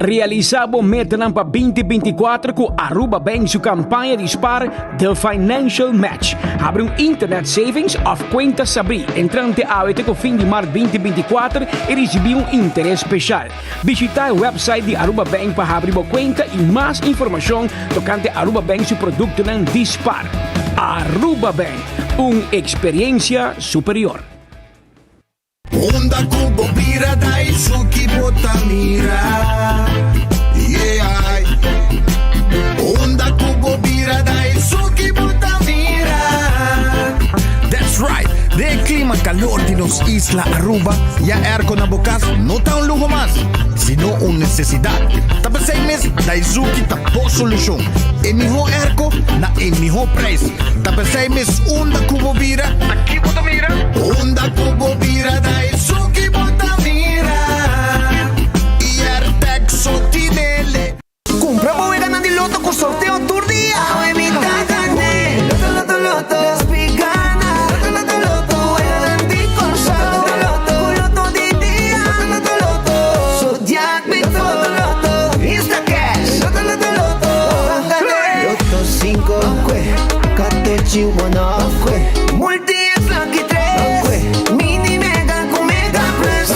Realisa bo metanan pa 2024 cu Aruba Bank su campaña di spaar The Financial Match. Habri un internet savings of cuenta sabri entrante awe te cu fin di maart 2024 y ricibi un interes special. Bishita e website di Aruba Bank pa habri bo cuenta y mas informacion tocante Aruba Bank su productonan di spaar. Aruba Bank, un experiencia superior. Unda ku bo bira ta esun ki bo ta mira, yeah. Unda ku bo bira ta esun ki bo ta mira. That's right! Den e klima kalor di nos isla Aruba, ya airco na bo kas no ta un luho mas, sino un nesesidat. Ta p'esei mes Daizuki ta bo solushon. E mihó airco na e mihó prijs. Ta p'esei mes unda ku bo bira, ta ki bo ta mira? Unda ku bo bira ta esun ki bo ta mira. Airtag so tinele. Kumpra bo weganan di loto ku sorteo tur dia. Awe mi ta gané. Loto, loto, loto. Nos pi gana. Loto, loto, loto. Weganan di Kòrsou. Loto, loto, Ku loto di dia. Loto, loto, loto. Zodiac Loto, loto, loto. Instacash. Loto, loto, loto. Bo ban gané. Loto sinku, katochi wono, Multi X lucky tres, Mini Mega ku Mega Plus.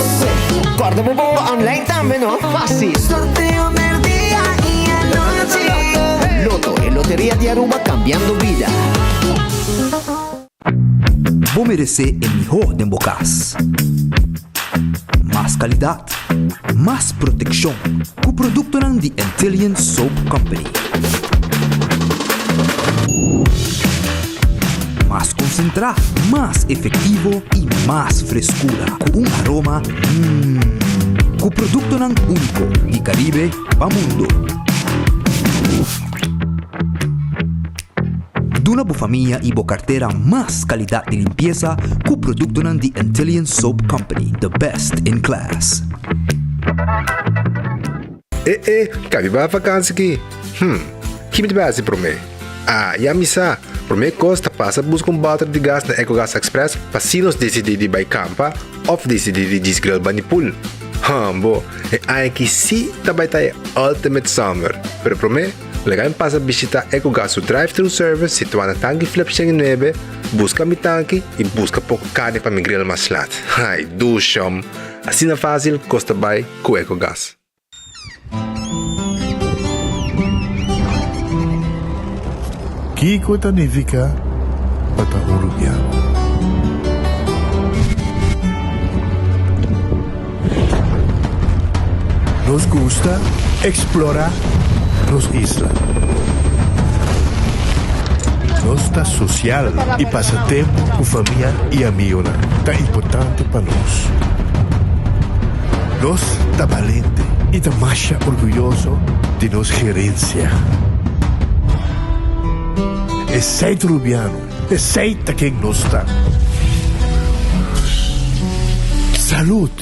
Kòrda bo bomba online tambe no, fásil. Sorteo merdia i anochi. Lotto, e loteria di Aruba kambiando bida. Bo meresé e mihó den bo kas. Mas kalidat, mas protekshon ku produktonan di Antillian Soap Company. Mas konsentrá, mas efektivo i mas freskura ku un aroma mmm. Ku produktonan úniko di Karibe pa mundu. Duna bo famia i bo kartera mas kalidat di limpiesa ku produktonan di Antillian Soap Company, the best in class. E e, kabi bai vakansi ki? Hm, ki mi ta bai hasi promé? Ah, ya mi sa! Promé kos ta pasa buska un bòter di gas na Ecogas Express pa si nos disidí di bai kampa òf disidí di djis grill bani pool. Hòmbo, e aña ki sí ta bai ta e ultimate summer! Pero promé, Laga mi pasa bishita Ecogas su drive-thru service situá na Tanki Flip 109, buska mi tanki i buska poko karni pa mi grill mas lat. Ai, dushom! Asina fásil kos ta bai ku Ecogas. Kiko ta nifiká pa ta un rubiano? Nos gusta eksplorá nos isla. Nos ta sosial i pasa tempu ku famia i amigonan ta importante pa nos. Nos ta balente i ta masha orguyoso di nos gerensia. Esei ta Rubiano, esei ta ken nos ta. Salud!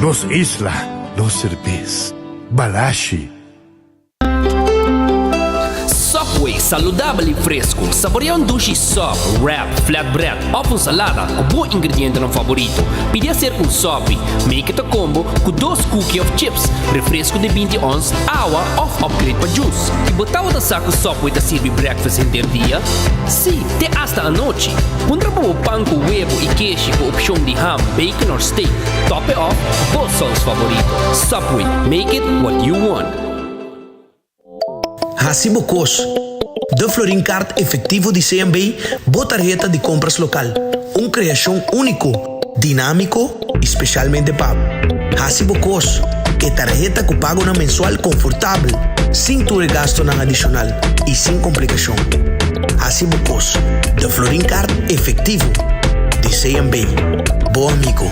Nos isla, nos serbes. Balashi. Subway, saludabel y fresco. Saborea un dushi sub, wrap, flatbread of un salada cu bo ingredientenan favorito. Pidi hacer un sopi. Make it a combo cu dos cookie of chips, refresco di binti ons, awa of upgrade pa juice. Y bo tabata sa cu Subway ta sirbi breakfast henter dia? Si, te hasta anochi. Puntra pa bo pan cu webo y keshi cu opcion di ham, bacon or steak. Top it off cu bo saus favorito. Subway, make it what you want. Hasi bo kos. De Florin Card Efectivo di CMB, bo tarheta di compras local. Un creacion unico, dinamico y specialmente pa bo. Hasi bo kos. E tarheta cu pagonan mensual confortabel, sin tur e gastonan adicional y sin complicacion. Hasi bo kos. De Florin Card Efectivo di CMB. Bo amigo.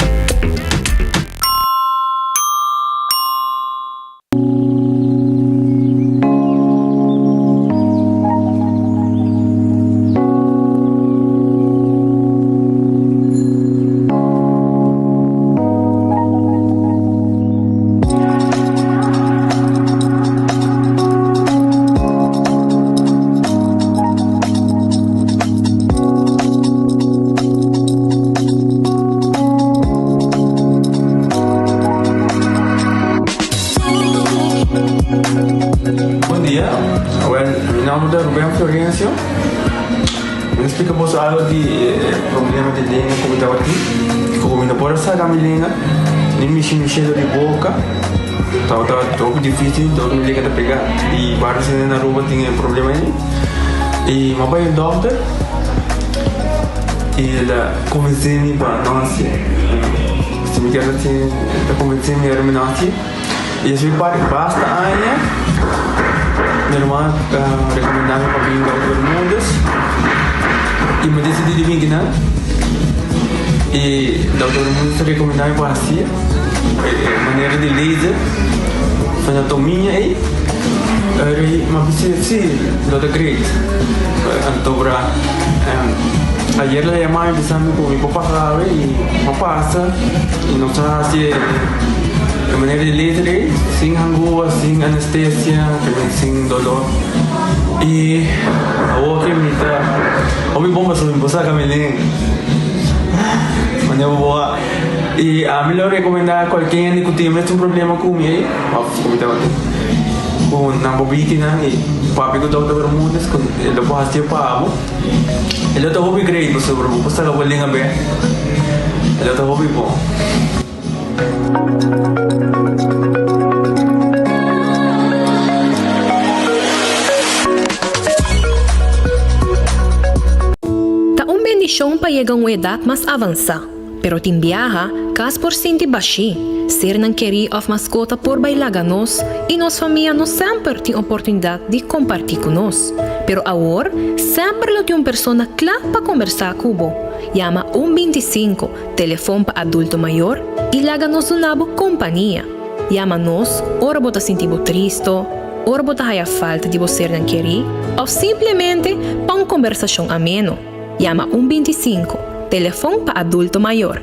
komplikashon. Mi a splika boso algo di e problema di lenga ku mi tabatin, ku mi no por a saka mi lenga, ni mishi mi shelu di boka. Tabata hopi dificil dor mi lenga ta pega y varios hende na Aruba tin e problema ey. Y mi a bay un dokter y el a convence mi pa no haci. Si mi kier haci el a convence mi ora mi no haci. Y esey pa basta aña mi hermano a recomenda mi pa bin Dokter Bermudez y mi a decidi di bin kinan y Dokter Bermudez a recomenda mi pa haci. E manera di laser anatomia ei eri m'a bisa si lo ta great. Anto bra ayer la yama mi bisa mi ku mi por pasa awe i m'a pasa i nos a hasi e manera di laser ei sin hangua sin anestesia sin dolor i awor ke mi ta hopi bon pasobra mi por saka mi lenga manera bo a. I ami lo rekomendá kualke hende ku tin mes un problema ku mi ei, òf ku mi tabatin, ku nan por bini kinan i papia ku Dòkter Bermudez ku e lo por hasié pa bo. E lo ta hopi great pasobra bo por saka bo lenga bèk. E lo ta hopi bon. Ta un bendishon pa yega un edat mas avansá. Pero tin biaha, kas por sinti bashí, sernan kerí òf maskota por bai laga nos i nos famia no semper tin oportunidat di kompartí ku nos. Pero awor, semper lo tin un persona kla pa kombersá ku bo. Yama un 25, telefon pa adulto mayor, i laga nos duna bo kompania. Yama nos ora bo ta sinti bo tristo, ora bo ta haya falta di bo sernan kerí òf simplemente pa un kombersashon ameno. Yama un 25, telefon pa adulto mayor.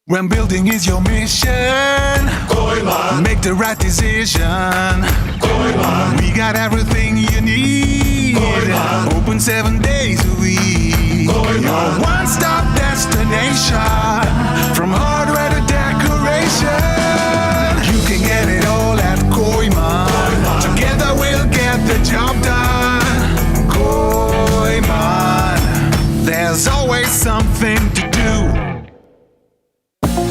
When building is your mission, Kooyman, make the right decision. Kooyman, we got everything you need. Kooyman, open seven days a week. Kooyman, your one-stop destination, from hardware to decoration. You can get it all at Kooyman. Together we'll get the job done. Kooyman, there's always something to do.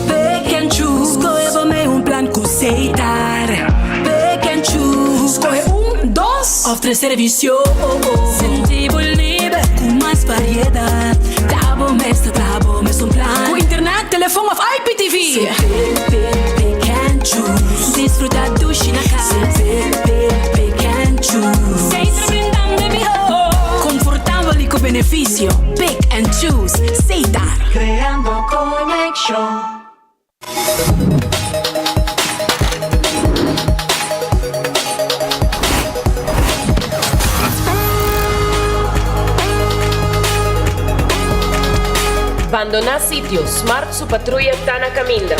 Pick and choose, skohe bo mei un plan ku Setar. Pick and choose, skohe un, dos òf tres servisio. Sinti bo liber ku mas variedat. Ta bo mes ta traha bo mesun plan. Ku internet, telefon òf IPTV. Pick, pick, pick and choose. Disfruta dushi na kas. Pick, pick, pick and choose. Setar brindando e mihó. Konfortabel i ku benefisio. Pick and choose. Setar. Creando conexion. Bandoná sitio, Smart su patruya ta na kaminda.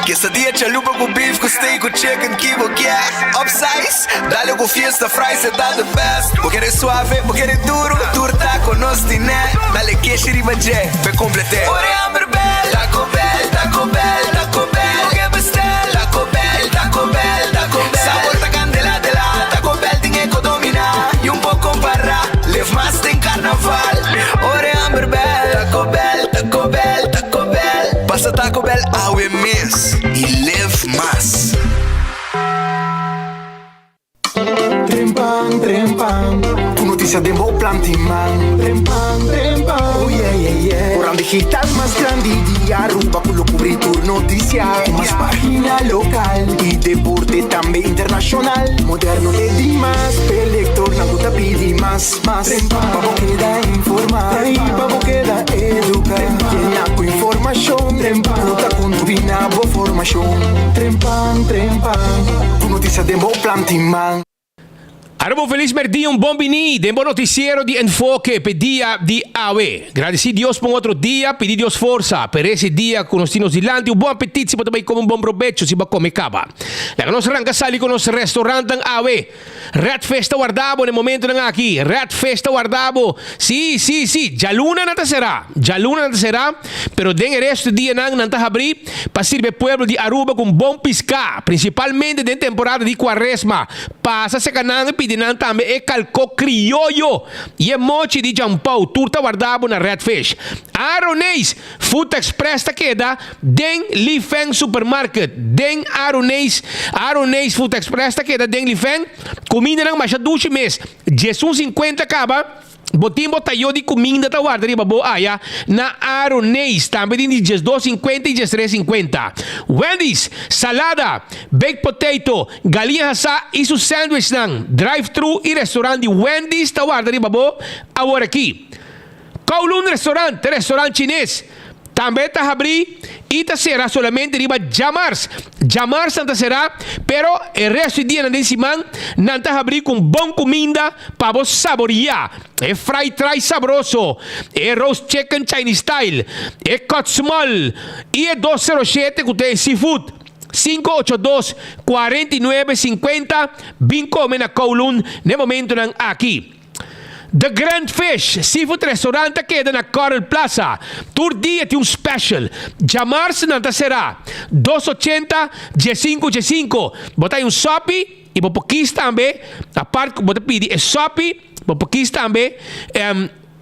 Quesadilla chalupa cu beef cu steak cu chicken ki bo kier Upsize, dale cu fiesta fries e ta the best Bo kere suave, bo kere duro, tur taco nos tine Dale keshi riba dje, p'e complete Ora e hamber bel, Taco Bell, Taco Bell, Taco Bell Bo ke bestel, Taco Bell, Taco Bell, Taco Bell Sabor ta candela de la, Taco Bell tin e co domina Y un por compara, live mas den carnaval Ora e hamber bel, Taco Bell, Taco Bell, Taco Bell Pasa Taco Bell awe mes y live mas. Trempan, trempan, ku notisia den bo planti man. Trempan, trempan, oh yeah, yeah, yeah. Koran digital mas grandi di Aruba ku lo kubri tur notisia. Ku mas pagina lokal i deporte tambe internashonal. Moderno te dimas, p'e lektornan ku ta pidi mas. Mas pa bo keda informa i pa bo keda educa. Yena cu informacion cu ta contribui na bo formacion. Trempan, trempan, cu noticia den bo plan tin man. Aruba un felis merdia, un bon bini den bo noticiero di Enfoke p'e dia di awe. Gradeci Dios pa un otro dia, pidi Dios forsa p'e rest e dia cu nos tin nos dilanti. Un bon apetit si bo ta bay come un bon probecho si bo a come caba. Laga nos ranca sali cu nos restaurantnan awe. Red Fish ta warda bo na e momentonan aki. Red Fish ta warda bo. Si, si, si. Djaluna nan ta será. Djaluna nan ta será, pero den e resto di dianan nan ta habrí pa sirbi e pueblo di Aruba ku un bon piská, prinsipalmente den temporada di kuaresma. Pasa serka nan i pidi nan tambe e kalkó krioyo i e mochi di Jampou. Tur ta warda bo na Red Fish. Aroneis! Food Express ta keda den Li Feng Supermarket den Aroneis. Aroneis Food Express ta keda den Li Feng. Kumindanan masha dushi mes. Diesun sinkuenta kaba, bo tin bo tayo di kuminda ta warda riba bo aya na Aroneis. Tambe tin di diesdos sinkuenta i diestres sinkuenta. Wendy's, salada, baked potato, galiña hasá i su sandwichnan. Drive-thru i restaurant di Wendy's ta warda riba bo aworakí. Kowloon Restaurant, e restaurant chines, tambe ta habrí i ta sera solamente riba djamars. Djamars nan ta será, pero e resto di dianan den siman nan ta habrí ku un bon kuminda pa bo saboriá. E fried rice sabroso, e roast chicken Chinese style, e cut small i e 207 ku ta e seafood. 582 49 50 Bin kome na Kowloon n'e momentonan aki. The Grand Fish Seafood Restaurant ta keda na Coral Plaza. Tur dia tin un special. Djamars nan ta será. Dos ochenta, diesinku diesinku. Bo ta hay un sopi y bo por kies tambe, apart cu bo ta pidi e sopi, bo por kies tambe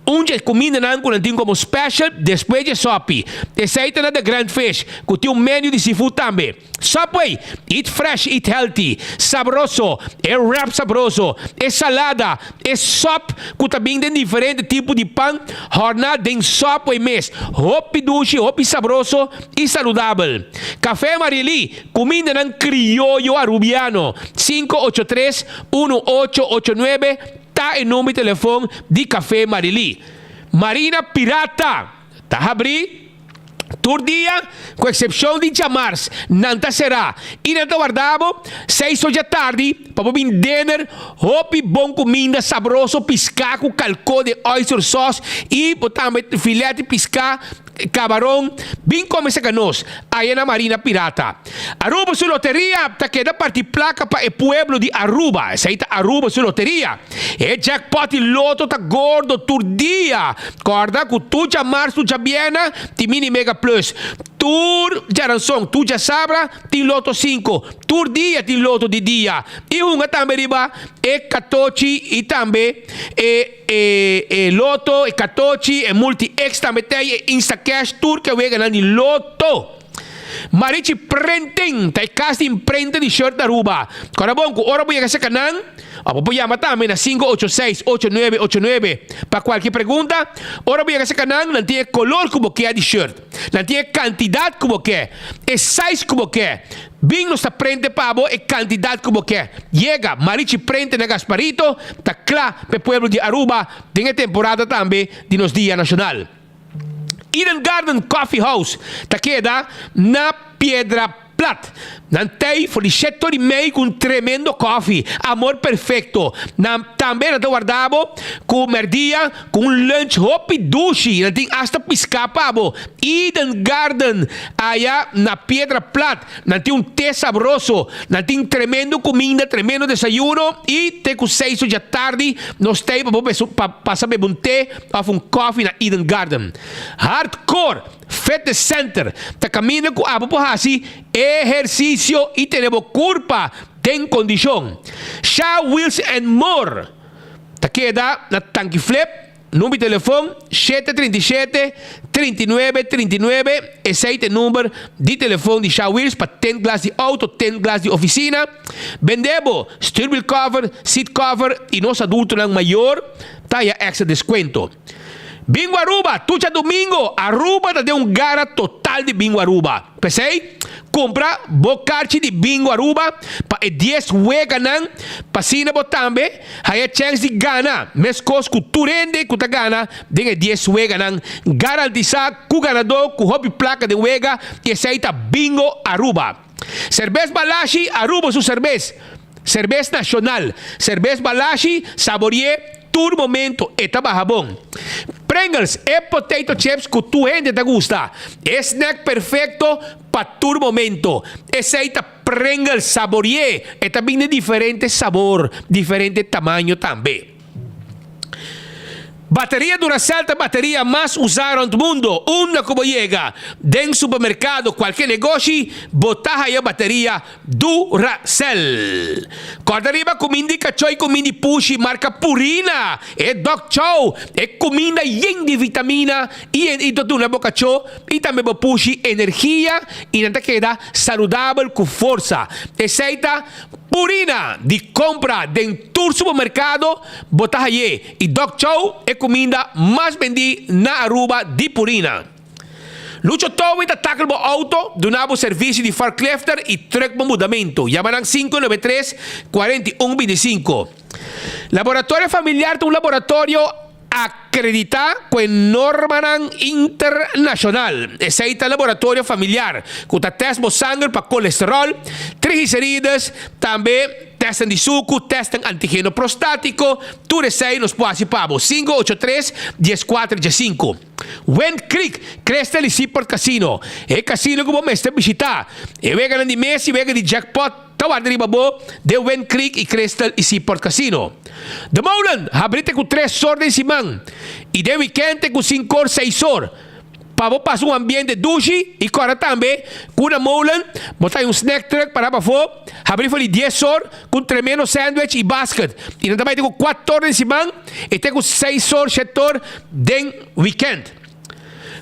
un dje cumindanan cu nan tin como special despues dje sopi. Esey ta na The Grand Fish cu tin un menu di seafood tambe. Subway, eat fresh, eat healthy, sabroso, e wrap sabroso, e salada, e sop ku ta bin den diferente tipo di pan hòrná den Subway mes. Hopi dushi, hopi sabroso i saludabel. Café Marily, kumindanan krioyo arubiano, 583 1889 ta e number di telefon di Café Marily. Marina Pirata ta habrí. Tur dia, ku eksepshon di djamars, nan ta será i nan ta warda bo seis or djatardi pa bo bin dinner hopi bon kuminda sabroso, piská ku kalkó den oyster sauce i bo tambe filet di piská, kabaron. Bin kome serka nos aya na Marina Pirata. Aruba su loteria ta keda parti plaka pa e pueblo di Aruba. Esei ta Aruba su loteria. E jackpot di loto ta gordo tur dia. Corda cu tur djamars tur djabiena tin mini mega plus. Tur djaranson tur djasabra tin loto cinco. Tur dia tin loto di dia. Y hunga tambe riba e catochi y tambe e e e loto e catochi e multi x tambe tey e instacash tur ke weganan di loto. Marichi Printing ta e kas di imprenta di shirt na Aruba. Kòrda bon ku ora bo yega serka nan, òf bo por yama tambe na 586 8989 pa kualke pregunta. Ora bo yega serka nan, nan tin e kolor ku bo ke di shirt, nan tin e kantidat ku bo ke, e size ku bo ke. Bin nos ta prente pa bo e kantidat ku bo ke. Yega Marichi Printing na Gasparito ta kla pa e pueblo di Aruba den e temporada tambe di nos Dia Nashonal. Eden Garden Coffee House ta keda na Piedra Plat. Nan tei for di shete ora i mei ku un tremendo kofi, Amor Perfecto. Nan tambe nan ta warda bo ku merdia ku un lunch hopi dushi. Nan tin asta piská pa bo. Eden Garden aya na Piedra Plat. Nan tin un te sabroso. Nan tin tremendo kuminda, tremendo desayuno i te ku seis or djatardi nos tei pa bo pa pasa bebe un te òf un kòfi na Eden Garden. Hardcore Fitness Center ta kaminda ku abo por hasi ehersisio i tene bo kurpa den kondishon. Sha Wheels and More ta keda na Tanki Flip. Number di telefon, 737 39 39, esei ta e number di telefon di Sha Wheels pa tint glas di auto, tint glas di oficina. Bende bo stuurwiel cover, seat cover y nos adultonan mayor ta haya extra descuento. Bingo Aruba, tur djadomingo, Aruba ta den un gara total di Bingo Aruba. P'esei, kumpra bo karchi di Bingo Aruba pa e dies weganan pa asina bo tambe haya chèns di gana, meskos ku tur hende ku ta gana den e dies weganan. Garantisá ku ganadó ku hopi plaka den wega i esei ta Bingo Aruba. Serbes Balashi, Aruba su serbes. Serbes nashonal, serbes balashi, saborié tur momento, e ta baha bon. Pringles, e potato chips ku tur hende ta gusta. E snack perfekto pa tur momento. Esei ta Pringles, saborié, e ta bin den diferente sabor, diferente tamaño tambe. Bateria Duracell ta bateria mas usá rònt mundo. Unda ku bo yega, den supermerkado, kualke negoshi, bo ta haya bateria Duracell. Kòrda riba kuminda di kachó i kuminda di pushi marka Purina, e Dog Chow, e kuminda yen di vitamina i ta duna bo kachó i tambe bo pushi energia i nan ta keda saludabel ku forsa. Esei ta Purina di compra den tur supermercado bo ta haye y Dok Chow e cuminda mas bendi na Aruba di Purina. Lucho Towing ta tackle bo auto, duna bo servicio di forklifter y truck bo mudamento. Yama nan 593 41 25. Laboratorio Familiar ta un laboratorio Akreditá ku e normanan internashonal. Esei ta laboratorio familiar ku ta tèst bo sanger pa kolesteròl, triglicerides, tambe tèstnan di suku, tèstnan antigeno prostátiko, tur esei nos por hasi pa bo. 583 14 15. Wind Creek, Crystal i Seaport Casino, e kasino ku bo mester bishitá. E weganan di mes i wega di jackpot. Ta warda riba bo den Wind Creek i Crystal i Seaport Casino. De Molen habri te ku tres sor den siman i den wikènt te ku sinkor seis sor. Pa bo pasa un ambiente dushi i kòrda tambe ku na Molen bo ta hay un snack truck pará pafó habri for di dies sor ku un tremendo sandwich i basket i nan ta bai te ku kuator den siman i te ku seis sor shetor den wikènt.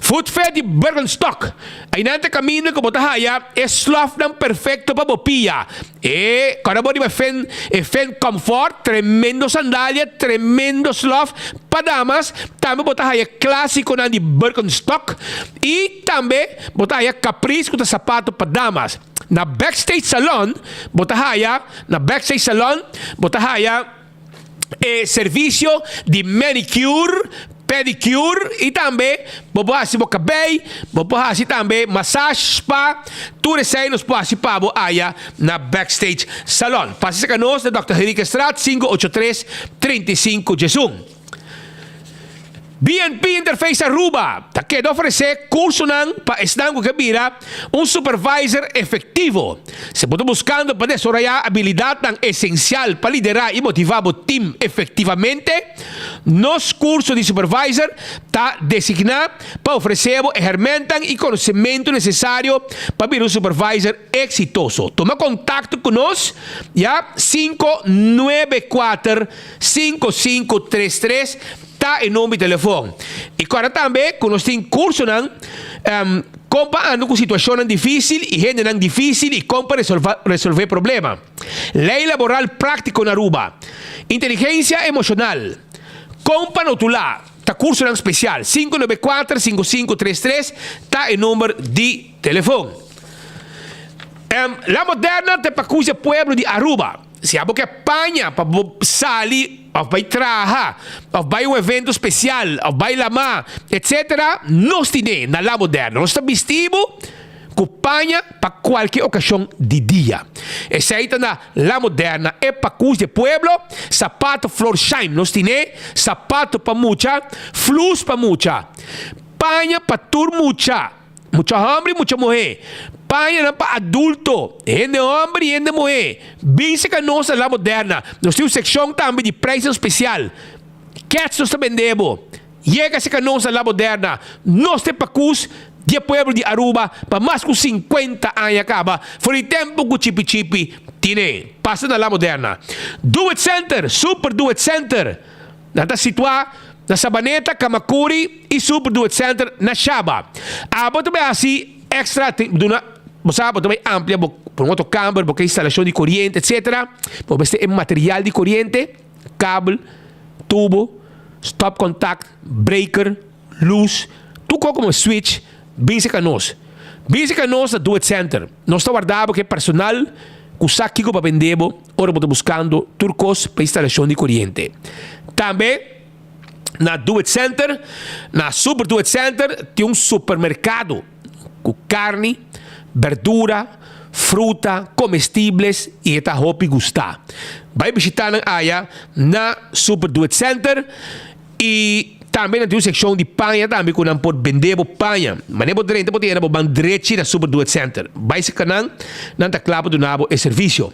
Food Fair di Birkenstock. Einan ta kaminda ku bo ta haya e slòfnan perfekto pa bo pia. E kòrda bo riba Fen, e Fen Comfort, tremendo sandalia, tremendo slòf pa damas. Tambe bo ta haya klásikonan di Birkenstock i tambe bo ta haya Caprice ku ta sapato pa damas. Na Backstage Salon bo ta haya, na Backstage Salon bo ta haya. e servisio di manicure, pedicure y tambe bo por haci bo cabey, bo por haci tambe massage, spa, tur esey nos por haci pa bo aya na Backstage Salon. Pasa cerca nos na Dòkter Henriquezstraat 583 35 diesun. BNP Interface Aruba ta keda ofresé kursonan pa esnan ku ke bira un supervisor efektivo. Si bo ta buskando pa desaroyá abilidatnan esensial pa liderá i motivá bo tim efektivamente, nos kurso di supervisor ta designá pa ofresé bo e hèrmèntnan i konosementu nesesario pa bira un supervisor eksitoso. Tuma kontakto ku nos ya 594 5533 ta e number di telefon. I kòrda tambe ku nos tin kursonan kon pa anda ku situashonnan difísil i hendenan difísil i kon pa resolvé problema. Lei laboral práktiko na Aruba. Inteligensia emoshonal. Kon pa notulá ta kursonan spesial. 594 5533 ta e number di telefon. La Moderna ta pa kusa pueblo di Aruba. Si abo ke paña pa bo sali of bai traha of bai un evento spesial of bai lamá etsetera, nos tine na La Moderna. Nos ta bisti bo ku paña pa kualke okashon di dia. Esei ta na La Moderna, e pakus di e pueblo, sapato Florsheim nos tine, sapato pa mucha, flus pa mucha, paña pa tur mucha. Mucha hòmber i mucha muhé. Pañanan pa adulto, hende hòmber i hende muhé. Bin serka nos na La Moderna. Nos tin un sekshon tambe di preisnan spesial. Kèts nos ta bende bo. Yega serka nos na La Moderna. Nos ta e pakus di e pueblo di Aruba pa mas ku sinkuenta aña kaba, for di tempu ku Chipi Chipi tine. Pasa na La Moderna. Do It Center, Super Do It Center. Nan ta situá na Sabaneta, Kamakuri i Super Do It Center na Shaba. Abo ta bai hasi extra te duna, bo sa, bo ta bai amplia bo por un otro kamber, bo ke instalashon di koriente etcetera. Bo mester e material di koriente, kabel, tubo, stopcontact, breaker, lus, tur kos komo switch, bin serka nos. Bin serka nos na Do It Center. Nos ta warda bo ku e personal ku sa kiko pa bende bo ora bo ta buskando tur kos pa instalashon di koriente. Tambe na Do It Center, na Super Do It Center tin un supermerkado ku karni, berdura, fruta, comestibles y e ta hopi gusta. Bay bishita nan aya na Super Do It Center y tambe nan tin un seccion di paña tambe cu nan por bende bo paña. Mane bo drenta bo ta yena bo ban drechi na Super Do It Center. Bay cerca nan, nan ta cla pa duna bo e servicio.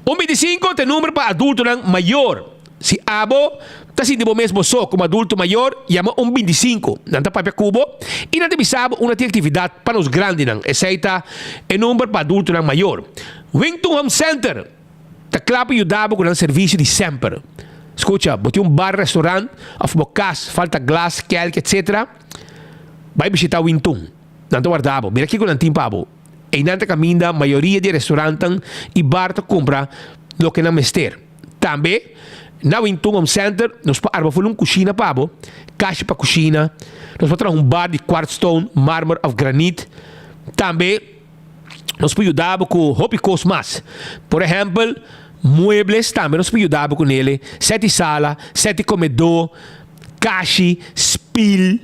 Un binticinco ta e number pa adultonan mayor. Si abo ta sinti bo mes bo so komo adulto mayor, yama un binticinco. Nan ta papia ku bo i nan ta bisa bo unda tin aktividat pa nos grandinan. Esei ta e number pa adultonan mayor. Wington Home Center ta kla pa yuda bo ku nan servisio di semper. Skucha, bo tin un bar, restaurant òf bo kas falta glas, kelki etc. Bai bishita Wington. Nan ta warda bo. Mira kiko nan tin pa bo. Einan ta kaminda mayoria di e restaurantnan i bar ta kumpra loke nan mester. Tambe, na Wintun Home Center nos por arma ful un kushina pa bo, kashi pa kushina, nos por traha un bar di quartzstone, marmer òf granit. Tambe nos por yuda bo ku hopi kos mas. Por ehèmpel, muebles tambe nos por yuda bo ku nele, sèt di sala, sèt di komedó, kashi, spil,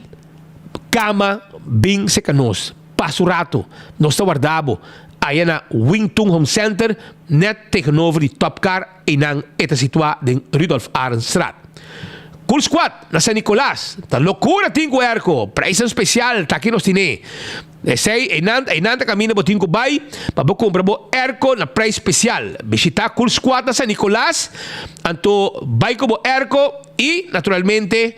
kama, bin seka nos. Pasa un rato, nos ta warda bo aya na Wing Tun Home Center, net tegenover di Top Car, einan e ta situa den Rudolf Arendstraat. Cool Squad na San Nicolas, ta locura tin cu airco, prijsnan special ta aki nos tine. Esey, einan, einan ta caminda bo tin cu bay pa bo cumpra bo airco na prijs special. Bishita Cool Squad na San Nicolas, anto bay cu bo airco. I naturalmente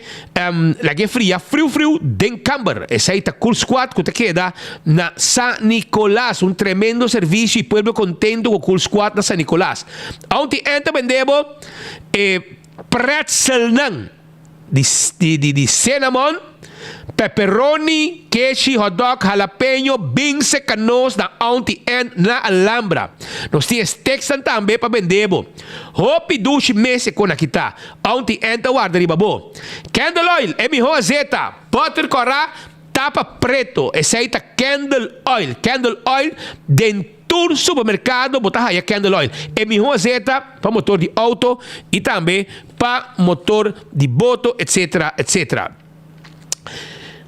laga e fria friu friu den kamber. Esei ta Cool Squad ku ta keda na San Nicolas. Un tremendo servisio i pueblo kontento ku Cool Squad na San Nicolas. Aunti en ta bende bo e pretzelnan di di cinnamon, pepperoni, keshi, hotdog, jalapeño, binse, kanos na Aunti En na Alhambra. Nos tin e steaksnan tambe pa bende bo. Hopi dushi mes e kon aki ta. Aunti N ta warda riba bo. Candle oil, e miho azeta. Butter kòrá, tapa preto. Esei ta candle oil. Candle oil, den tur supermerkado bo ta haya candle oil. E miho azeta pa motor di outo i tambe pa motor di boto etc. Etc.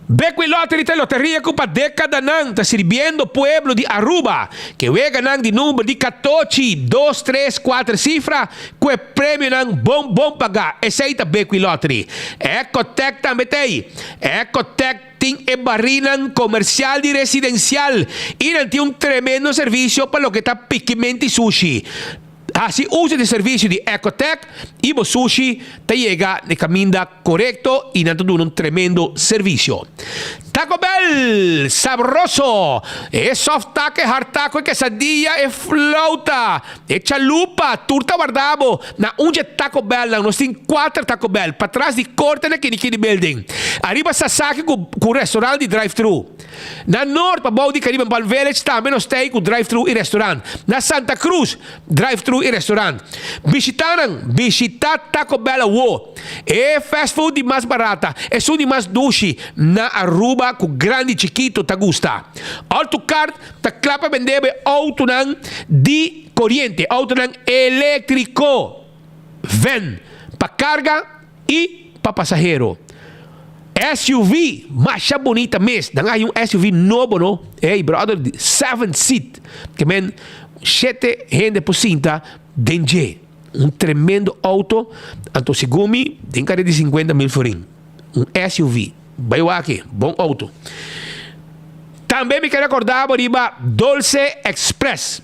Bekwin Lottery ta e loteria ku pa dekadanan ta sirbiendo pueblo di Aruba. Ke weganan di number di katochi, dos, tres, kuater sifra ku e premionan bon bon pagá. Esei ta Bekwin Lottery. Ecotec tambe ta ei. Ecotec tin e barinan komersial di residensial i nan tin un tremendo servisio pa loke ta pikimenti sushi. Hasi uso di servisio di Ecotec i bo sushi ta yega na e kaminda korekto i nan ta duna un tremendo servisio. Taco Bell! Sabroso! E soft taco, e hard taco, e quesadilla, e flauta, e chalupa, tur ta warda bo na un dje Taco Bellnan. Nos tin kuater Taco Bell, patras di korte na Kinikini Building, ariba Sasaki ku ku restaurant di drive-thru. Na Noord pa bou di Caribbean Palm Village tambe nos ta ei ku drive-thru i restaurant. Na Santa Cruz, drive-thru i restaurant. Bishita nan, bishita Taco Bell awo. E fast food di mas barata, esun di mas dushi na Aruba ku grandi i chikito ta gusta. Autocart ta kla pa bende bo e outonan di koriente, outonan eléktriko, van, pa karga i pa pasahero. SUV masha bunita mes. Nan a haña un SUV nobo no. Hey brother, seven seat. Ke men shete hende por sinta den dje. Un tremendo auto. Anto segun mi den kare di sinkuenta mil florin. Un SUV. Bai wak aki. Bon auto. Tambe mi ke rekorda bo riba Dolce Express.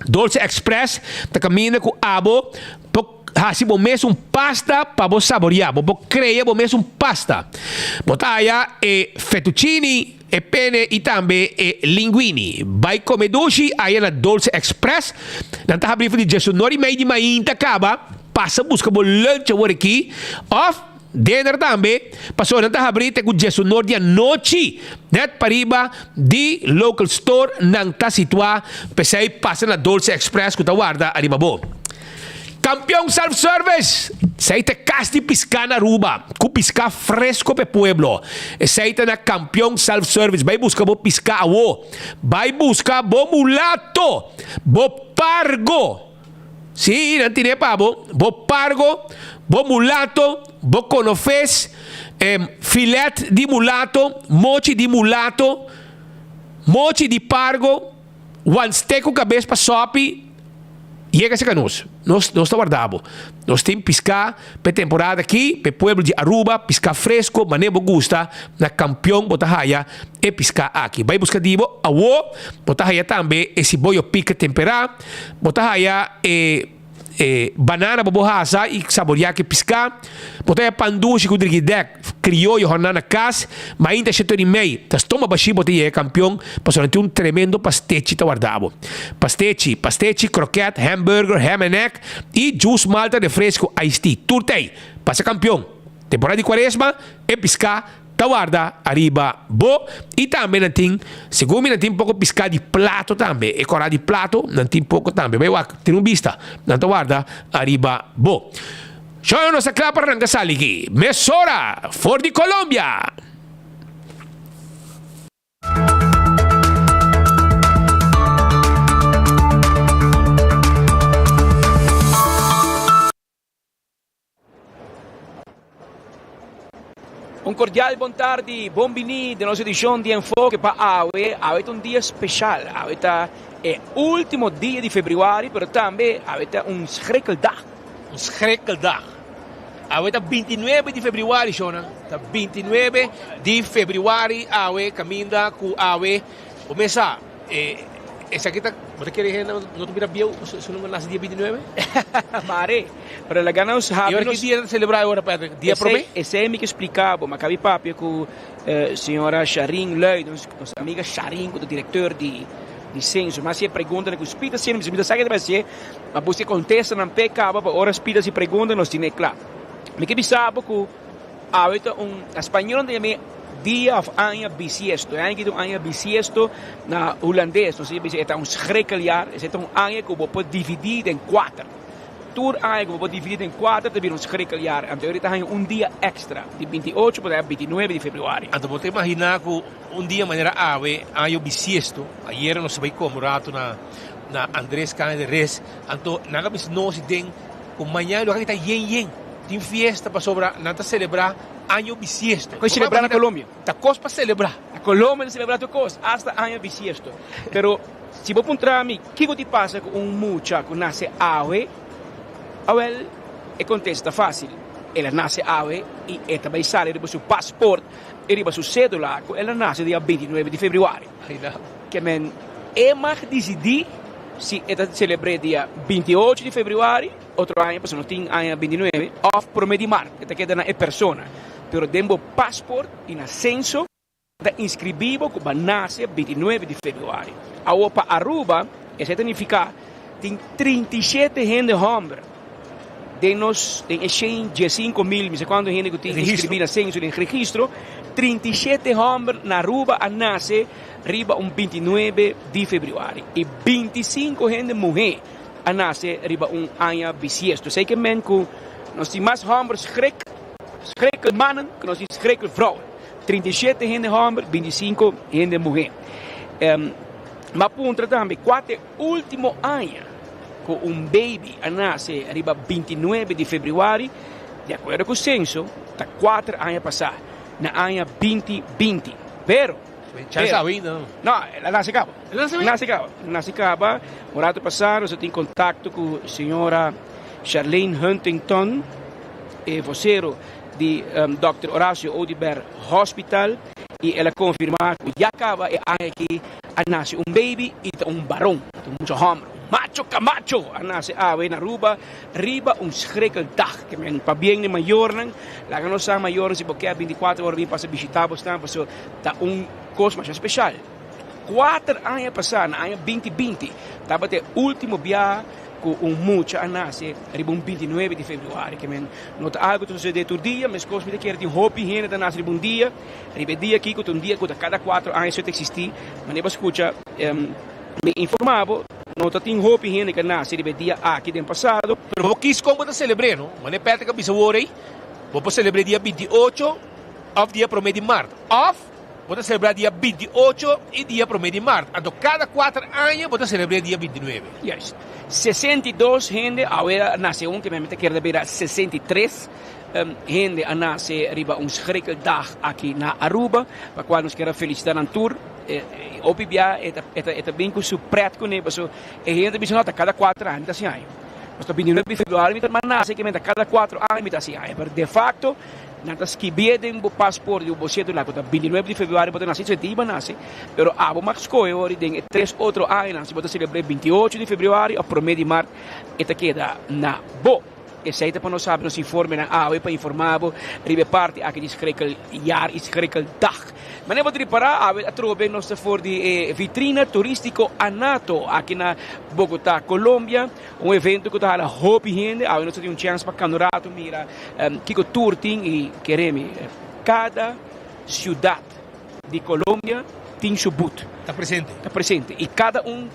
Dolce Express ta kaminda ku abo por Hasi bo mes un pasta pa bo saboreá. Bo por krea bo mes un pasta. Bo ta haya e fettuccini, e pene i tambe e linguini. Bai kome dushi aya na Dolce Express. Nan ta habrí for di diesunor i mei di mainta kaba. Pasa buska bo lunch awor aki òf dinner tambe, pasobra nan ta habrí te ku diesunor di anochi. Nèt pariba di Local Store nan ta situá. P'esei pasa na Dolce Express ku ta warda ariba bo. Campeon Self Service! Esei ta e kas di piská na Aruba, ku piská fresko pa e pueblo. Esei ta na Campeon Self Service. Bai buska bo piská awo. Bai buska bo mulato, bo pargo. Sí, nan tine pa bo. Bo pargo, bo mulato, bo konofes, filet di mulato, mochi di mulato, mochi di pargo. Wanste ku kabes pa sòpi, yega serka nos. Nos nos ta warda bo. Nos tin piská p'e temporada aki, p'e pueblo di Aruba, piská fresko, manera bo gusta, na Kampion bo ta haya e piská aki. Bai buska di bo awo, bo ta haya tambe e siboyo pika temperá, bo ta haya e. E banana bo bo hasa i saboriá ku e piská. Bo ta haña pan dushi ku drigidèk krioyo hòrná na kas. Mainta shete ora i mei ta stoma bashí bo ta yega kampion pasobra nan tin un tremendo pastechi ta warda bo. Pastechi, pastechi, krokèt, hamburger, ham and egg i jus malta refresco iced tea. Tur ta ei. Pasa kampion. Temporada di kuaresma e piská Ta warda ariba bo y tambe nan tin, segun mi nan tin poco pisca di plato tambe, e cora di plato nan tin poco tambe, bay wak tin un bista, nan ta warda ariba bo. Shoyo nos ta cla pa ranca sali aki mesora for di Colombia. Un cordial bon tardi, bon bini den nos edicion di Enfoke pa awe. Awe ta un dia special, awe ta e ultimo dia di februari, pero tambe awe ta un schrikkeldag. Un schrikkeldag. Awe ta bintinuebe di februari, shona. Ta bintinuebe di februari awe, caminda cu awe. Bo mesa, e esaki ta, bo ta kere hende no ta bira bieu su no nase dia bintinuebe? Mare, pero laga nos E habri ora ki nos. dia ta selebrá e ora, Patrick? Dia promé? Esei mi ke splika bo, mi a kabi papia ku señora Sharin Luy, nos amiga Sharin ku ta direkteur di di senso. Mi a hasi e preguntanan ku Speed a hasiendo, mi ta sa ke ta bai hasié, ma buska e kontestanan p'e kaba pa ora Speed hasi pregunta nos tene kla. Mi ke bisa bo ku. Awe ta un, na spañol nan ta yam'é dia of aña bisiesto. E aña aki ta un aña bisiesto na hulandes. Nos ta bisa e ta un schrikkeljaar. Esei ta un aña ku bo por dividí den kuater. Tur aña ku bo por dividí den kuater ta bira un schrikkeljaar. Anto e ta haña un dia èkstra, di binti ocho pa ta 29 di febrüari. Anto bo ta imaginá ku un dia manera awe, año bisiesto, ayera nos a bai kome un ratu na na Andres Carne de Res, anto nan a bisa nos den Ku mañana lo ta yen yen. Tin fiesta pasobra nan ta selebrá año bisiesto. Kos selebrá na Colombia? Ta kos pa selebrá. Na Colombia ta selebrá tur kos, asta año bisiesto. Pero si bo puntra mi kiko ti pasa ku un mucha ku nase awe, awel e kontesta ta fásil. El a nase awe i e ta bai sali riba su pasport i riba su sédula ku el a nase dia 29 di febrüari. Ke men e mag disidí si e ta selebr'é dia 28 di febrüari otro aña, pasobra no tin aña 29, òf promé di mart. E ta keda na e persona. Pero den bo pasport i na senso ta inskribí bo ku bo a nase 29 di febrüari. Awor pa Aruba esei ta nifiká tin 37 hende hòmber den nos den e shen diesinco mil mi sa cuanto hende cu tin inscribi na censo den registro, 37 homber na Aruba a nace riba un 29 di februari y 25 hende muhe a nace riba un aña bisiesto. Esey ke men cu nos tin mas homber schrik, schrikel mannen cu nos tin schrikel vrouwen. 37 hende homber, 25 hende muhe. Mi a puntra tambe cua ta e ultimo aña ku un baby a nase riba 29 di febrüari, di akuerdo ku senso, ta kuater aña pasá, na aña 2020. Pero, Chance ainda, no? No, el a nase kaba. El a nase Nase kaba. Nase kaba. Un rato pasá nos a tin kontakto ku señora Charlene Huntington, e vosero di Dòkter Horacio Oduber Hospital, i el a konfirmá ku ya kaba e aña aki a nase un baby i ta un baron, ta un mucha hòmber, un macho kamacho a nase awe na Aruba riba un schrikkeldag. Ke men pabien di mayornan, laga nos sa mayornan si bo ke 24 ora bin pasa bishita bosnan pasobra ta un kos masha speshal. Kuater aña pasá, na aña binti binti, tabata e último biaha ku un mucha a nase riba un 29 di febrüari. Ke men no ta algu ta susedé tur dia, meskos mi ta kere tin hopi hende ta nase riba un dia. Riba e dia aki ku ta un dia ku ta kada kuatro aña so ta eksistí, manera bo a skucha mi informá bo, no ta tin hopi hende ku a nase riba e dia aki den pasado. Pero bo kis kon bo ta selebr'é, no? Manera Patrick a bisa wor ei, bo por selebr'é dia 28 òf dia promé di mart, òf. bo ta selebrá dia 28 i dia promé di mart. Anto kada kuater aña bo ta selebr'é dia 29. Juist. 62 hende awe a nase un ke mi ta kere ta bira 63 hende a nase riba un schrikkeldag aki na Aruba, pa cual nos kier a felicita nan tur. Hopi bia e ta e ta bin cu su pret cune paso e hende ta bisa no ta cada cuater aña mi ta haci aña. Pasobra 29 di februari mi ta nase ke mi ta cada cuatro aña mi ta haci aña pero de facto Nan ta skibié den bo pasport di bo cédula ku ta 29 di februari bo ta nase, esei bo nase, pero abo mag skohe ori den e tres otro añanan si bo ta selebr'é 28 di februari òf promé di mart e ta keda na bo. Esei ta pa nos sabi nos informenan awe pa informá bo riba e parti aki di schrikkeljaar i schrikkeldag. Manera bo ta ripará awe atrobe nos ta for di e vitrina turístiko Anato aki na Bogotá, Colombia. Un evento ku ta hala hopi hende, awe nos ta tin un chèns pa kanda un ratu mira kiko tur tin i kere mi kada siudat di Colombia tin su but. Ta presente. Ta presente i kada un,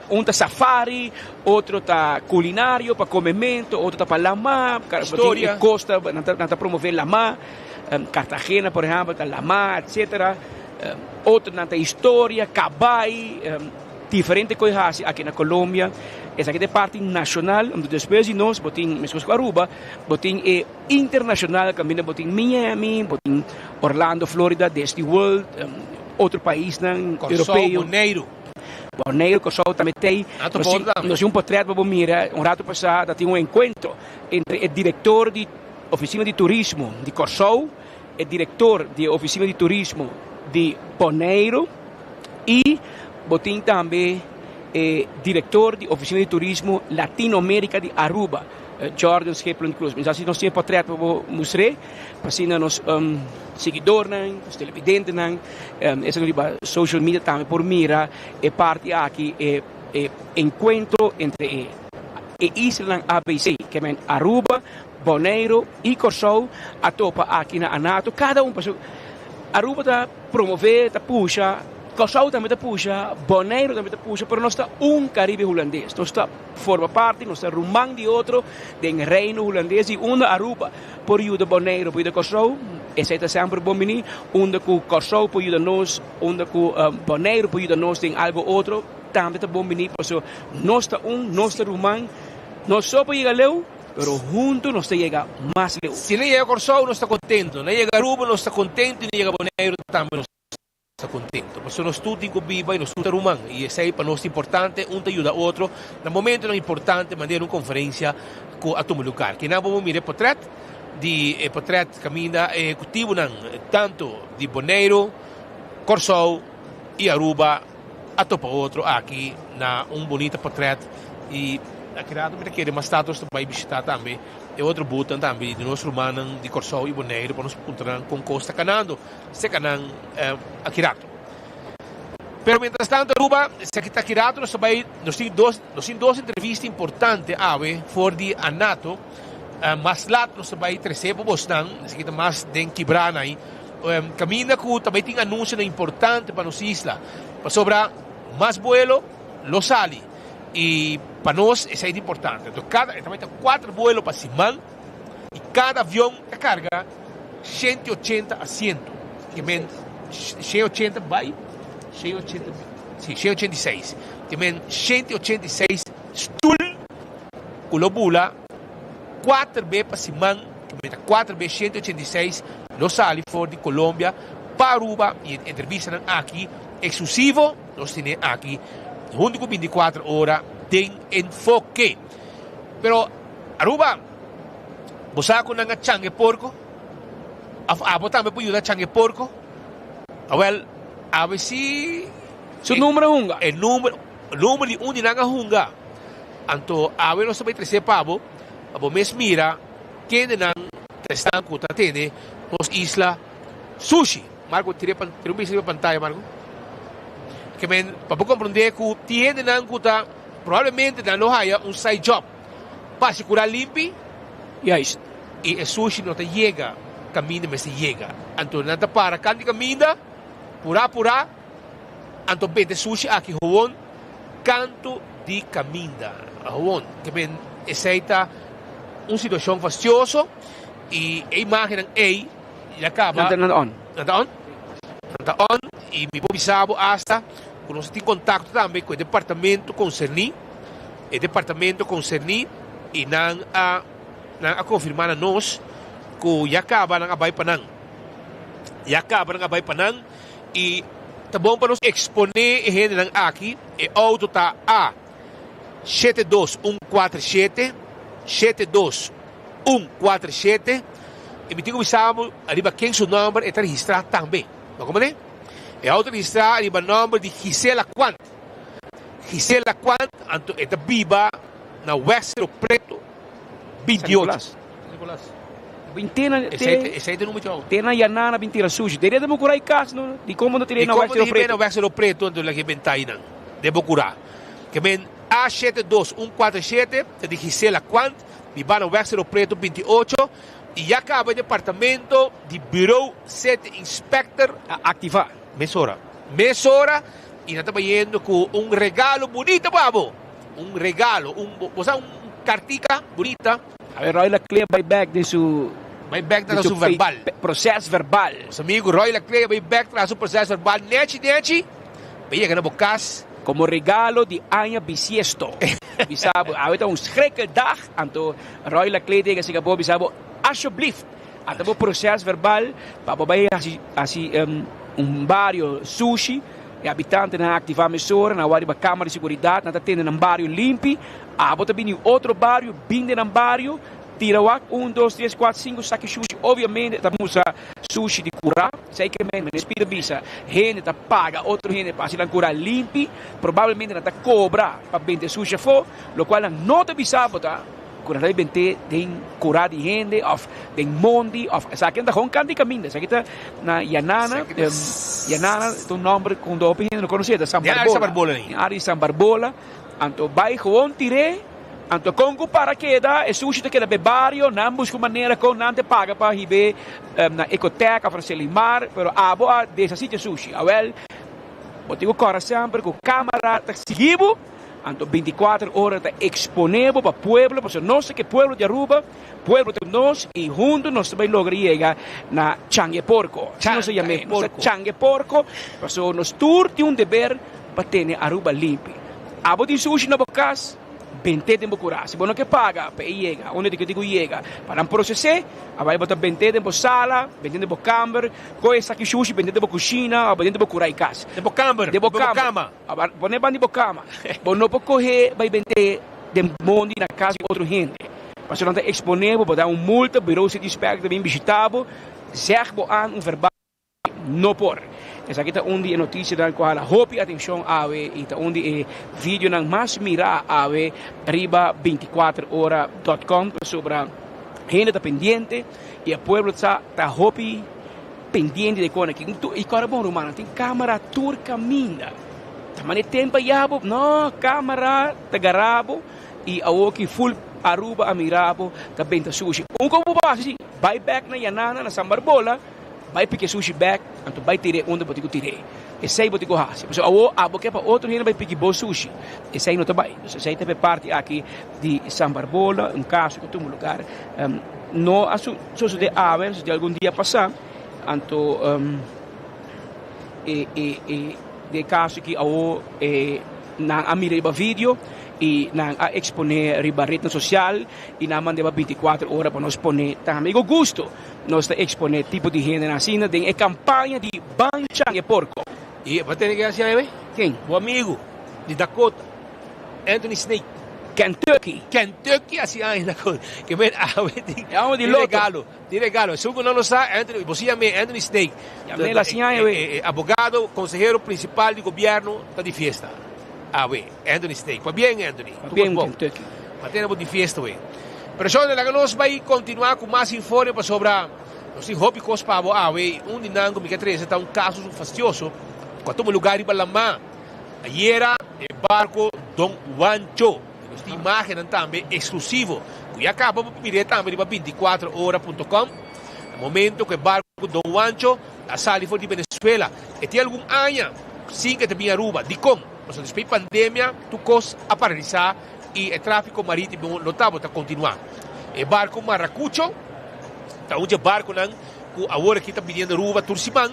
un ta safari, otro ta kulinario pa komemento, otro ta pa lamá, Historia. Kosta nan ta nan ta promove lamá, Cartagena por ehèmpel ta lamá etsetera, otronan ta historia, kabai. Diferente koe hasi aki na Colombia. Esaki ta e parti nashonal, anto despues di nos bo tin, meskos ku Aruba, bo tin e internashonal kaminda bo tin Miami, bo tin Orlando, Florida, Disney World, otro paisnan Kòrsou, europeo. Boneiru. Boneiru, Kòrsou tambe t'ei. Nan ta Nos tin, por tambe. nos tin un potret pa bo mira, un ratu pasá ta tin un enkuentro entre e direktor di Ofisina di Turismo di Kòrsou, e direktor di e Ofisina di Turismo di Boneiru, I bo tin tambe e direktor di Ofisina di Turismo Latino Amerika di Aruba, Jordan Schiplen Cruz. Mi sa si nos tin e portret pa bo mustr'é, pa asina nos siguidornan, nos televidentenan, esnan riba social media tambe por mira e parti aki, e enkuentro entre e islanan ABC, ke men Aruba, Boneiru i Kòrsou a topa aki na Anato, kada un pasobra Aruba ta. Promové ta pusha, Kòrsou tambe ta pusha, Boneiru tambe ta pusha, pero nos ta un Karibe Hulandes. Nos ta forma parti, nos ta ruman di otro den Reino Hulandes i unda Aruba por yuda Boneiru, por yuda Kòrsou, esei ta semper bon bini. Unda ku Kòrsou por yuda nos, unda ku Boneiru por yuda nos den algu otro, tambe ta bon bini pasobra nos ta un, nos ta ruman, nos so por yega leu. Pero huntu nos ta yega mas leu. Si nan yega Kòrsou nos ta kontentu, nan yega Aruba nos ta kontentu i nan yega Boneiru tambe nos ta kontentu. Pasobra nos tur tin ku biba i nos tur ta ruman i esei pa nos ta importante, un ta yuda otro na momentunan importante manera un konferensia ku a tuma lugar. Kinan bo por mira e potrèt di e potrèt kaminda e ehekutivonan tantu di Boneiru, Kòrsou i Aruba a topa otro aki na un bunita portret y aki rato mi ta kere mas tatos ta bay bishita tambe e otro butan tambe di nos rumannan di Corsou y Boneiru pa nos puntra nan con cos ta canando seca nan aki rato. Pero mientras tanto Aruba esaki ta aki rato nos ta bay nos tin dos nos tin dos entrevista importante awe for di Anato mas lat nos ta bay trece pa bosnan esaki ta mas den kibra nan. Caminda cu ta bay tin anuncionan importante pa nos isla, pasobra mas buelo lo sali y pa nos esey ta importante. Entonces cada, e ta bay ta cuatro buelo pa siman y cada avion ta carga 180 asiento, ke men 180 bay, 180, si, 186, ke men 186 stoel cu lo bula cuater be pa siman, ke men ta cuater be 186 Lo sali for di Colombia pa Aruba y e entrevistanan aki exclusivo nos tene aki hunto cu 24 ora den Enfoke. Pero Aruba, bo sa cu nan a changa e porco? Of abo tambe por yuda changa e porco? Awel, awe si Su number a hunga. E number, number di un di nan a hunga. Anto awe nos ta bay trece pa bo, pa bo mes mira Kendenan ta esnan ku ta tene nos isla sushi? Marco, tira e tira un bista riba pantaya, Marco. Ke men, pa bo komprondé ku tin hendenan ku ta probablemente nan lo haya un side job pa asigurá limpi. Juist. I e sushi no ta yega kaminda mester yega. Anto nan ta para kant di kaminda, purá purá, anto bende sushi aki howon kantu di kaminda. Howon. Ke men, esei ta. Un situacion fastioso y e imagennan ey ya caba. Nan ta on. Nan ta on? Nan ta on y mi por bisa bo hasta cu nos tin contacto tambe cu e departamento concerni, e departamento concerni y nan a nan a confirma na nos cu ya caba nan a bay pa nan. Ya caba nan a bay pa nan y ta bon pa nos expone e hendenan aki, e auto ta A 72147, 72147, y mi tin cu bisa bo ariba ken su nomber e ta registra tambe. Bo comprende? E auto registra ariba nomber di Gisela Quant. Gisela Quant, anto e ta biba na West Cerro Preto 28. San Nicolas. Bin tena te. Esei ta number di auto. Tena Yanana bin tira sushi. Deria ta bo cura e cas no. Di como no tira na West Cerro Preto. Di como na West Cerro Preto anto laki benta einan. Den bo cura. Ke men A 72147 ta di Gisela Quant biba na West Cerro Preto 28 y ya caba e departamento di Bureau City Inspector a activa. Mesora. Mesora y nan ta bayendo cu un regalo bunita pa bo. Un regalo, un bo sa un cartica bunita. A ver Roy Laclea bay bek den su Bay bek tras su verbal. Proces verbal. Nos amigo Roy Laclea bay bek tras su proces verbal nechi nechi pa yega na bo cas. Como regalo di aña bisiesto. Bisa bo awe ta un schrikkeldag anto Roy Laclea ta yega siga bo bisa bo alsjeblieft ata bo proces verbal pa bo bay haci haci un bario sushi. E habitantenan a aktivá mesora, nan a wak riba kámara di seguridat, nan ta tene nan bario limpi. Abo ta bini otro bario, bin den nan bario, tira wak, un, dos, tres, kuater, sinku saki shushi. Obviamente ta mustra sushi di kurá. Esei ke men, men Speed a bisa, hende ta paga otro hende pa hasi nan kurá limpi. Probablemente nan ta kobra pa bende sushi afó, lokual nan no ta bisa bo ta. Ku nan ta bent'é den kurá di hende òf den mondi òf esaki nan ta gewoon kant di kaminda. Esaki ta na Yanana. Yanana ta un nòmber ku hopi hende no konosé, ta San Barbola. Den área di San Barbola. Anto bai gewoon tir'é. Anto kon ku para keda e sushi ta keda p'e bario. Nan buska un manera kon nan ta paga pa hib'é na Ecotec òf na Selimar. Pero abo a deshasí dje sushi. Awèl, bo tin ku kòrda semper ku kámara ta sigui bo. Anto binticuater ora ta expone bo pa pueblo, pasobra nos ta ke pueblo di Aruba, pueblo ta ku nos y hunto nos ta bay logra yega na Changue Porco. Así nos ta yam'é, nos ta Changue Porco, pasobra nos tur tin un deber pa tene Aruba limpi. Abo tin sushi na bo cas? Bent'é den bo cura. Si bo no ke paga pa e yega unda di ke tin ku yega pa nan proces'é, a bay bo ta bent'é den bo sala, bent'é den bo kamber, kohe esaki shushi bent'é den bo cushina o bent'é den bo cura y cas. Den bo kamber, den bo kama. Aba pone ban di bo kama. Bo no por kohe bai bende den mondi na kas di otro hende. Pasobra nan ta eksponé bo, bo da un multa, Bureau City Inspector ta bin bishitá bo, zeg bo an un verbal no por. Esaki ta un di e notisianan ku a hala hopi atenshon awe i ta un di e videonan mas mirá awe riba 24 ora dot com pasobra hende ta pendiente i e pueblo sa ta hopi Pendiente di kona ki i kòrda bon rumannan tin kamera tur kaminda ta manda e tempu aya bo no kamera ta gara bo i awor ki ful Aruba a mira bo ta benta sushi un komo bo hasi si bai bek na Yanana na San Barbola bai piki e sushi bek anto bai tir'é unda bo tin ku tir'é esei bo tin ku hasi pasobra awor abo ke pa otro hende bai piki bo sushi esei no ta bai esei ta e parti aki di San Barbola un kaso ku tuma lugar no a sosode awe, a sosode algun dia pasá, anto e e e den e kaso aki awo e nan a mira riba video i nan a eksponé riba retnan sosial i nan a manda riba binti kuater ora pa nos pone tambe. I ku gusto nos ta eksponé tipo di hendenan asina den e kampaña di Ban Chan e Porko. I bo tene ke hasi awe? Ken? Bo amigu di Dakota. Anthony Snake. Kentucky. Kentucky asi aña na con ke men awe tin E amo di loto. regalo, tin regalo. Esun ku no lo sa Anthony, bo si yam'é Anthony Snake. Yam'é la si aña we. E abogado, konsehero prinsipal di gobièrnu ta di fiesta awe. Anthony Snake. Pabien Anthony. Pabien Kentucky. Mantené bo di fiesta we. Pero shon laga nos bai kontinuá ku mas informe pasobra nos tin hopi kos pa bo awe i un di nan ku mi ke trese ta un kaso fastioso ku a tuma lugá riba lamá. Ayera e barco Don Juancho. Y nos tin imagennan tambe exclusivo cu ya caba bo por mir'é tambe riba 24 ora punto com. Na momento cu e barco Don Juancho a sali for di Venezuela, e tin algun aña sin cu e ta bin Aruba. Dicon? Pasobra despues di pandemia tur cos a paralisa y e trafico maritimo no tabata continua. E barco Maracucho ta un dje barconan cu awor aki ta biniendo Aruba tur siman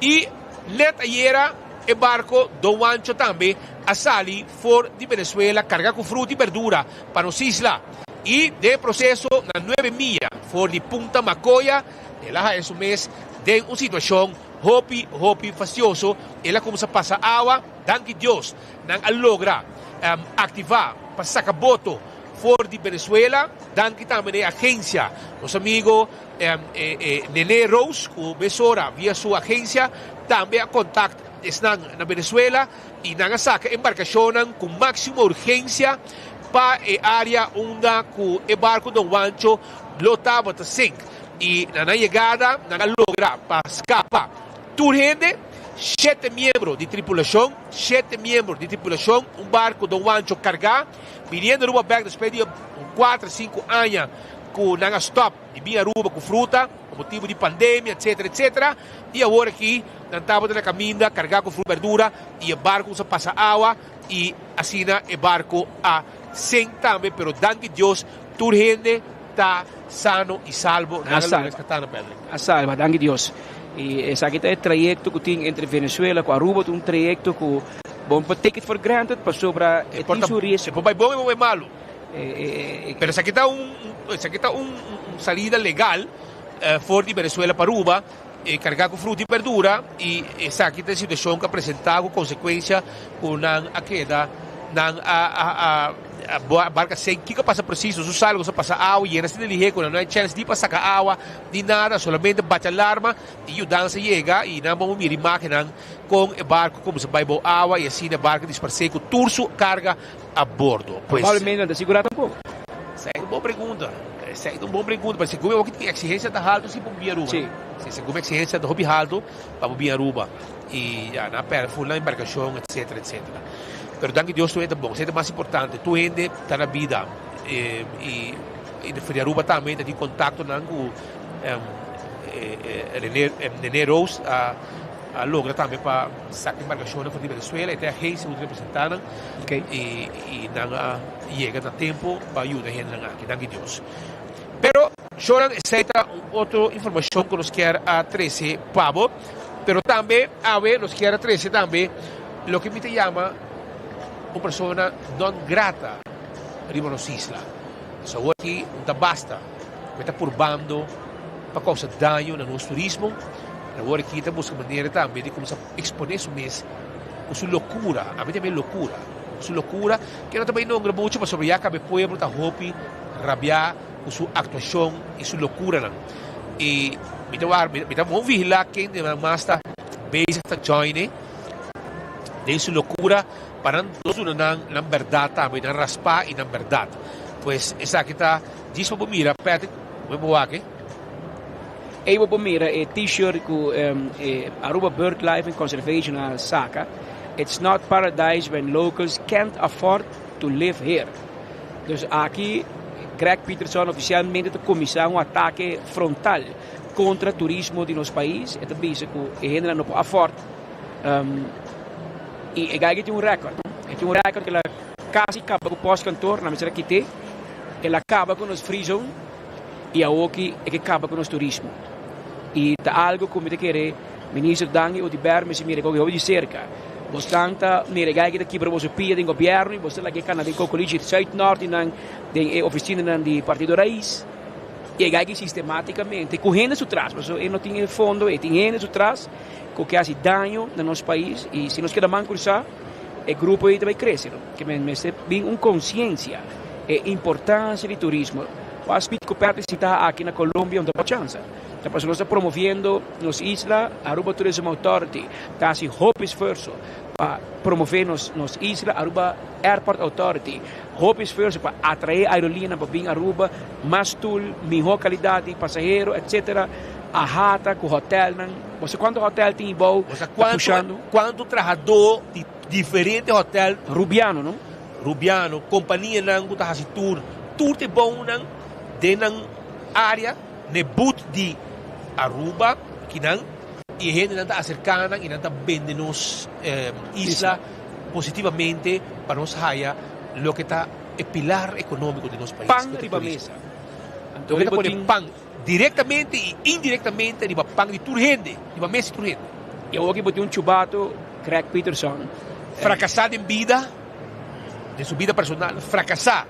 y. Net ayera e barco Don Juancho tambe a sali for di Venezuela carga cu fruta y berdura pa nos isla y den e proceso na nuebe mia for di Punta Macoya el a haya su mes den un situacion hopi hopi fastioso. El a cuminsa pasa awa, danki Dios nan a logra activa pa saca boto for di Venezuela, danki tambe na e agencia nos amigo Nene Rose cu mesora via su agencia tambe a contact esnan na Venezuela y nan a saca embarcacionnan cu maximo urgencia pa e area unda cu e barco Don Juancho lo tabata sink y na nan yegada nan a logra pa scapa tur hende, shete miembro di tripulacion, shete miembro di tripulacion, un barco Don Juancho carga biniendo Aruba bek despues di un cuatro cinco aña cu nan a stop di bin Aruba cu fruta pa motibo di pandemia etcetera etcetera y awor aki nan tabata na caminda carga cu fruta y berdura y e barco cuminsa pasa awa y asina e barco a sink tambe pero danki Dios tur hende ta sano y salvo nan a logra rescata nan Patrick. A salba danki Dios y esaki ta e trayecto cu tin entre Venezuela cu Aruba ta un trayecto cu bo no por take it for granted pasobra e tin su riesgo. E por bay bon y por bay malo. Pero esaki ta un esaki ta un salida legal for di Venezuela pa Aruba carga cu fruta y berdura y esaki ta e situacion cu a presenta cu consecuencia cu nan a keda nan a a barca sink. Kico a pasa precies? Nos no sabi loke a pasa awa yena asina lihe cu nan no hay chance ni pa saca awa ni nada solamente bacha alarma y yudansa yega y nan bo mira imagennan con e barco cuminsa bay bou awa y asina e barco disparce cu tur su carga a bordo. Pues. Probablemente no ta sigurá tampoco. Esei ta un bon pregunta. Esei ta un bon pregunta. Pero segun mi awor ki exigencia ta halto si pa bo bin Aruba. Sí. Si, segun mi exigencia ta hopi halto pa bo bin Aruba. Y ya, nan a perde full nan embarcacion, etcetera, etcetera. Pero danki Dios tur hende ta bon. Esei ta mas importante. Tur hende ta na bida. Y y for di Aruba tambe ta tin contactonan cu Rene, Nene Rose a. A logra tambe pa saca embarcacionnan for di Venezuela. E ta e agencia cu ta representa nan y nan a yega na tempo pa yuda hendenan aki. Danki Dios. Pero, shornan, esey ta un otro informacion cu nos kier a trece pa bo. Pero tambe awe nos kier a trece tambe loke mi ta yama un persona non grata riba nos isla. So awor aki no ta basta. Mi ta purbando pa causa daño na nos turismo. Awor aki ta busca manera tambe di cuminsa expone su mes cu su locura. Ami ta yama e locura. Su locura ke no ta bay nombra mucho pasobra ya caba e pueblo ta hopi rabia cu su actuacion y su locuranan. Y mi ta wak, mi ta bon vigila ken di nan mas ta bezig ta join e den su locura pa nan nos duna nan nan berdad tambe, nan raspa y nan berdad. Pues esaki ta djis pa bo mira Patrick, bo por wak e. Ey bo por mira e t-shirt cu e Aruba Birdlife and Conservation a saca, It's not paradise when locals can't afford to live here. Dus aki Greg Peterson oficialmente ta cuminsa un atake frontal contra turismo di nos pais. E ta bisa cu e hendenan no por afford y e guy tin un record. E tin un record cu el a casi caba cu postkantoor, nan mester a kite. El a caba cu nos free zone. y awoki e ke kaba ku nos turismo. Y ta algo ku mi ta kere Minister Dangui Oduber mester mira koki hopi di serka. Bosnan ta mira e gai ki ta kibra boso pia den gobierno y bos ta laga e kana den Cocolichi Zuid Nort y nan den e oficinanan di Partido Raiz y e gai ki sistematicamente ku hende su tras pasobra e no tin e fondo e tin hende su tras ku ke hasi daño na nos pais y si nos keda man crusa e grupo ei ta bai crece no. Ke men mester bin un conciencia e importancia di turismo. Pas Piet cu Patrick sinta aki na Colombia un ta pa chansa. Ta pasobra nos ta promoviendo nos isla, Aruba Tourism Authority ta haci hopi esfuerzo pa promove nos nos isla, Aruba Airport Authority hopi esfuerzo pa atrae aerolineanan pa bin Aruba, mas stoel, miho calidad di pasahero etc. Ahata cu hotelnan, bo sa cuanto hotel tin ibou ta pushando? Cuanto trahador di Diferente hotel. Rubiano no? Rubiano, companianan cu ta haci tour, tur ta e bounan den nan area n'e boot di Aruba kinan y e hendenan ta acerca nan y nan ta bende nos isla positivamente pa nos haya loke ta e pilar economico di nos pais. Pan riba mesa. Loke ta pone pan directamente y indirectamente riba pan di tur hende, riba mesa di tur hende. I awor ki bo tin un chubato, Greg Peterson. Frakasá den bida, den su bida personal, frakasá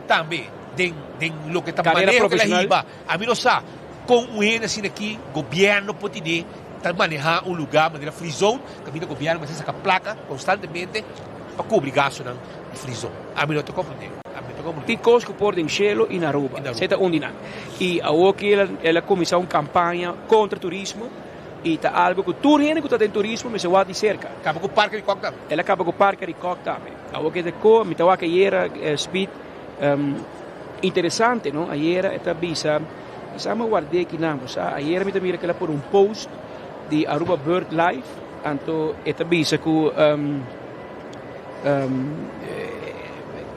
tambe den den loke ta Karera maneho ke la profeshonal. hiba. Ami no sa kon un hende asina aki gobièrnu por tene ta manehá un lugá manera Free Zone, kaminda gobièrnu mester saka plaka konstantemente pa kubri gastunan di Free Zone. Ami no ta komprendé. Ami no ta komprendé. Tin kos ku por den shelu i na Aruba. Esei ta un di nan. I awor ki el a kuminsá un kampaña kontra turismo i ta algu ku tur hende ku ta den turismo mester wak di serka. Kaba ku Parke di Kòk tambe. El a kaba ku Parke di Kòk tambe. Awor ki e ta ko, mi ta wak ayera Speed, interesante no, ayera e ta bisa, mi sa mi a ward'é kinan, bo sa, ayera mi ta mira ku el a pone un post di Aruba Bird Life, anto e ta bisa ku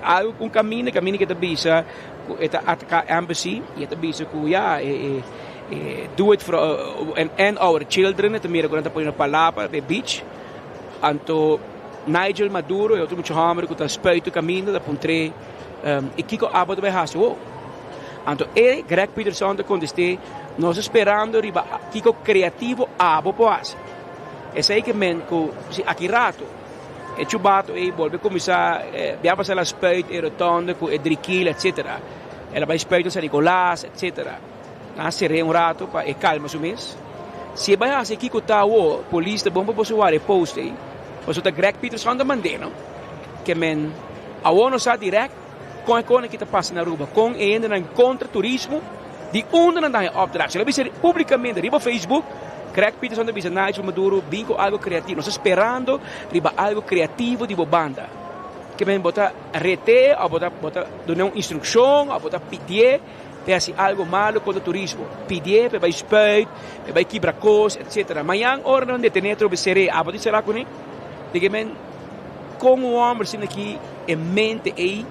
algu un kaminda, kaminda ku e ta bisa ku e ta ataká embassy i e ta bisa ku ya e do it for and our children, e ta mira ku nan ta pone palabra pa e beach, anto Nigel Maduro e otro mucha hòmber ku ta spuit kaminda ta puntr'é i kiko abo ta bai hasi awor? Anto e Greg Peterson ta kontest'é, Nos ta sperando riba kiko kreativo abo por hasi. Esei ke men ku si aki rato e chubato ei bolbe kuminsá bia pasa el a spuit e rotonde ku e drikil etsetera. El a bai spuit na San Nicolas etsetera. Nan a ser'é un rato pa e kalma su mes. Si e bai hasi kiko ta awor, polis ta bon pa boso wara e post ei, pasobra ta Greg Peterson ta mand'é no. Ke men awor no sa dirèkt kon e kosnan ki ta pasa na Aruba, kon e hendenan kontra turismo, di unda nan ta haña opdracht. El a bisa públikamente riba Facebook, Greg Peterson ta bisa Nigel Maduro bin ku algu kreativo. Nos ta sperando riba algu kreativo di bo banda. Ke men bo ta ret'é òf bo ta bo ta dun'é un instrukshon òf bo ta pidié p'e hasi algu malu kontra turismo. Pidié p'e bai spuit, p'e bai kibra kos, etsetera. Mañan ora nan detené atrobe ser'é, abo tin será kuné? Di ke men kon un hòmber asina aki e mente ei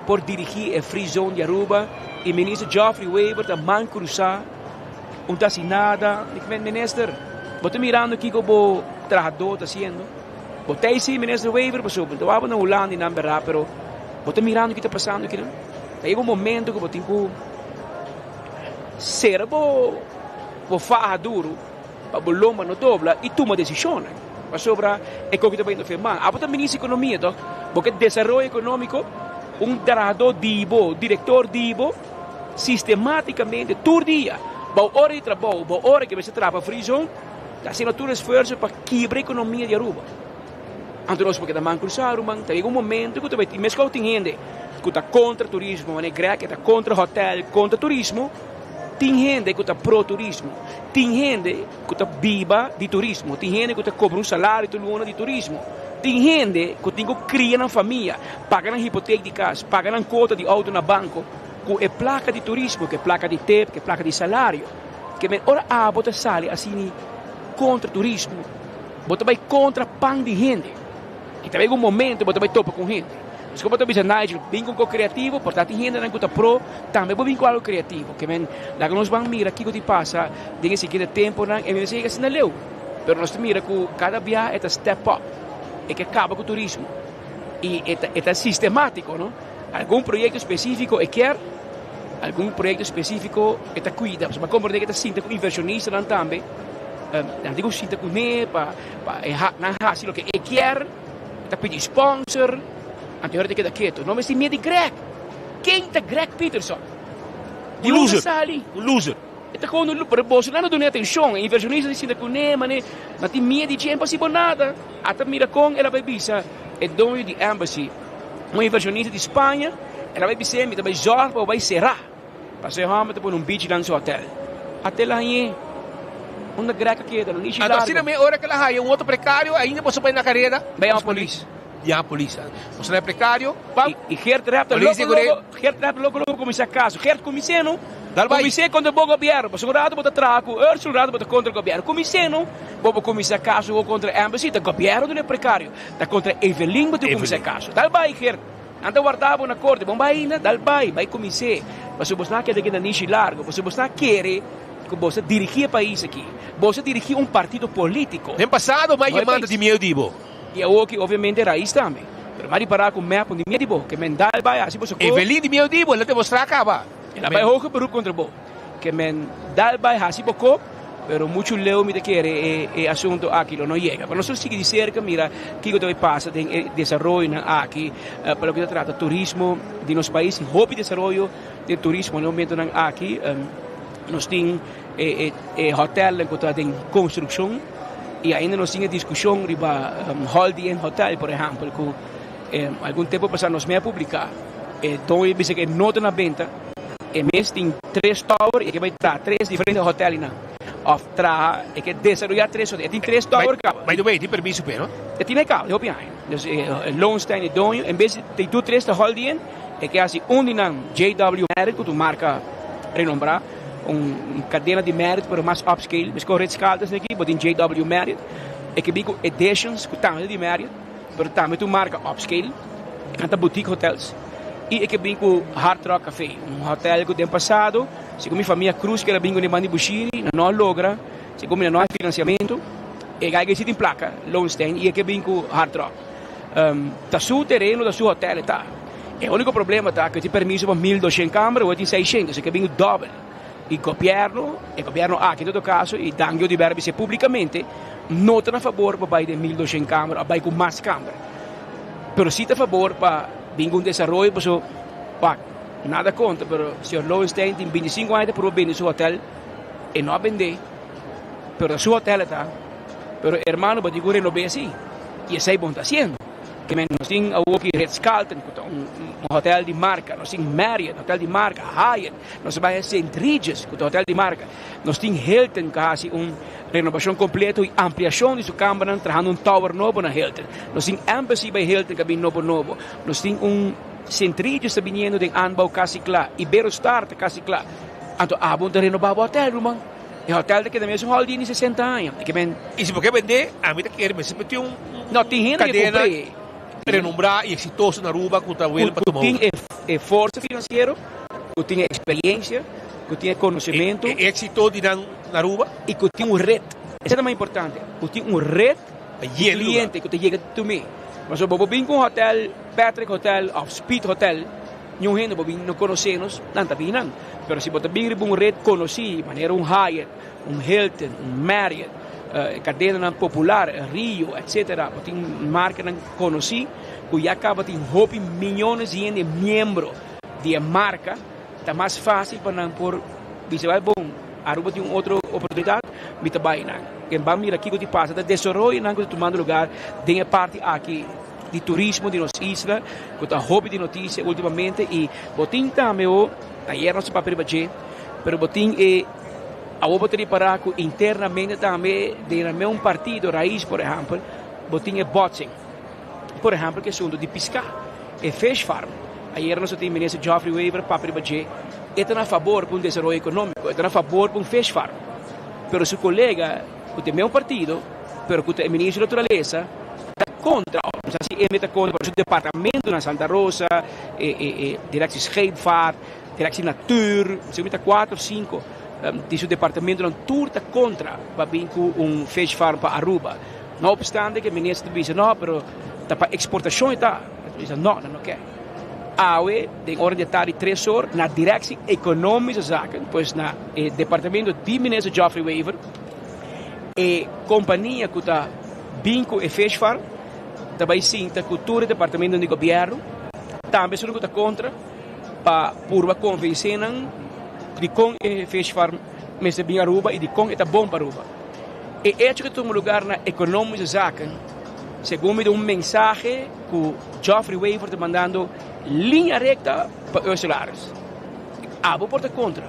por dirigí e Free Zone di Aruba i Minister Geoffrey Wever ta man krusá, un ta hasi nada. Di ke men, Minister, bo ta mirando kiko bo trahadó ta hasiendo? Bo ta ei sí, Minister Wever, pasobra bo ta wak bo na Hulanda i nan bèrdat, pero bo ta mirando ki ta pasando akinan? Ta yega un momento ku bo tin ku sera bo bo faha duru pa bo lomba no dobla i tuma desishonnan. Pasobra e koki ta bayendo fe man. Abo ta minister di ekonomia tok? Bo ke desaroyo ekonómiko, un trahadó di bo, direktor di bo, sistematikamente tur dia, bou ora di trabou, bou ora ke mester traha pa Free Zone, ta hasiendo tur esfuerso pa kibra ekonomia di Aruba. Anto nos por keda man krusá, ruman. Ta yega un momento ku ta bai tin, meskos tin hende ku ta kontra turismo, manera Greg e ta kontra hotèl, kontra turismo, tin hende ku ta pro turismo, tin hende ku ta biba di turismo, tin hende ku ta kobra un salario tur luna di turismo, tin hende ku tin ku kria nan famia, paga nan hipotek di kas, paga nan kota di outo na banko ku e plaka di turismo, ku e plaka di tep, ku e plaka di salario. Ke men ora abo ta sali asini kontra turismo, bo ta bai kontra pan di hende. I ta bai un momento bo ta bai topa ku hende. Pues ku bo ta bisa Nigel, bin ku un kos kreativo, por ta tin hendenan ku ta pro, tambe bo bin ku algu kreativo. Ke men laga nos ban mira kiko tin pasa den e siguiente temponan, e mester yega asina leu. Pero nos ta mira ku kada bia e ta step up, e ke kaba ku turismo. I e ta e ta sistematiko, no? Algun proyekto spesifiko e kier, algun proyekto spesifiko e ta kuida. Pasobra bo a komprende ku e ta sinta ku invershonistanan tambe, nan tin ku sinta kuné pa pa e nan hasi loke e kier. Ta pidi sponsor, anto e ora ta keda keto. No mester miedo di Greg. Ken ta Greg Peterson? Di unda sali? Un loser. E ta kono un pero boso nan a duna atencion. E inversionista di sinta cune, mane, ma tin miedo di dje, imposible nada. Ata mira con el a bay bisa e doño di embassy, un inversionista di Spaña, el a bay bis'é, mi ta bay zorg pa bo bay cera. Pasobra e homber ta pone un bichi nan su hotel. Ata el a hañ'é. Unda Greg a keda? No nishi Anto largo. asina mi ora cu el a haya un otro precario, ainda boso bay na careda. Bay ama polis. Ya polis. Boso na e precario, pam. I Geert Rep ta Polis loco di loco, Geert Rep loco loco cuminsa caso. Geert cumins'é no. Dal bay. Cumins'é contra bo gobierno. Pasobra un rato bo ta traha cu Ursula, un rato bo ta contra gobierno. Cumins'é no. Bo por cuminsa caso bo contra Embassy. Ta gobierno duna e precario. Ta contra Evelyn bo tin cuminsa caso. Dal bay Geert. Nan ta warda bo na korte. Bon bai ainda? Dal bai, bai kumins'é. Pasobra bos no a keda aki na nishi largu. Pasobra bos no a kere ku bos ta dirigí e pais aki. Bos ta dirigí un partido polítiko. Den pasado mai No e yamanda pais. di miedu di bo. I awoki obviamente Rais tambe. Pero m'a ripará ku mep no di miedu di bo. Ke men dal bai hasi boso ko. Evelyn di miedu di bo, el a demostrá kaba. El a bai hoger beroep kontra bo. Ke men dal bai hasi bo ko. Pero muchu leu mi ta kere e e asunto aki lo no yega. Pero nos lo sigui di serka mira kiko ta bay pasa den e desaroyonan aki pa loke ta trata turismo di nos pais. Hopi desaroyo den turismo na e momentonan aki. Nos tin e e hotelnan ku ta den konstrukshon i ainda nos tin e diskushon riba Holiday Inn Hotel por ehèmpel ku algun tempu pasá nos mei a publiká. E doño bisa ku e no ta na benta. E mes tin tres tower y e ke bai traha tres diferente hotelnan of traha e ke desaroya tres hotel. E tin tres tower kaba. By the way, e tin permiso p'e, no? E tin e kaba, di hopi aña. Dus e Loonstein e doño, en bes di tur tres ta Holiday Inn, e ke hasi un di nan JW Marriott ku ta un marka renombrá, un kadena di Marriott pero mas upscale. Meskos Ritz Carlton esaki, bo tin JW Marriott. E ke bin ku Editions ku tambe ta di Marriott. Pero tambe ta un marka upscale, nan ta boutique hotels y e ke bin ku Hard Rock Cafe, un hotel ku den pasado, segun mi famia Cruz ker a bin ku den banda di Bushiri, nan no a logra, segun mi nan no a financiamento, e guy si tin placa, Loonstein, y e ke bin ku Hard Rock. Ta su tereno, ta su hotel e ta. E unico problema ta ku e tin permiso pa 1200 camber, awor e tin 600, e ke bin ku dobel. Y gobierno, e gobierno aki en todo caso, y Dangio di Berra bis'é publicamente, no ta na fabor pa bay den 1200 camber of bay cu mas camber. Pero si ta fabor pa bin cu un desaroyo paso, wak, nada contra, pero señor Lowenstein tin 25 aña ta purba bende su hotel, e no a bende, pero ta su hotel e ta. Pero hermano bo tin cu renob'é si, y esey bo no ta haciendo. Ke men nos tin awoki Ritz Carlton cu ta un hotel di marca, nos tin Marriott, hotel di marca, Hyatt, Nos a bai a St. Regis, ku ta hotel di marka. Nos tin Hilton, ku a hasi un renobashon kompleto i ampliashon di su kambernan, trahando un tower nobo na Hilton. Nos tin Embassy by Hilton, ku a bin nobo nobo. Nos tin un St. Regis ta biniendo den aanbouw kasi kla. Iberostar ta kasi kla. Anto abo no ta renobá bo hotel, ruman. E hotel ta keda mesun hòl di di sesenta aña. E ke men. I si bo ke bendé, ami ta kere mester mete un No, tin hende ke kadena kumpr'é. renombrá i eksitoso na Aruba ku ta wele pa Ku tuma tin over. e forsa finansiero. Ku tin e eksperiencia, ku tin e konosementu. E éksito di nan na Aruba. I ku tin un ret. Esei ta mas importante. Ku tin un ret di kliente ku ta yega tumé. Pasobra bo por bin ku un hotel, Patrick Hotel òf Speed Hotel, niun hende bo bin no konosé nos, nan ta bin nan. Pero si bo ta bin riba un ret konosí, manera un Hyatt, un Hilton, un Marriott, e kadenanan popular, Rio, etcetera, bo tin markanan konosí ku ya kaba tin hopi miyones di hende miembro. Di e marka ta mas fácil pa nan por bisa bai bon Aruba tin un otro oportunidad mi ta bai nan en ban mira kiko ti pasa ta desaroyonan ku ta tumando lugar den e parti aki di turismo di nos isla ku ta hopi di noticia ultimamente y bo tin tambe ho ayer nos a papia riba dje pero bo tin e awor bo ta ripara ku internamente tambe den nan un partido Raiz por ehempel bo tin e botsing. Por ehempel ku e asuntu di piská, e fish farm. Ayera nos a tin minister Geoffrey Wever papia riba dje. E ta na fabor pa un desaroyo ekonómiko, e ta na fabor pa un fish farm. Pero su kolega ku ta e meun partido, pero ku ta e minister di naturalesa, ta kontra. Òf no sa si e ta kontra, pero su departamento na Santa Rosa, e e Directie Scheepvaart, Directie Natuur, segun mi ta kuater òf sinku di su departamentonan tur ta kontra pa bin ku un fish farm pa Aruba. No obstante ke minister ta bisa no, pero ta pa eksportashon e ta. E ta bisa no, nan no ke. Awe den ora di e tardi tres or na Directie Economische Zaken, pues na e departamento di minister Geoffrey Wever, e kompania ku ta bin ku e fish farm ta bai sinta ku tur e departamentonan di gobièrnu, tambe esun ku ta kontra, pa purba konvensé nan dikon e fish farm mester bin Aruba i dikon e ta bon pa Aruba. E echo ku ta tuma lugar na Economische Zaken, segun mi ta un mensahe ku Geoffrey Wever ta mandando liña rekta pa Ursula Arends. Abo por ta kontra,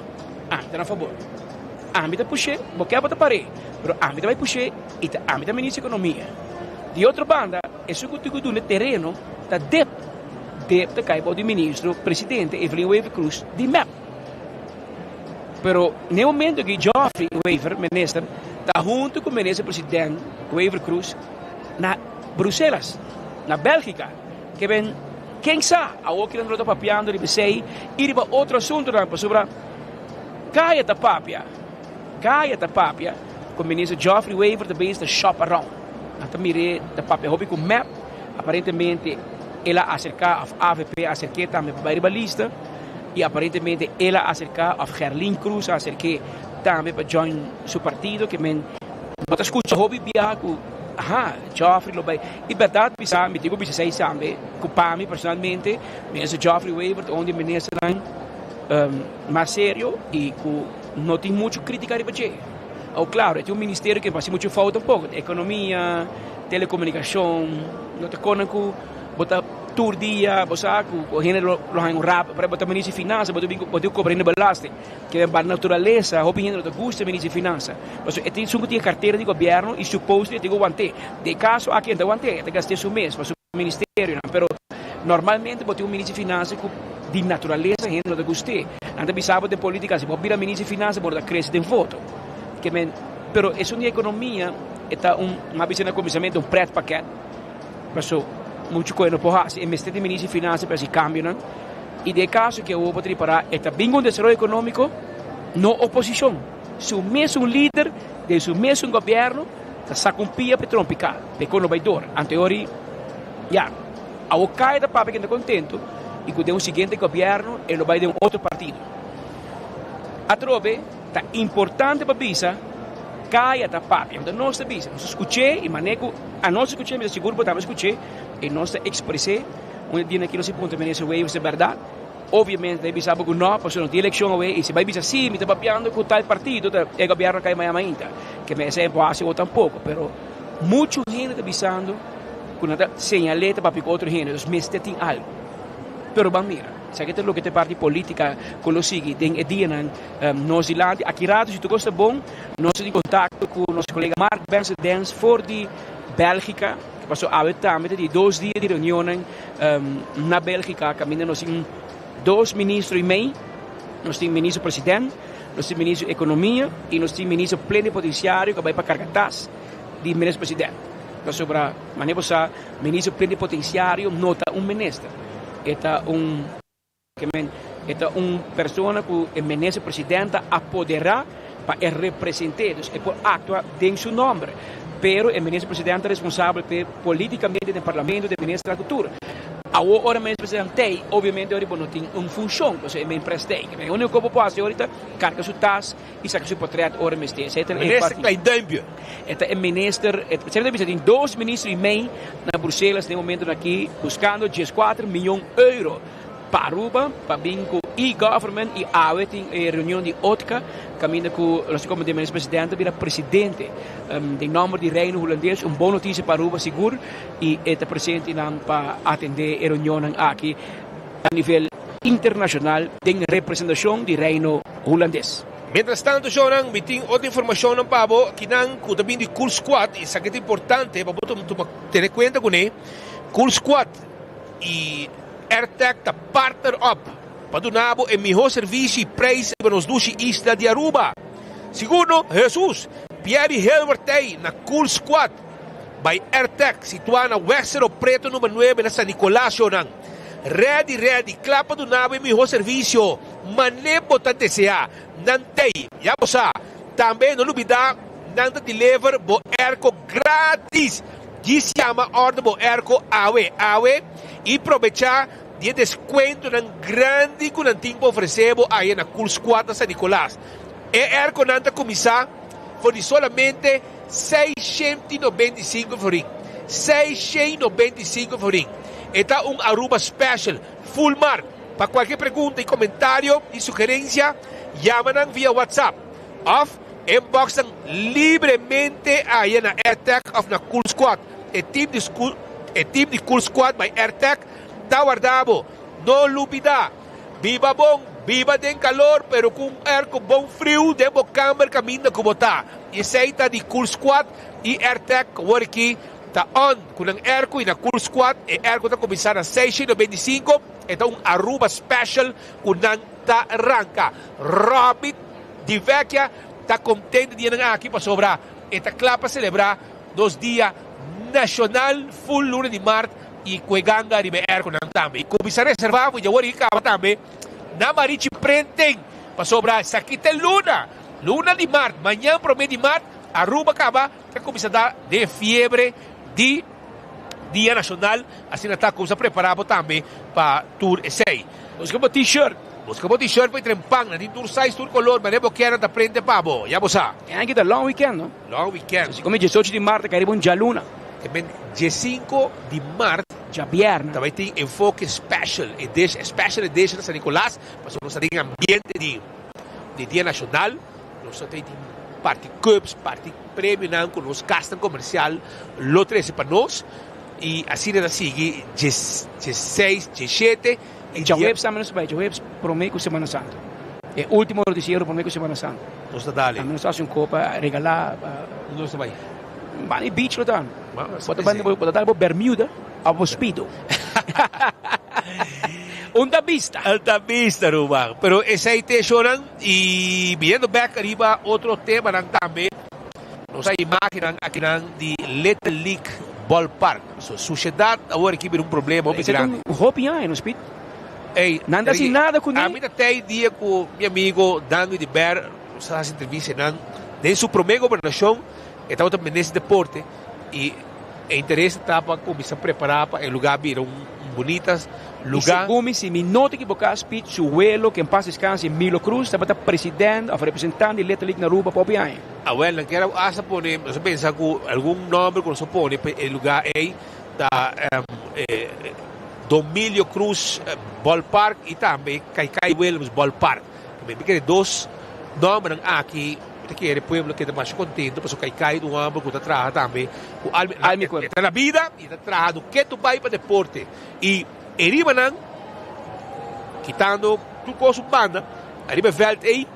ami ta na fabor. Ami ta push'é, bo ke bo ta par'é, pero ami ta bai push'é i ta ami ta minister di Ekonomia. Di otro banda, esun ku tin ku duna e tereno ta dip. Dip ta kai bou di ministro presidente Evelyn Wever-Croes di mep. Pero n'e momento aki Geoffrey Wever, minister, ta hunto cu minister president Wever Croes na Bruselas, na Belgica. Ke ben, ken sa, awor kinan lo ta papiando riba esey y riba otro asuntonan, pasobra caya ta papia, caya ta papia cu minister Geoffrey Wever ta bezig ta shop around. Nan ta mir'é ta papia hopi cu mep, aparentemente el a acerca of avp a acerk'é tambe pa bay riba lista. y aparentemente el a acerca of Gerlin Cruz a acerke tambe pa join su partido ke men bo ta skucha hopi biaha ku aha Geoffrey lo bai i bèrdat bisa mi tin ku bisa esei tambe ku pa mi personalmente minister Geoffrey Wever ta un di e ministernan mas serio i ku no tin muchu kritika riba dje. Awo klaro e tin un ministerio ke no hasi muchu fout tampoko ekonomia, telekomunikashon no ta konan ku Bo ta tur dia, bo sa ku hende lo haña un rap, pero bo ta minister di finansa, bo ta bin bo tin ku kobra hende belasting. Ke pa naturalesa hopi hende no ta gusta minister di finansa, pasobra e tin esun ku tin e kartera di gobièrnu i supposedly e tin ku want'é. Den e kaso aki e no ta want'é, e ta gast'é su mes pa su ministerionan, pero normalmente bo tin un minister di finansa ku di naturalesa hende no ta gust'é. Nan ta bisa bo den politica si bo bira minister di finansa bo no ta krese den voto. Ke men, pero esun di ekonomia e ta un, mi a bisa na kuminsamentu, un pretpakket. Paso muchu koe no por hasi, e mester di Minister di Finansa pa hasi kambionan. I den e kaso ke awor bo ta ripará e ta bin ku un desaroyo ekonómiko, no oposishon. Su mesun lider den su mesun gobièrnu ta saka un pia pa e trompiká, pa e kon no bai dor. Anto e ora ya, awor kaya ta papia ke ta kontentu i ku den un siguiente gobièrnu e lo bai den un otro partido. Atrobe. Ta importante pa bisa, Caya ta papia. Anto nos ta bisa, nos ta scuché y manera cu anos ta scuché, mi ta sigur bo tambe scuché y nos ta expresé. Un dia aki nos a puntra Minister Wever si ta berdad. Obviamente ta bisa bo cu no, pasobra no tin eleccion awe y si bay bisa si, mi ta papiando cu tal partido, ta e gobierno cay mañana mainta. Ke me esey bo haci bo tampoco, pero mucho hende ta bisando cu nan ta señal'é ta papia cu otro hende, dus mester tin algo. Pero ban mira, esaki ta loke ta e parti politica cu lo sigui den e dianan. Nos dilanti aki rato si tur cos ta bon nos ta tin contacto cu nos colega Mark Bensedens for di Belgica paso awe tambe ta di dos dia di reunionnan na Belgica caminda nos tin dos ministro y mei nos tin ministro president nos tin ministro economia y nos tin ministro plenipotenciario cu a bay pa carga tas di ministro president pasobra manera bo sa ministro plenipotenciario no ta un minister e ta un. E ta un persona ku e minister president ta apoderá pa e represent'é, dus e por aktua den su nòmber. Pero e minister president ta responsabel p'e polítikamente den parlamento, den minister ku tur. Awor ora minister president t'ei, obviamente ora bo no tin un funshon, pasobra e men pres t'ei. E úniko ku bo por hasi ora ta karga su tas i saka su potrèt ora mester. Esei ta e Minister parti. Klein Duimpje. E ta e minister, e ta bisa tin dos minister i mei na Bruselas den e momentonan aki buskando dieskuater miyon euro. Pa Aruba pa bin cu e-government y awe tin e reunion di OTCA caminda cu nos ta comprende Minister Presidente a bira presidente den nomber di Reino Hulandes. Un bon noticia pa Aruba sigur y e ta presente nan pa atende e reunionnan aki a nivel internacional den representacion di Reino Hulandes. Mientras tanto shownan mi tin otro informacionnan pa bo kinan cu ta bin di Cool Squad y esaki ta importante pa bo tuma tene cuenta cune. Cool Squad y. Airtec ta partner up pa duna bo e miho servicio y prijs riba nos dushi isla di Aruba. Sigur no, Jesus! Pierre Hilbert tey na Cool Squad by Airtec situa na Weg Cerro Preto number nuebe na San Nicolas shownan. Ready ready kla pa duna bo e miho servicio mane bo ta desea. Nan tey, ya bo sa. Tambe no lubida nan ta deliver bo airco gratis. Djis yama order bo airco awe awe y probecha di e descuentonan grandi cu nan tin pa ofrece bo aya na Cool Squad na San Nicolas. E airconan ta cuminsa for di solamente 695 florin. 695 florin. E ta un Aruba Special Full Mark. Pa cualkier pregunta y comentario y sugerencia yama nan via WhatsApp of inbox nan libremente aya na Airtec of na Cool Squad. E team di E team di Cool Squad by Airtec ta warda bo. No lubida, biba bon, biba den calor pero cu un airco bon friu den bo camber caminda cu bo ta. Y esey ta di Cool Squad y Airtec awor aki ta on cu nan airco y na Cool Squad e airco ta cuminsa na 695, e ta un Aruba special cu nan ta ranca. Robby Di Vecchia ta contento di dianan aki pasobra e ta cla pa celebra nos dia nacional full luna di mart y cu e ganga riba e airconan tambe. Y cuminsa reserva for djawor y caba tambe na Marichi Printing pasobra esaki ta e luna, luna di mart, mañan prome di mart Aruba caba ta cuminsa da den e fiebre di dia nacional, asina ta cuminsa prepara bo tambe pa tur esey. Busca bo t-shirt. Buska bo t-shirt pa e trempan, nan tin tur size, tur color, manera bo kier nan ta prente pa bo, ya bo sa. E aña aki ta long weekend no? Long weekend. So si come diesocho di mart ta kai riba un djaluna. Te men diesinco di mart. Djabièrnè. Ta bai tin enfoke special edition, special edition na San Nicolas, pasobra nos ta den ambiente di di Dia Nacional, nos ta tin parti cups, parti premionan cu nos casnan comercial lo trece pa nos, y asina ta sigui djes diesseis, diesshete. E djaweps tambe nos ta bai, djaweps prome ku Semana Santa. E ultimo noticiero prome ku Semana Santa. Nos ta dale. Tambe nos ta hasi un kopa regalá. Nos ta bai. Banda e beach lo ta. Bo ta banda bo ta dal bo Bermuda of bo Speedo. Un ta bista. Un ta bista ruman. Pero esei te shownan y biniendo bek ariba otro temanan tambe. Nos a imagennan akinan di Little League Ballpark. So sushedat awor aki bira un problema hopi grandi. Esei ta un hopi aña no Speed. Ey, Nan ta hasi nada kuné. Ami ta tei dia ku mi amigo Dangui de Ber nos a hasi entrevista einan. Den su promé gobernashon e tabata minister di deporte i e interes ta pa kuminsá prepará pa e lugá bira un bunita lugá. I segun mi, si mi no ta ekiboká, Speed, su welo, ke en pas deskanse, Milo Cruz, tabata president òf representant di Little League na Aruba pa hopi aña. Awel, nan kier hasta pone, nos a pensa ku algun nomber ku nos a pone pa e lugá ei ta Don Milio Cruz Ballpark i tambe Kaikai Williams Ballpark. Mi kere dos nombernan aki, mi ta kere pueblo keda masha kontento pasobra Kaikai ta un homber ku ta traha tambe ku alma i kuerpo. E ta na bida i e ta traha no ke tur bai pa deporte i e riba nan kitando tur kos un banda ariba e vèlt ei.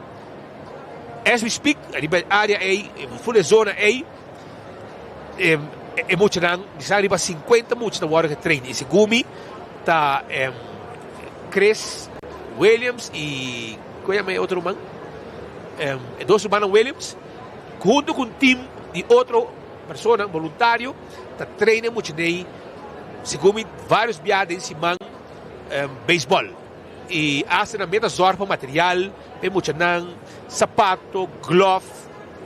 As we speak, riba e area ei, full e zona ei, e muchanan, mi sa riba 50 mucha ta wòrdu getrain. I segun mi ta Chris Williams i kon yama e otro ruman? E dos rumannan Williams huntu ku un team di otro persona boluntario ta train e muchanan ei segun mi varios biaha den siman beisbòl. I hasta nan meta zòrg pa material pa e muchanan, sapato, glòf,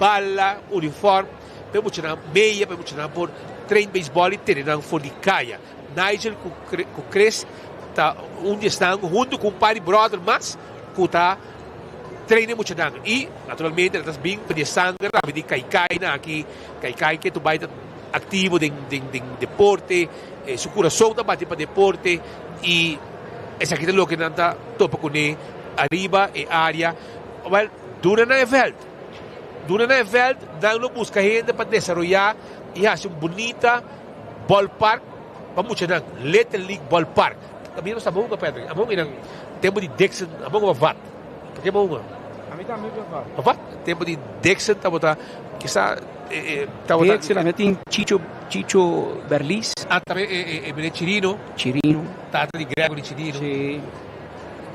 bala, unifòrm pa e muchanan, meya pa e muchanan por train beisbòl i tene nan for di kaya. Nigel ku Chris ta un di esnan huntu ku un par di bròder mas ku ta train e muchanan. I naturalmente nan ta bin pa di e sanger tambe di Kaikai nan aki. Kaikai ke tur bai ta aktivo den deporte, su kurason ta bati pa deporte i. Esaki ta loke nan ta topa kuné ariba e área. Wèl, duna nan e vèlt. Duna nan e vèlt, nan lo buska hende pa desaroyá i hasi un bunita ballpark pa muchanan, Little League Ballpark. Kaminda nos ta hunga, Patrick? Amo hunga einan tempu di Dixon, amo hunga pa vat. Pa ke bo hunga? Ami tambe pa vat. Pa vat? Tempu di Dixon tabata kisa tabata. Dixon, ami tin Chicho, Chicho Berlis. Ah, tambe e meneer Chirino. Chirino. Tata di Gregory Chirino. Si.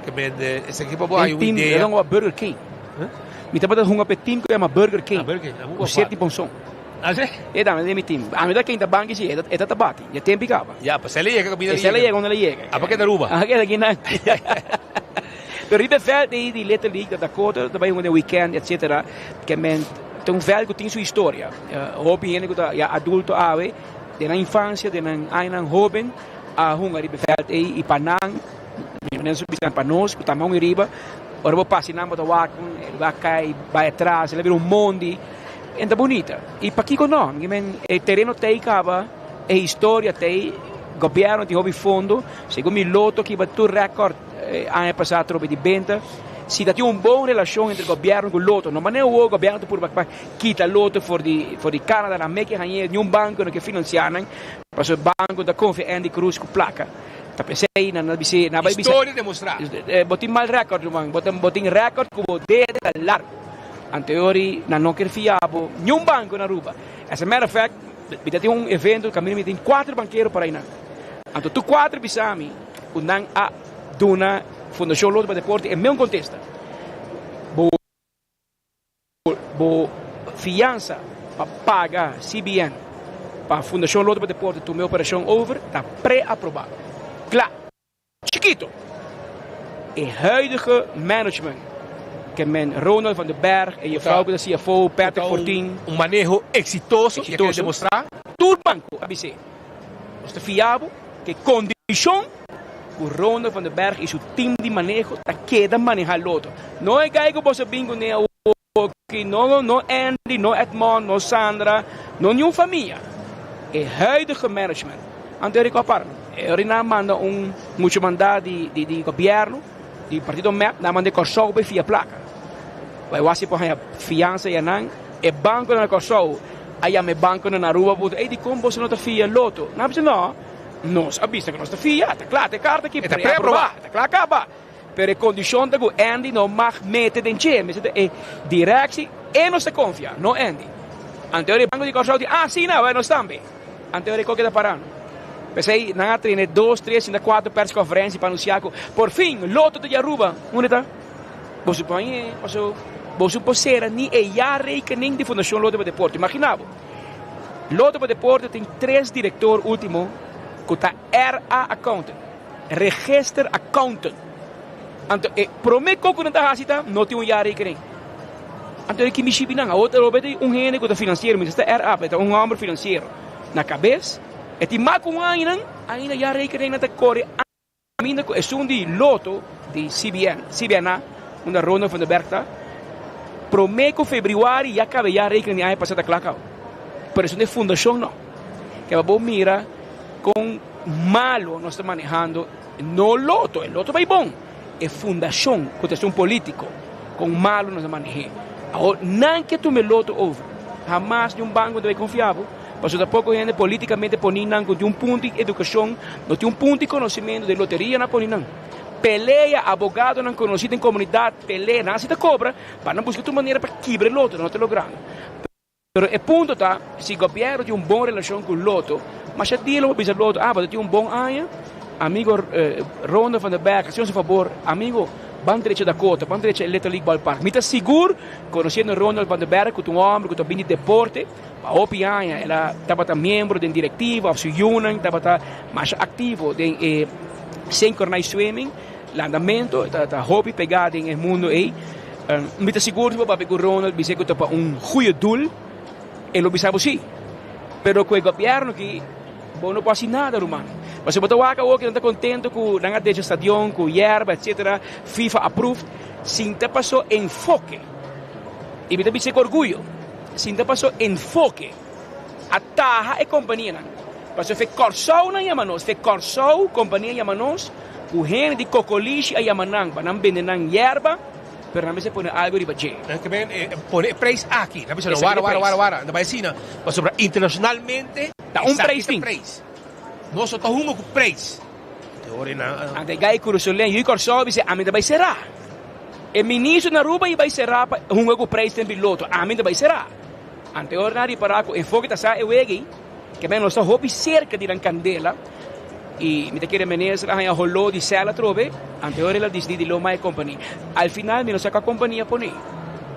Ke men esaki pa bo hay un idea. Team hunga Burger King. Mi tabata hunga pa e team ku yama Burger King. Ah, Burger King. Ku Seti Ponson. Ah, si? E dame den mi team. Ami ta kenta banki si, e ta ta bati. Ya tempi kaba. Ya, pa sele yega kaminda li yega. E sele yega unda li yega. A pa keda Aruba. A keda kinan. Pero riba e veld ei di Little League, Dakota ta bai hunga den weekend, etcetera. Ke men ta un veld ku tin su historia. Hopi hende ku ta ya adulto awe, Den nan infancia, den nan añanan hoben a hunga riba e veld ei y pa nan, mi manera su bisa pa nos cu tambe a hunga riba, ora bo pasa nan bo ta wak un e lugar cay bay atras, el a bira un mondi, en ta bunita. Y pakico no? Mi men e tereno ta ei caba, e historia ta ei, gobierno tin hopi fondo, segun mi loto kiba tur record aña pasa atrobe di benta, si ta tin un bon relacion entre gobierno cu loto, no manera awor gobierno ta purba pa kita loto for di for di Canada nan meke hañ'é niun banco no ke financia nan pasobra e banco ta confia Andy Cruz cu placa ta p'esey nan a bis'é nan a bay bisa Historia demostra. Bo tin mal record ruman bo bo tin record cu bo dede ta largo anteori nan no kier fia bo niun banco na Aruba as a matter of fact mi ta tin un evento caminda mi tin cuatro bankero por aynan anto tur cuatro bisa mi cu nan a duna Fundacion Loto pa Deporte e meun contesta bo Bo fiansa pa paga CBN pa Fundashon Loto pa Deporte tuma e operashon over ta pre-aprobá. Kla! Chikito! E huidige management, ke men Ronald van den Berg e juffrouw ku ta CFO, Patrick Fortin. Un maneho eksitoso, ya ke demostrá. Tur banko a bis'é, Nos ta fia bo ku e kondishon. ku Ronald van der Berg i su tim di maneho ta keda manehá Lotto. No e gai ku boso bin kuné awoki, no no Andy, no Edmond, no Sandra, no niun famia. E huidige management. Anto e riko apar. E ora nan a manda un mucha mandá di di di gobièrnu, di partido mep, nan a manda e Kòrsou bai fia plaka. Bai wasi por haña fiansa i anan. E bankonan na Kòrsou a yama e bankonan na Aruba puntra, ey dikon boso no ta fia Lotto? Nan a bisa no. Nos a bisa ku nos ta fia, ta kla, ta e karta aki preaprobá, ta kla kaba. Pero e kondishon ta ku Andy no mag mete den dje, mester ta e direksi e nos ta konfia, no Andy. Anto e Banko di Kòrsou di, ah si na, wè nos tambe. Anto e koke ta pará. P'esei nan a trene dos, tres, sinta kuater pèrskonferensia pa anunsiá ku por fin Lotto ta di Aruba. Unda ta? Boso por hañ'é, paso boso por sera ni e jaarrekening di Fundashon Lotto pa Deporte. Imaginá bo. Lotto pa Deporte tin tres director ultimo cu ta RA accountant, Register Accountant. Anto e prome co cu nan ta haci ta no tin un jaarrekening. Anto e kimi shibi nan. Awor ta roba tin un hende cu ta financiero, mi ta RA, pero ta un homber financiero na cabes. E tin mas cu un aña nan, ainda jaarrekening nan ta core. Caminda cu esun di Lotto di CBN, CBNA, unda Ronald van der Berg ta, prome cu februari ya caba ya rekening di aña pasa ta cla caba. Pero esun di fundacion no. Keba bo mira con malo nos ta manehando no Lotto, e Lotto bay bon, e fundacion cu ta esun politico, con malo nos a manehe. Awor nan ke tuma e Lotto over, hamas ni un banco ta bay confia bo. Pasobra ta poko hende politikamente poni nan ku tin un punto di edukashon, no tin un punto di konosementu den loteria nan poni nan. Pelea, abogadonan konosí den komunidat pelea, nan si ta kobra pa nan buska tur manera pa kibra e loto, nan no ta logrando. Pero e punto ta, si gobièrnu tin un bon relashon ku loto, masha dia lo por bisa loto, ah, bo ta tin un bon aña, amigo Ronald van der Berg, hasi nos un fabor, amigo, ban drecha Dakota, ban drecha e Little League Ballpark. Mi ta sigur, konosiendo Ronald van der Berg, ku ta un hòmber ku ta bini di deporte, Pa hopi aña el a tabata miembro den directiva of su yunan tabata masha activo den e synchronized swimming, landamento, ta ta hopi pega den e mundo ey. Mi ta sigur si bo papia cu Ronald bis'e cu ta pa un goeie doel, e lo bisa bo si. Pero cu e gobierno aki bo no por haci nada ruman. Pasobra bo ta wak awor cu nan ta contento cu nan a decha stadion cu yerba etcetera, FIFA approved, sin ta paso enfoke. Y mi ta bis'e cu orguyo. Sinta paso enfoke a taha e kompanianan. Paso fe Kòrsou nan yama nos, fe Kòrsou kompania yama nos ku hende di kokolishi a yama nan pa nan bende nan yerba, pero nan mester pone algu riba dje. Nan ke men pone e preis aki. Nan bisa no wara wara wara wara, nan bai asina pasobra internashonalmente Ta un preis tin. Nos no ta hunga ku preis. Ante gai Kurusolen yu Kòrsou bisa ami ta bai será. E ministro na Aruba i bai será pa hunga ku preis den piloto. Ami ta bai será. Ante ora nan ripará ku enfoke ta sa e wega ei, ke men nos ta hopi serka di nan kandela i mi ta kere minister a haña holó di sèl atrobe, ante ora el a disidí di lo mai e kompania. Al final mi no sa kua kompania pone,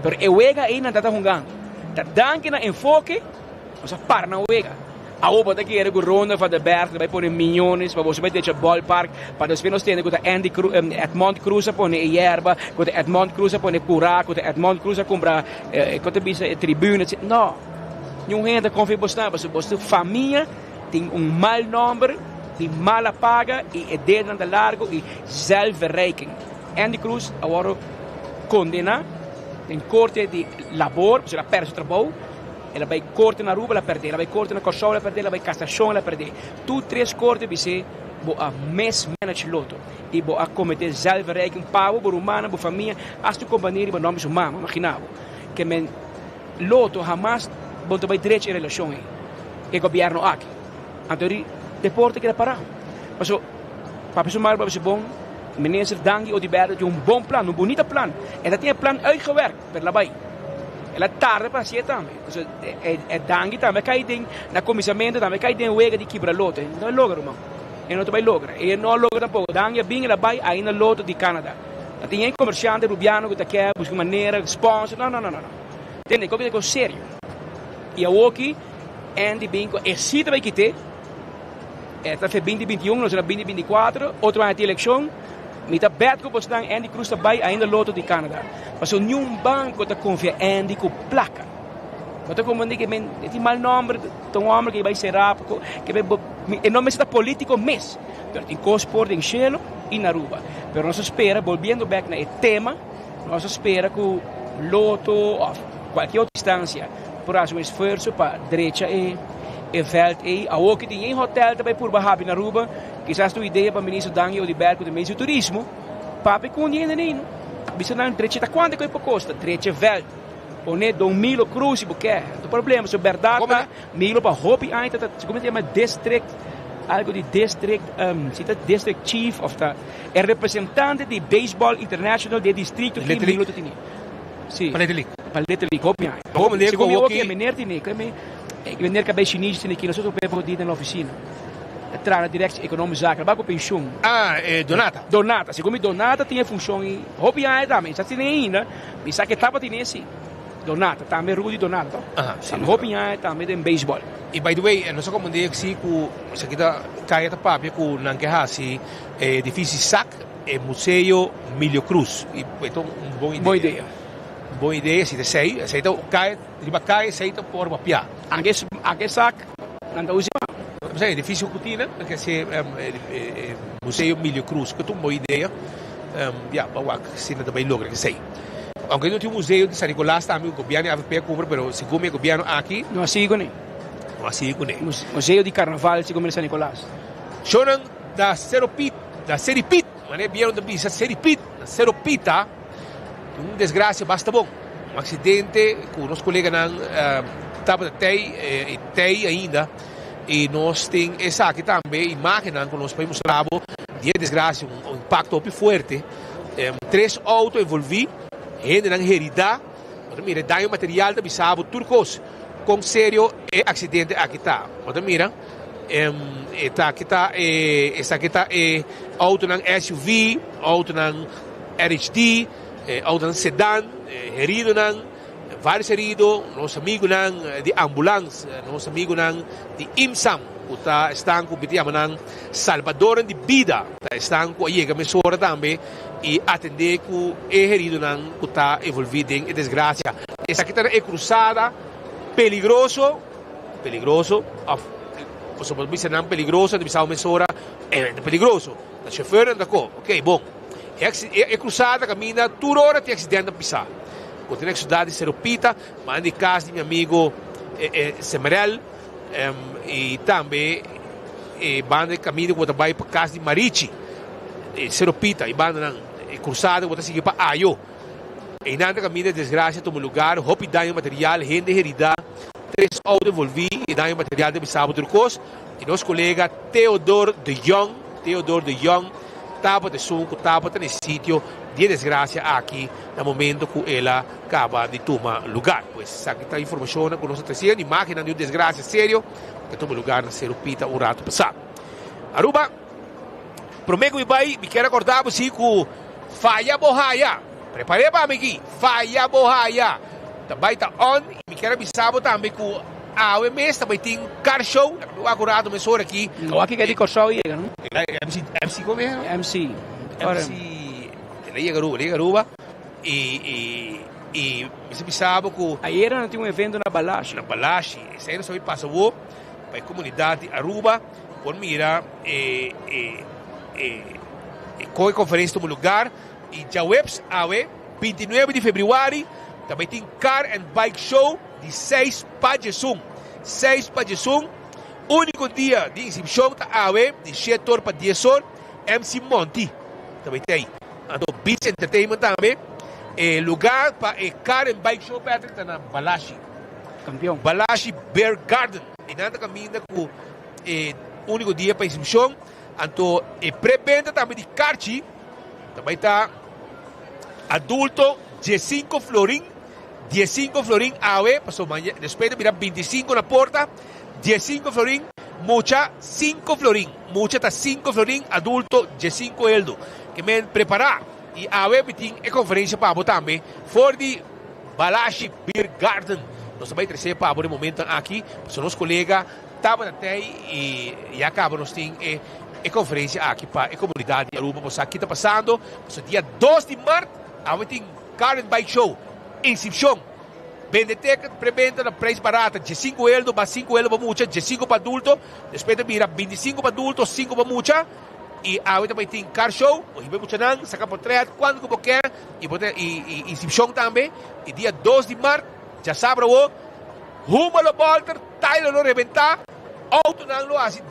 pero e wega ei nan ta ta hungando. Ta danki na enfoke. Nos a para na wega. Awor bo ta kere ku Ronald van der Berg ta bai pone miyones pa boso bai drecha ballpark pa despues nos tende ku ta Andy Cruz, Edmond Cruz a pone e yerba, ku ta Edmond Cruz a pone pura, ku ta Edmond Cruz a kumpra ku ta bisa e tribune etc. No. Niun hende ta konfia bosnan pasobra boso famia tin un mal nomber, tin mala paga i e dedonan ta largo i zelfverrijking. Andy Cruz a wòrdu kondena den korte di labor pasobra el a pèrdè su trabou. El a bai korte na Aruba, el a pèrdè. El a bai korte na Kòrsou, el a pèrdè. El a bai Kasashon, el a pèrdè. Tur tres korte bis'é, Bo a mismanage loto i bo a kometé zelfverrijking pa bo, bo rumannan, bo famia, hasta tu kompania riba nòmber di su mama. Imaginá bo. Ke men loto hamas bo no ta bai drecha e relashon ei ku e gobièrnu aki. Anto ri deporte keda pará. Paso papia su mal, papia su bon, minister Dangui Oduber ta tin un bon plan, un bunita plan. E ta tin e plan uitgewerkt. Pero el a bai. El a tarda pa hacié tambe. Entonces, e, e dangui tambe a cai den, na cominsamentu tambe a cai den wega di kibra loto. E no a logra, ruman. E no ta bai logra. E no a logra tampoco. Dangui a bin, el a bai ainda loto di Canada. Ta tin e comerciante rubiano cu ta ke busca manera, sponsor. No, no, no, no, no. Tende, koki ta cos serio. Y awoki, Andy bin cu e si ta bai kite. E ta fe binti binti un, nos na binti binti cuatro. Otro aña tin eleccion. Mi ta bet ku bosnan Andy Cruz ta bai ainda loto di Canada. Paso niun banco ta confia Andy ku placa. Bo ta comprende ke men e tin mal nomber, ta un homber ke bai sera, ke bai bo. E no mester ta politico mes, pero tin cos por den cielo y na Aruba. Pero nos a spera, bolbiendo bek na e tema, nos a spera cu Lotto of cualkier otro instancia por haci un esfuerzo pa drecha e e veld ey. Awor ki tin yen hotel ta bay purba habi na Aruba, kisas ta un idea pa Minister Dangui Oduber cu ta Minister di Turismo papia cu un di hende ney no. Bisa nan drecha ta cuanto cu e por costa drecha e veld. Pone Don Milo Cruz si bo ke. No problema, so berdad ta Milo pa hopi aña ta ta como se yama district algo di district si ta district chief of ta e representante di baseball international di e distrito ki Milo ta tene. Si. Pa Little League. Pa Little League hopi aña. Segun mi oki e meneer tene ke me e meneer kabei shinishi tene ki nosotros por di den la oficina. Ta traha na directie economisch zaken ba ku pensioen. Ah, e Donata. Donata, segun mi Donata tin e funcion ei hopi aña tambe, sa tene ainda. Mi sa ke tabatin esi Donata, tambe Rudy Donata. Aha, si. Tambe hopi ña tambe den beisbòl. I by the way, nos a komprendé si ku esaki ta kaya ta papia ku nan ke hasi e edifisio sak e Museo Milio Cruz. I e ta un bon idea. Bon idea. Bon idea si ta esei, esei ta kaya, riba kaya esei ta por papia. Anke anke sak nan ta usa. Esei edifisio ku tin nan ke hasi e Museo Milio Cruz ku ta un bon idea. Ya, pa wak si nan ta bai logra esei. Aunke no tin un museo di San Nicolas tambe ku gobièrnu di avp a kumpra, pero segun mi e gobièrnu aki. No a sigui kuné. No a sigui kuné. Museo di Karnaval segun mi di San Nicolas. Shownan na Sero Pit, na Seri Pit, manera bieu nan ta bisa Seri Pit, na Sero Pita, un desgrasia basta bon. Un aksidente ku nos koleganan tabata tei i tei ainda. I nos tin esaki tambe, imagennan ku nos por mustra bo di e desgrasia, un impakto hopi fuerte. Tres outo envolví, hendenan heridá. Bo ta mira e daño material ta bisa bo tur kos kon serio e aksidente aki ta. Bo ta mira esaki ta e esaki ta e outonan SUV, outonan RHD, outonan sedan, heridonan. Varios herido, nos amigunan di ambulans, nos amigunan di IMSAM ku ta esnan ku mi ta yama nan salbadornan di bida, ta esnan ku a yega mesora tambe i atendé ku e heridonan ku ta envolví den e desgrasia. Esaki ta e krusada peligroso, peligroso, òf pasobra bo bisa nan peligroso, nan ta bisa bo mesora e ta peligroso, ta shofèrnan ta ko, ok bon. E krusada kaminda tur ora tin aksidente pisá. Ku tin e siudat di Seropita, banda di kas di mi amigo Semerel, i tambe e banda di kaminda ku bo ta bai pa kas di Marichi, Seropita, i bandanan e krusada ku bo ta sigui pa Ayo. Einan ta kaminda e desgrasia tuma lugar, hopi daño material, hende heridá, tres outo envolví i daño material ta bisa bo tur kos. I nos kolega Theodor de Jong, Theodor de Jong, tabata esun ku tabata na e sitio di e desgrasia aki na momento ku el a kaba di tuma lugar. Pues esaki ta informashonnan ku nos a tresiendo, imagennan di un desgrasia serio ku a tuma lugar na Seru Pita un ratu pasá. Aruba, promé ku mi bai mi kier a kòrda bo si ku faya bo haya. Prepar'é pa mi aki, faya bo haya. Ta bai ta on i mi kier a bisa bo tambe ku awe mes ta bai tin car show. Mi wak un ratu mesora aki. No aki ke di Kòrsou yega no? MC, MC kon e? MC. MC, el a yega Aruba, el a yega Aruba i i i mi sa bisa bo ku. Ayera nan tin un evento na Balashi. Na Balashi, esei nos a bai pasa awor pa e komunidat di Aruba por mira e e e e kon e konferensia tuma lugar i djaweps awe 29 di febrüari ta bai tin car and bike show di seis pa djesun, seis pa djesun. Úniko dia di inskripshon ta awe di shete or pa dies or. MC Monty ta bai tei. Anto Beats Entertainment tambe. E lugar pa e Car and Bike Show Patrick ta na Balashi. Kampion. Balashi Beer Garden. E nan ta kaminda ku e úniko dia pa inskripshon. Anto e pre-benta tambe di karchi ta bai ta adulto diesinko florin. Diesinko florin awe pasobra despues ta bira bintisinko na porta. Diesinco florin, mucha cinco florin. Mucha ta cinco florin, adulto diesinco eldo. Ke men prepara y awe mi tin e conferencia pa bo tambe for di Balashi Beer Garden. Nos ta bay trece pa bo den momentonan aki pasobra nos colega tabata tey y ya caba nos tin e e conferencia aki pa e comunidad di Aruba bo sa ki ta pasando. Pasobra dia dos di maart awe tin Car and Bike Show, inscripcion. Bende ticket prebenta na prijs barata, diesinku eldo ba sinku eldo pa mucha, diesinku pa adulto, despues ta bira bintisinko pa adulto, sinku pa mucha, y awe ta bay tin car show, bo hiba e muchanan, saca potret cuando cu bo kier, y bo ta y inscripcion tambe, y dia dos di mart, djasabra awo, huma lo bolter, Tyler lo rebenta, autonan lo haci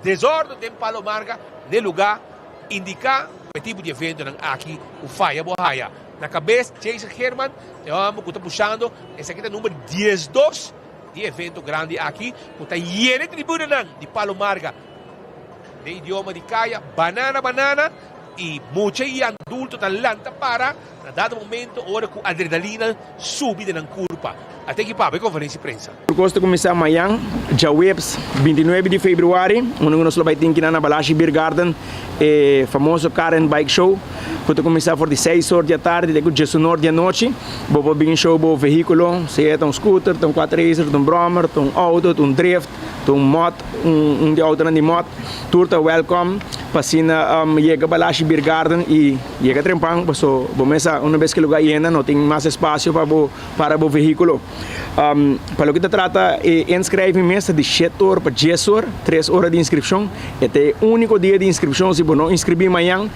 desordo den Palo Marga, n'e lugar indica pa e tipo di eventonan aki cu faya bo haya. Na kabes Jason Geerman, e hòmber ku ta pushando esaki ta number diesdos di e evento grandi aki ku ta yena e tribunanan di Palo Marga den idioma di kaya, banana banana, i mucha i adulto ta lanta para na dado momento ora ku adrenalina subi den nan kurpa. Ata aki papa e konferensia di prensa. Tur kos ta kuminsá mañan, djaweps 29 di februari, unda ku nos lo bai tin kinan na Balashi Beer Garden e famoso Car and Bike Show ku ta kuminsá for di seis or di atardi te ku diesun or di anochi. Bo por bin show bo vehíkulo, sea ta un scooter, ta un quatracer, ta un brommer, ta un auto, ta un drift, ta un mot, un di autonan di mot. Tur ta welcome pa asina yega Balashi Beer Garden i yega trempan paso bo mes sa una bes ku e lugar yena no tin mas espasio pa bo para bo vehíkulo. Pa loke ta trata e inschrijving mes ta di shete or pa dies or, tres ora di inscripcion. E ta e unico dia di inscripcion, si bo no inscribi mañan,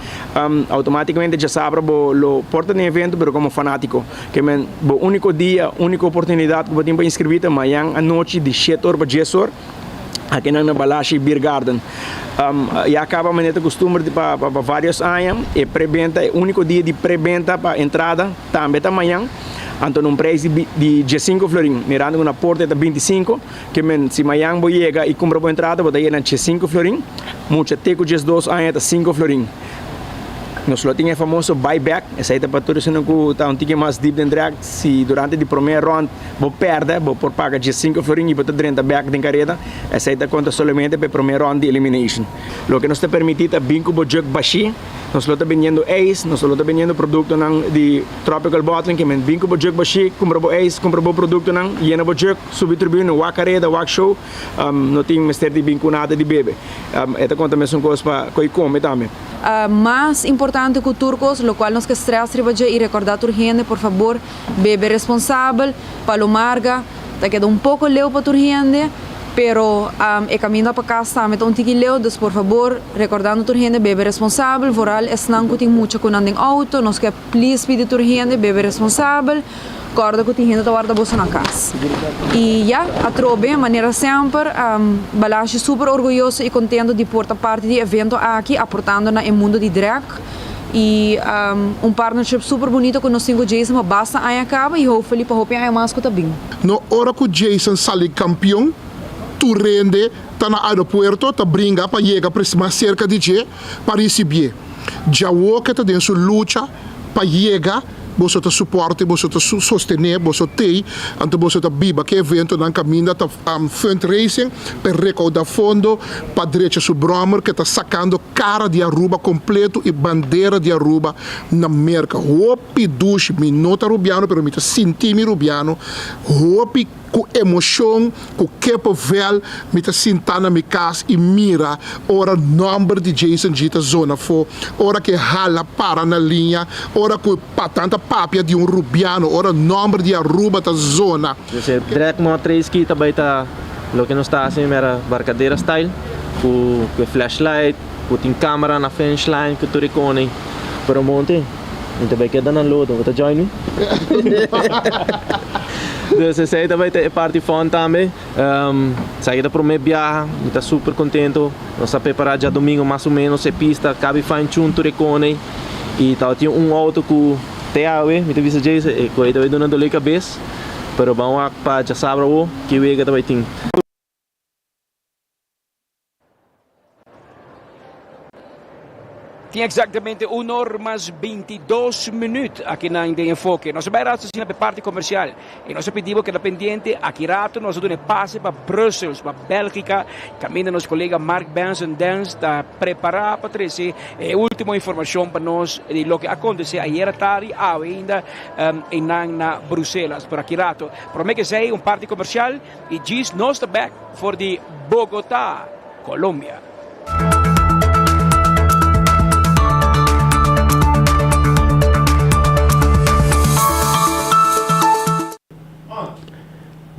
automaticamente djasabra bo lo por ta den evento pero como fanatico. Ke men bo unico dia, unico oportunidad ku bo tin pa inscribi ta mañan anochi di shete or pa dies or akinan na Balashi Beer Garden. Ya caba manera ta costumber pa varios aña e prebenta, e unico dia di prebenta pa entrada tambe ta mañan. Anto na un prijs di di diesinco florin, mirando cu na porta e ta bintisinco, ke men si mañan bo yega y cumpra bo entrada bo ta yega na diesinco florin, mucha te cu diesdos aña ta cinco florin. Nos lo tin e famoso buy back, esey ta pa tur esunnan cu ta un tiki mas diep den drag, si durante di prome rond bo perde bo por paga diesinco florin y bo ta drenta bek den careda, esey ta conta solamente pa e prome rond di elimination. Loke nos ta permiti ta bin cu bo jug bashi. Nos lo ta bendiendo ijs, nos lo ta bendiendo productonan di Tropical Bottling, ke men bin ku bo jug bashí, kumpra bo ijs, kumpra bo productonan, yena bo jug, subi tribune, wak kareda, wak show, no tin mester di bin ku nada di bebe. E ta konta mesun kos pa koi kome tambe. Mas importante ku tur kos, lokual nos ke stress riba dje i rekordá tur hende, por fabor, bebe responsabel, Palo Marga ta keda un poko leu pa tur hende, pero e kaminda pa kas tambe ta un tiki leu, dus por fabor rekordando tur hende bebe responsabel, vooral esnan ku tin mucha ku nan den outo, nos ke please pidi tur hende bebe responsabel, kòrda ku tin hende ta warda boso na kas. I ya, atrobe, manera semper, Balashi super orguyoso i kontento di por ta parti di e evento aki, aportando na e mundo di drag. Y un partnership super bunito cu nos tin cu Jason pa basta aña caba y hopefully pa hopi aña mas cu ta bin. No ora cu Jason sali campeon, tur hende ta na aeropuerto ta bringa pa yega mas cerca di dje pa ricibié. Djawoke ta den su lucha pa yega, boso ta suporte, boso ta sostené, boso t'ei, anto boso ta biba ku e eventonan kaminda ta fundraising pa rekouda fondo pa drecha su bròmer ke ta sakando kara di Aruba kompleto i bandera di Aruba na Merka. Hopi dushi, mi no ta rubiano pero mi ta sinti mi rubiano, hopi. Ku emoshon, ku kippenvel, mi ta sintá na mi kas i mira ora nòmber di Jason G ta zona afó, ora ku e hala para na liña, ora ku Patan ta papia di un rubiano, ora nòmber di Aruba ta zona. Dus e drag mod race ki ta bai ta loke nos ta hasi mera Barcadera style ku e flashlight, ku tin camera na finish line ku tur e kone. Pero monte. Mi ta bai keda na lodo, bo ta join mi? Dus esei ta bai ta e parti fun tambe. Esaki ta prome biaha, mi ta super contento. Nos a prepara djadomingo mas o menos e pista, kabi fine tune tur e kone. I tabatin un auto ku te awe, mi ta bisa Jason, e koe ta bai duna dolor di kabes. Pero ban wak pa djasabra awo, ki wega ta bai tin. Tin exactamente un or mas 22 minuut aki nan den Enfoke. Nos a bai rato asina pa e parti comercial y nos a pidi bo keda pendiente. Aki rato nos a duna e pase pa Brussels, pa Belgica, caminda nos colega Mark Benson Dens ta prepara pa trece e ultimo informacion pa nos di loke a acontece ayer atardi, awe ainda eynan na Bruselas. Pero aki rato, prome ke esey un parti comercial y djis nos ta bek for di Bogotá, Colombia.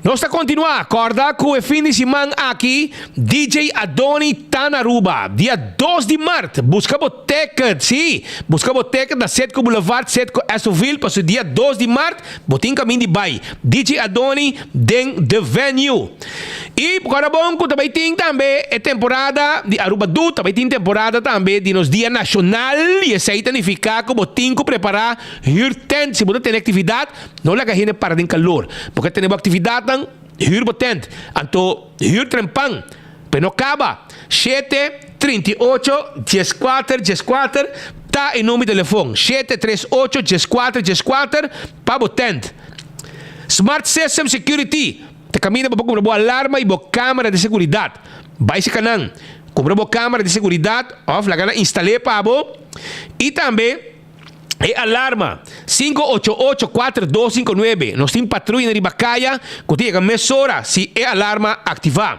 Nos ta kontinuá. Kòrda ku e fin di siman aki DJ Adoni ta na Aruba. Dia dos di mart. Buska bo ticket. Sí, buska bo ticket na Citgo Boulevard, Citgo Esoville pasobra dia dos di mart bo tin kamin di bai. DJ Adoni den The Venue. I kòrda bon ku ta bai tin tambe e temporada di Aruba Doet, ta bai tin temporada tambe di nos Dia Nashonal i esei ta nifiká ku bo tin ku prepará hür tent si bo ta tene aktividat. No laga hende para den kalor. Bo ke tene bo aktividatnan, hür bo tent. Anto hür trempan, pe no kaba. Shete, 38, dieskuater, dieskuater ta e number di telefon. Shete, tres, ocho, dieskuater, dieskuater pa bo tent. Smart System Security ta kaminda pa bo kumpra bo alarma i bo kamera di seguridat. Bai si kanan, kumpra bo kamera di seguridat òf laga nan instal'é pa bo. I tambe. E alarma, sinku ocho ocho kuater dos sinku nuebe. Nos tin patruya riba kaya ku ta yega mesora si e alarma aktivá.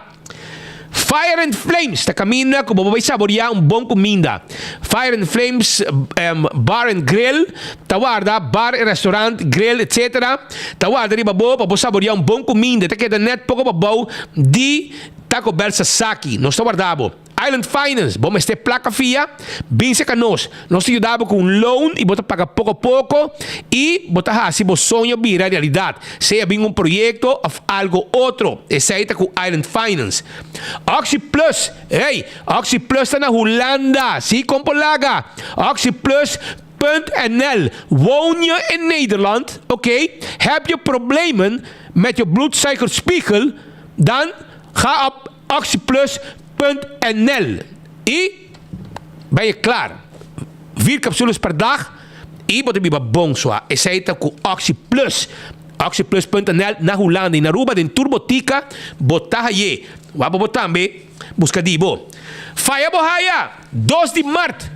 Fire and Flames ta kaminda ku bo por bai saboriá un bon kuminda. Fire and Flames Bar and Grill ta warda bar, restaurant, grill etc. Ta warda riba bo pa bo saboriá un bon kuminda. E ta keda nèt poko pabou di Taco Bell Sasaki. Nos ta warda bo. Island Finance, bo mester plaka fia? Bin serka nos. Nos ta yuda bo ku un loan i bo ta paga poko poko i bo ta hasi bo soño bira realidat, sea bin un proyekto òf algo otro. Esei ta ku Island Finance. Oxi Plus, hey! Oxi Plus ta na Hulanda! Si, kon por laga? Oxi Plus punt nl Woon je in Nederland? Oké, heb je problemen met je bloedsuikerspiegel? Dan ga op Oxyplus punt nl y ben je klaar. Vier capsules per dag y bo ta biba bon sua. Esey ta cu Oxyplus. Oxyplus punt nl na Hulanda y na Aruba den tur botica bo ta haye. Wak bo tambe busca di bo. Faya bo haya! Dos di mart!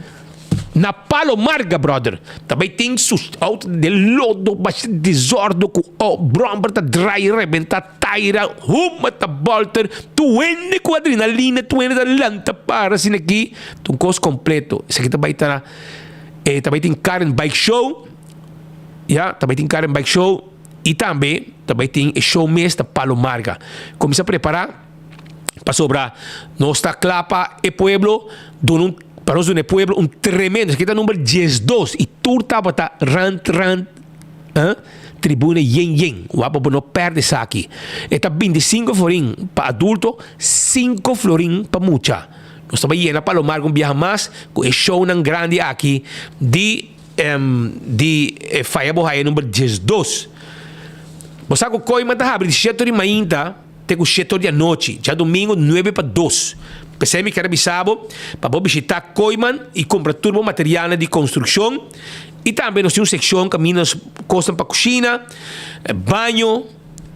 Na Palo Marga brother ta bay tin su auto den lodo basha desordo cu bromber ta draai rebenta taira huma ta bolter tur hende cu adrenalina tur hende ta lanta para asina aki ta un cos completo esaki ta bay ta e ta bay tin car and bike show ya ta bay tin car and bike show y tambe ta bay tin e show mes na Palo Marga cuminsa prepara. Pasobra nos ta kla pa e pueblo duna un, pa nos duna e pueblo un tremendo, esaki ta number diesdos i tur tabata rant rant, eh, tribuna yen yen. Wak pa bo no pèrdè esaki. E ta bintisinko florin pa adulto, sinko florin pa mucha. Nos ta bai yena Palomar un biaha mas ku e shownan grandi aki di di e Faya Bo Haya number diesdos. Bo sa ku Kooiman ta habri di shete ora di mainta. Te ku shete or di anochi, djadumingu nuebe pa dos. P'esei mi ker a bisa bo pa bo bishitá Kooiman i kumpra tur bo materialnan di konstrukshon. I tambe nos tin un sekshon kaminda nos kosnan pa kushina, baño,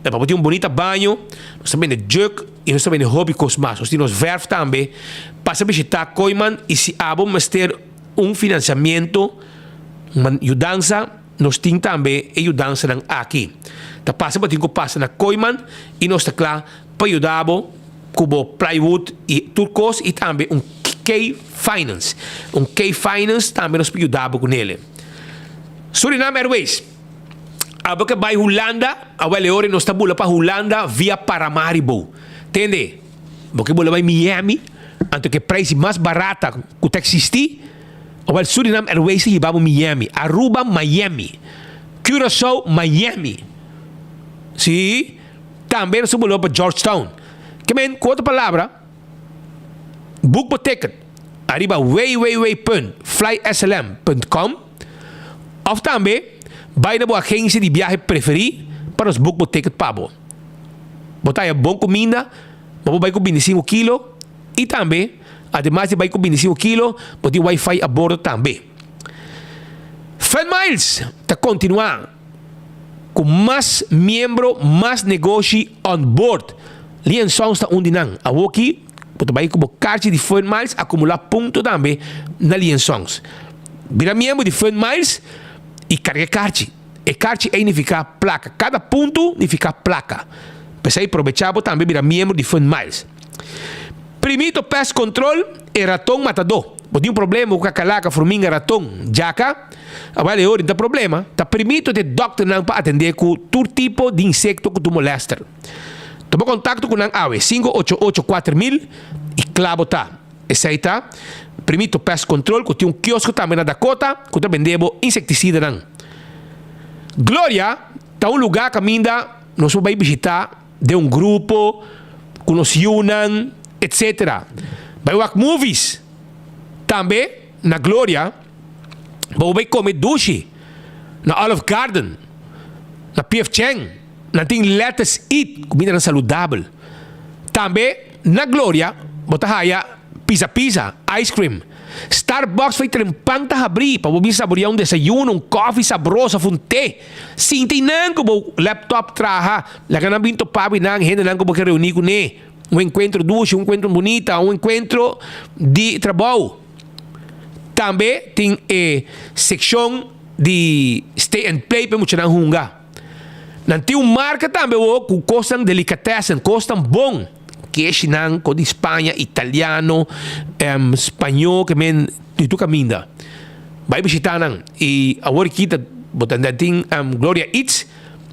pa bo tin un bunita baño. Nos ta bende jug i nos ta bende hopi kos mas. Nos tin nos vèrf tambe. Pasa bishitá Kooiman i si abo mester un finansiamentu, un yudansa, Nos tin tambe e yudansanan aki. Ta pasa bo tin ku pasa na Kooiman i nos ta kla pa yuda bo ku bo plywood i tur kos i tambe un Key Finance. Un Key Finance tambe nos por yuda bo ku nele. Surinam Airways, Abo ke bai Hulanda, awel e ora nos ta bula pa Hulanda via Paramaribo. Tende, bo ke bula bai Miami, anto ke prijs mas barata ku ta eksistí, Awel Surinam Airways ta hiba bo Miami, Aruba Miami, Curaçao Miami. Sí, tambe nos ta bula pa Georgetown. Ke men, ku otro palabra, book bo ticket ariba www.flyslm.com òf tambe bai na bo agensia di biahe preferí pa nos book bo ticket pa bo. Bo ta haya bon kuminda, bo por bai ku bintisinku kilo. I tambe, ademas di bai ku bintisinku kilo, bo tin wifi a bordo tambe. Fun Miles ta kontinuá ku mas miembro, mas negoshi on board. Lee and Sons ta un di nan. Awoki bo ta bai ku bo karchi di Fun Miles akumulá punto tambe na Lee and Sons. Bira miembro di Fun Miles i karga e karchi. E karchi ei nifiká plaka. Kada punto nifiká plaka. P'esei probechá bo tambe bira miembro di Fun Miles. Primito Pest Control, e raton matadó. Bo tin un problema ku kakalaka, furminga, raton, djaka? Awel e ora ta problema, ta permito te dòkternan pa atendé ku tur tipo di insekto ku tu molèster. Tuma kontakto ku nan awe, 588 4000, i kla bo ta. Esei ta Primito Pest Control ku tin un kiosko tambe na Dakota ku ta bende bo insektisidanan. Gloria ta un lugá kaminda nos por bai bishitá den un grupo, ku nos yunan, etc. Bai wak movies. Tambe na Gloria bo por bai kome dushi na Olive Garden, na PF Chang. Nan tin Lettuce Eat, kumindanan saludabel. Tambe na Gloria bo ta haya Pizza Pizza, ice cream. Starbucks fai trempan ta habrí pa bo bin saboreá un desayuno, un kòfi sabroso òf un te. Sinta einan ku bo laptop traha, laga nan bin topa bo einan, hendenan ku bo ke reuní kuné. Un enkuentro dushi, un enkuentro bunita, un enkuentro di trabou. Tambe tin e sekshon di stay and play pa e muchanan hunga. Nan tin un marka tambe wo ku kosnan delikatessen, kosnan bon. Keshinan ko di Spaña, italiano, spañó ke men di tur kaminda. Bai bishitá nan i awor aki ta bo ta tin Gloria Eats,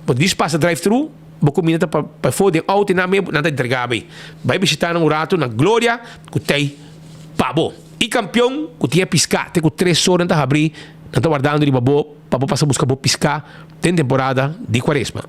bo ta djis pasa drive thru, bo kuminda ta pafó den outo i nan mes nan ta entregá bay. Bai bishitá nan un ratu na Gloria ku t'ei pa bo. I kampion ku tin e piská te ku tres ora nan ta habrí, nan ta wardando riba bo pa bo pasa buska bo piská den temporada di Kuaresma.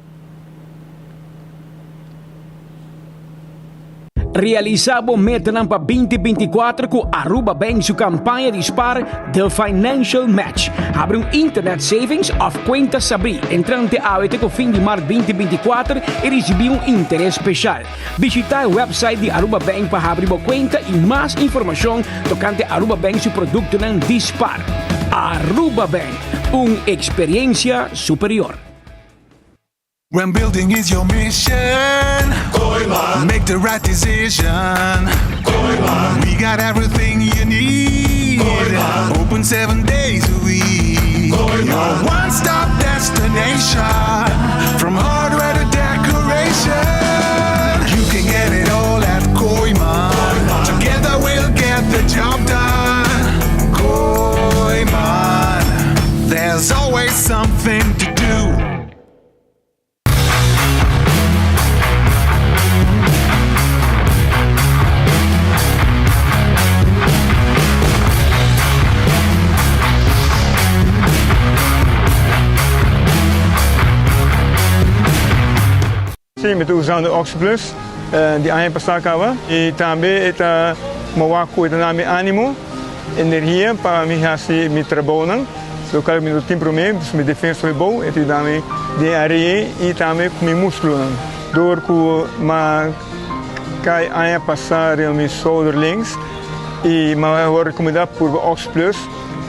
Realisa bo metanan pa 2024 ku Aruba Bank su kampaña di spar The Financial Match. Habri un internet savings òf kuenta sabrí entrante awe te ku fin di mart 2024 i risibí un interes speshal. Bishitá e website di Aruba Bank pa habri bo kuenta i mas informashon tokante Aruba Bank su produktonan di spar. Aruba Bank, un eksperiencia superior. When building is your mission, Kooyman. Make the right decision. Kooyman. We got everything you need. Kooyman. Open seven days a week. Kooyman. Your one-stop destination. From hardware to decoration. You can get it all at Kooyman. Together we'll get the job done. Kooyman. There's always something to do. Sí, mi ta usando Oxyplus di aña pasá kaba i tambe e ta mowa ku e ta na mi ánimo, energia pa mi hasi mi trabounan, lokal mi no tin promé, mi defensa hopi bou, e ta yuda mi den área ei i tambe ku mi múskulonan. Dor ku m'a kai aña pasá riba mi shoulder links i m'a wòrdu rekomendá purba Oxyplus,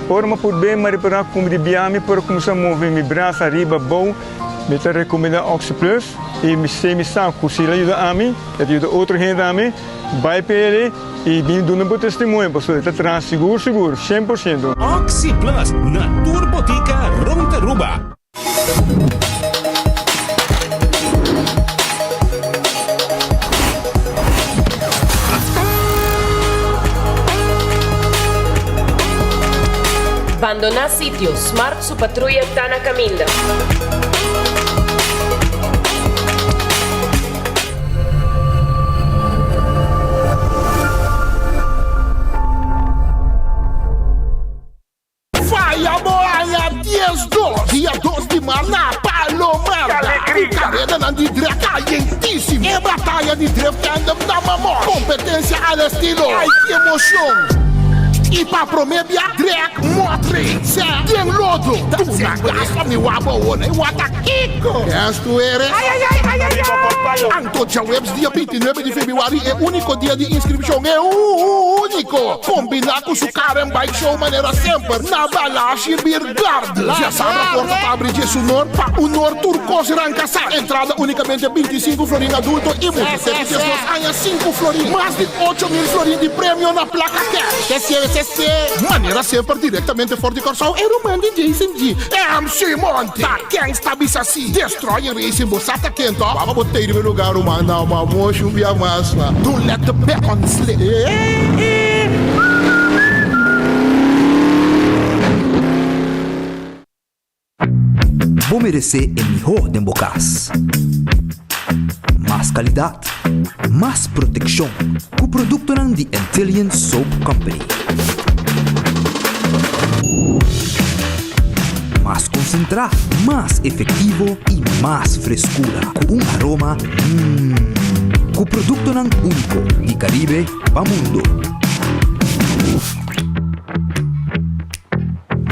ora m'a purb'é m'a ripará ku mi di bia mi por kuminsá move mi brasa ariba abou. Mi ta recomenda Oxyplus y mi sé mi sa cu si el a yuda ami, el ta yuda otro hende tambe, bay pa el y bin duna bo testimonio pasobra e ta traha sigur sigur, 100%. Oxyplus na tur botica rond Aruba. Bandoná sitio, Smart su patruya ta na kaminda. Faya bo aña 12, dia dos di mar na Palomar. Ku karedanan di dreft kalientísimo. E bataya di drift tandem na Mamor. Kompetensia al estilo Ay ki emocion! I pa promé bia drag Motre, sè, den lodo. Duna gas pa mi wak bo wona i wak ta kiko. Kes tu eres? Anto djaweps dia 29 di febrüari e úniko dia di inskripshon, e úniko! Kombiná ku su Car and Bike Show manera semper na Balashi Beer Garden. Djasabra porta ta abri dje su nor pa unor tur kos ranka sa. Entrada únikamente 25 florin adulto i mucha te di 12 aña sinku florin. Mas di 8000 florin di premio na plaka cash. Manera semper direktamente for di Kòrsou e ruman di Jason G. MC Monty ta ken sta bisa si Destroyer Racing bo sa ta ken to? Baba bo tei riba e lugar ruman na ma moshi un bia mas ma Don't let the back on slip. meresé e mihó den bo kas. Mas kalidat, mas protekshon ku produktonan di Antillian Soap Company. Mas konsentrá, mas efektivo i mas freskura ku un aroma mmm. Ku produktonan úniko di Karibe pa mundu.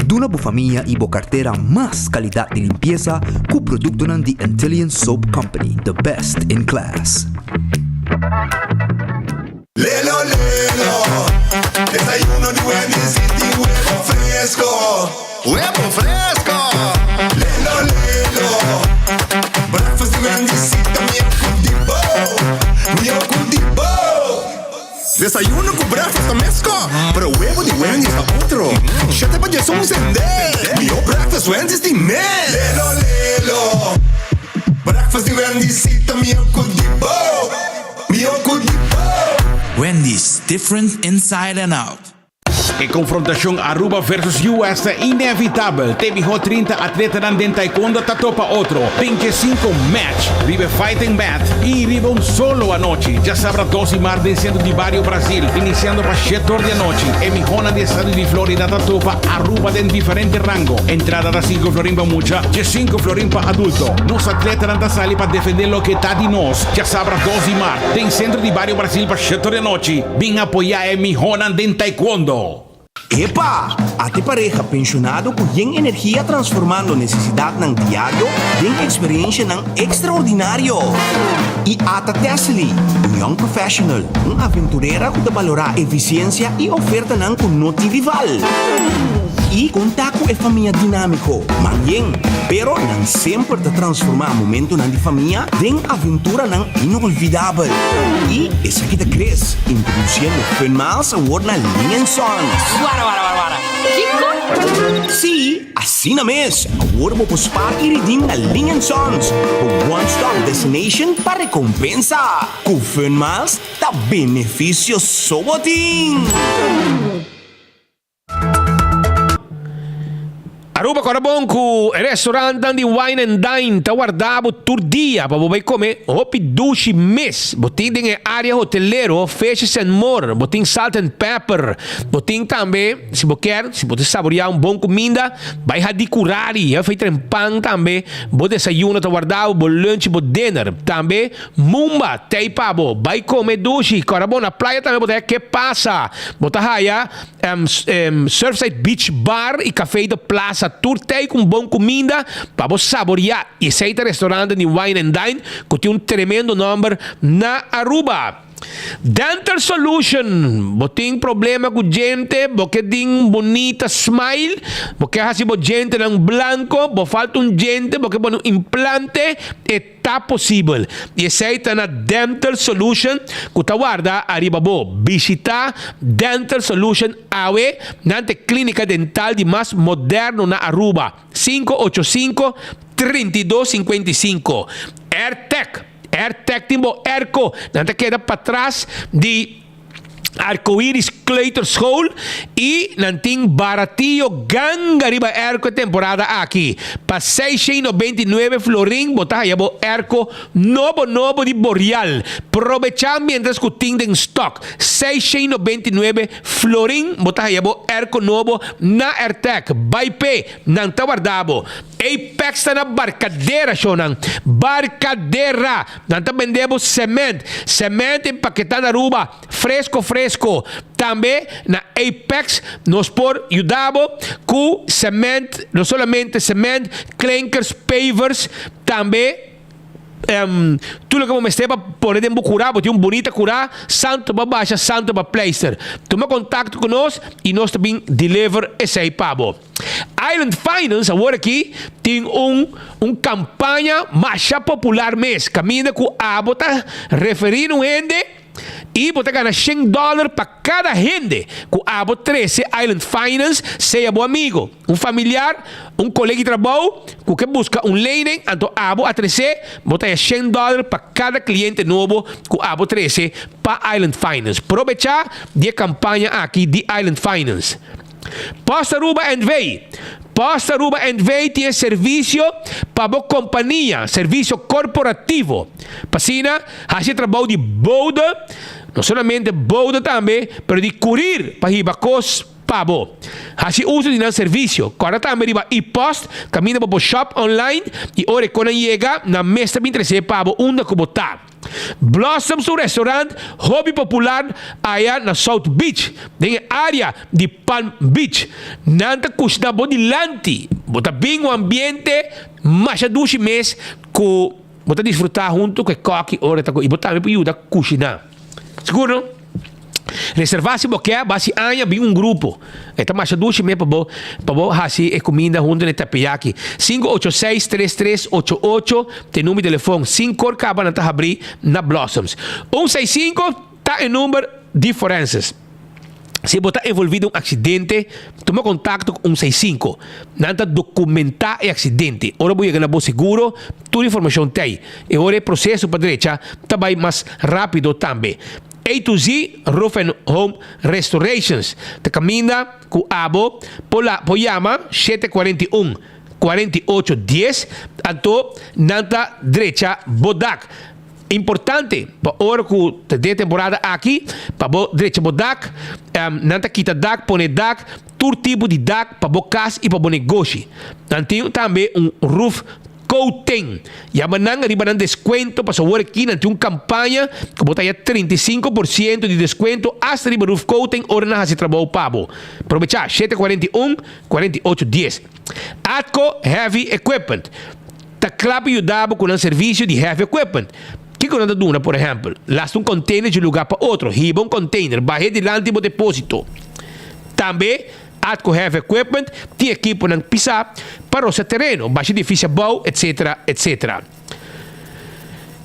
Duna bo famia i bo kartera mas kalidat di limpiesa ku produktonan di Antillian Soap Company, the best in class. Lelo lelo, desayuno di Wendy's y tin huevo fresco. Huevo fresco! Lelo lelo, breakfast di Wendy's y ta mihó ku di bo, mihó ku di bo. Desayuno ku breakfast ta mesko, pero huevo di Wendy's ta otro. Shete pa djes un sende. Mihó breakfast Wendy's tin mes. Lelo lelo, breakfast di Wendy's si ta mihó ku di bo, mihó ku di bo. Wendy's, different inside and out. E konfrontashon Aruba versus US ta inevitabel. Te mihó 30 atletanan den taekwondo ta topa otro den dje sinku match riba e Fighting Mat i riba un solo anochi. Djasabra dos di mart den sentro di bario Brazil, inisiando pa shet or di anochi, e mihónan di estado di Florida ta topa Aruba den diferente rango. Entrada ta sinku florin pa mucha, dje sinku florin pa adulto. Nos atletanan ta sali pa defendé loke ta di nos. Djasabra dos di mart den sentro di bario Brazil pa shet or di anochi. Bin apoyá e mihónan den taekwondo! Epa! Ate pareha penshonado ku yen energia transformando nesesidatnan diario den eksperenshanan ekstraordinario. I ata Tessely, un young professional, un aventurera ku ta balorá efisiensia i ofertanan ku no tin rival. I konta ku e famia dinámiko, man yen, pero nan semper ta transformá momentonan di famia den aventuranan inolvidabel. I esaki ta Chris, introduciendo Fun Miles awor na Ling and Sons. Wara wara wara wara. Kiko? Sí, asina mes! Awor bo por spaar i redeem na Ling and Sons, bo one stop destination pa recompensa. Cu Fun Miles ta beneficio so bo tin! Aruba kora bon ku e restaurantnan di Wine and Dine ta warda bo tur dia pa bo bai kome hopi dushi mes. Bo tin den e area hotelero Fishes and More, bo tin Salt and Pepper, bo tin tambe si bo kier si bo ta saboria un bon kuminda bai Hadicurari, e fei trempan tambe bo desayuno ta warda bo, bo lunch, bo dinner. Tambe Mumba t'ei pa bo bai kome dushi. Kora bon na playa tambe bo ta haya ke pasa. Bo ta haya Surfside Beach Bar y Café de Plaza tur tei cu un bon cuminda pa bo saboria. Y esey ta restaurante di Wine and Dine cu tin un tremendo nomber na Aruba. Dental Solution, Bo tin problema cu djente, bo ke din un bunita smile, bo ke haci bo djentenan blanco, bo falta un djente, bo ke pone un implante, e. Ta posibel. I esei ta na Dental Solution ku ta warda ariba bo. Bishita Dental Solution awe, nan ta e klínika dental di mas moderno na Aruba. 585 32 55. Airtec. Airtec tin bo airco. Nan ta keda patras di. Arcoiris Kleuterschool y nan tin baratio ganga riba airco e temporada aki. Pa 699 florin bo ta haya bo airco nobo nobo di Boreal. Probecha mientras cu tin den stock. 699 florin bo ta haya bo airco nobo na Airtec. Bay p'e, nan ta warda bo. Apex ta na Barcadera shownan. Barcadera! Nan ta bende bo cement. Cement empaketá na Aruba, fresco fresco. Tambe na Apex nos por yuda bo ku cement, no solamente cement, klinkers, pavers, tambe tur loke bo mester pa pone den bo kurá. Bo tin un bunita kurá, santo pa basha, santo pa pleister. Tuma kontakto ku nos i nos ta bin deliver esei pa bo. Island Finance awor aki tin un un campaña masha popular mes caminda cu abo ta referi un hende y bo ta gana shen dollar pa cada hende cu abo trece Island Finance sea bo amigo, un familiar, un colega di trabou cu ke busca un lening anto abo a trece bo ta haya shen dollar pa cada cliente nobo cu abo trece pa Island Finance. Probecha di e campaña aki di Island Finance. Post Aruba NV. Post Aruba NV tin e servisio pa bo kompania, servisio korporativo. Pa asina hasi e trabou di bode, no solamente bode tambe, pero di kurir pa hiba kos pa bo. Hasi uso di nan servisio. Kòrda tambe riba e-post kaminda bo por shop online i ora e konan yega, nan mes ta bin trese pa bo unda ku bo ta. Blossoms ta un restaurant hopi popular aya na South Beach, den e area di Palm Beach. Nan ta kushina bo dilanti. Bo ta bin un ambiente masha dushi mes ku bo ta disfruta hunto ku e kòki ora ta ku i bo tambe por yuda kushina. Sigur no? Reserva si bo ke, bo hasi aña bin un grupo. E ta masha dushi mes pa bo pa bo hasi e kuminda hunto na e teppeyaki. 586 3388 ta e number di telefon. Sinkor kaba nan ta habri na Blossoms. 165 ta e number di forenses. Si bo ta envolvi den un aksidente, tuma kontakto ku 165. Nan ta dokumentá e aksidente. Ora bo yega na bo seguro, tur informashon ta ei. E ora e proseso pa drecha ta bai mas rápido tambe. A to Z Roof and Home Restorations ta kaminda ku abo por la por yama 741 48 dies anto nan ta drecha bo dak. Importante pa ora ku ta den e temporada aki pa bo drecha bo dak, nan ta kita dak, pone dak, tur tipo di dak pa bo kas i pa bo negoshi. Nan tin tambe un roof coating. Yama nan riba nan descuento pasobra awor aki nan tin un campaña cu bo ta haya 35% di descuento hasta riba roof coating ora nan haci trabou pa bo. Probecha, 741, 48 10. Atco Heavy Equipment ta cla pa yuda bo cu nan servicio di heavy equipment. Kico nan ta duna? Por ehempel, lasta un container di un lugar pa otro, hiba un container, bahe dilanti bo deposito. Tambe, Atco Heavy Equipment tin ekiponan pisá pa rosa tereno, basha edifisio abou, etc. Etc.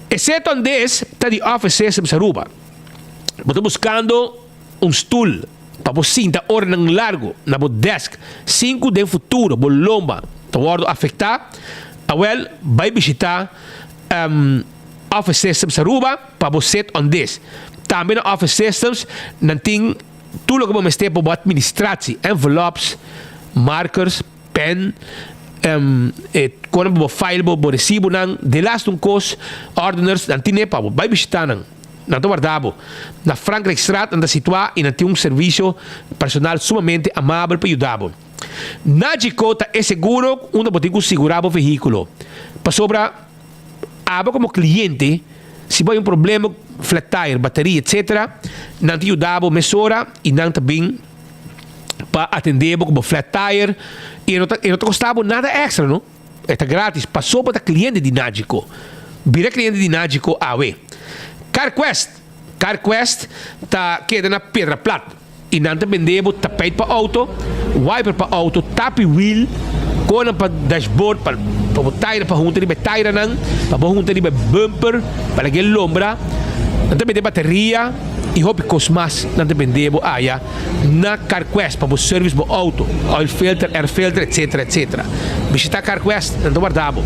E set on this ta di Office Systems Aruba. Bo ta buskando un stul pa bo sinta oranan largu na bo desk sin ku den futuro bo lomba ta wòrdu afektá? Awèl, bai bishitá Office Systems Aruba pa bo set on this. Tambe na Office Systems nan tin. Tur loke bo mester pa bo administratie, envelops, markers, pen, e konan pa bo file bo bo resibonan, delaste un kos, ordeners, nan tine pa bo. Bai bishita nan. Nan ta warda bo. Na Frankrijkstraat nan ta situa i nan tin un servisio personal sumamente amabel pa yuda bo. Nagico ta e seguro unda bo tin ku sigura bo vehíkulo. Pasobra. Abo komo kliente, si bo hay un problema ku flat tire, bateria etc. Nan ta yuda bo mesora i nan ta bin pa atende bo ku bo flat tire i e no ta e no ta kosta bo nada extra no. E ta gratis paso bo ta kliente di Nagico. Bira kliente di Nagico awe. CarQuest, CarQuest ta keda na Piedra Plat. I nan ta bende bo tapijt pa auto, wiper pa auto, tapi wiel, konan pa dashboard, pa pa bo taira, pa hunta riba e tairanan, pa bo hunta riba e bumper, pa laga e lombra. Nan ta bende bateria i hopi kos mas nan ta bende bo aya na Carquest pa bo service bo auto, oil filter, air filter, etcetera, etcetera. Bishita Carquest, nan ta warda bo.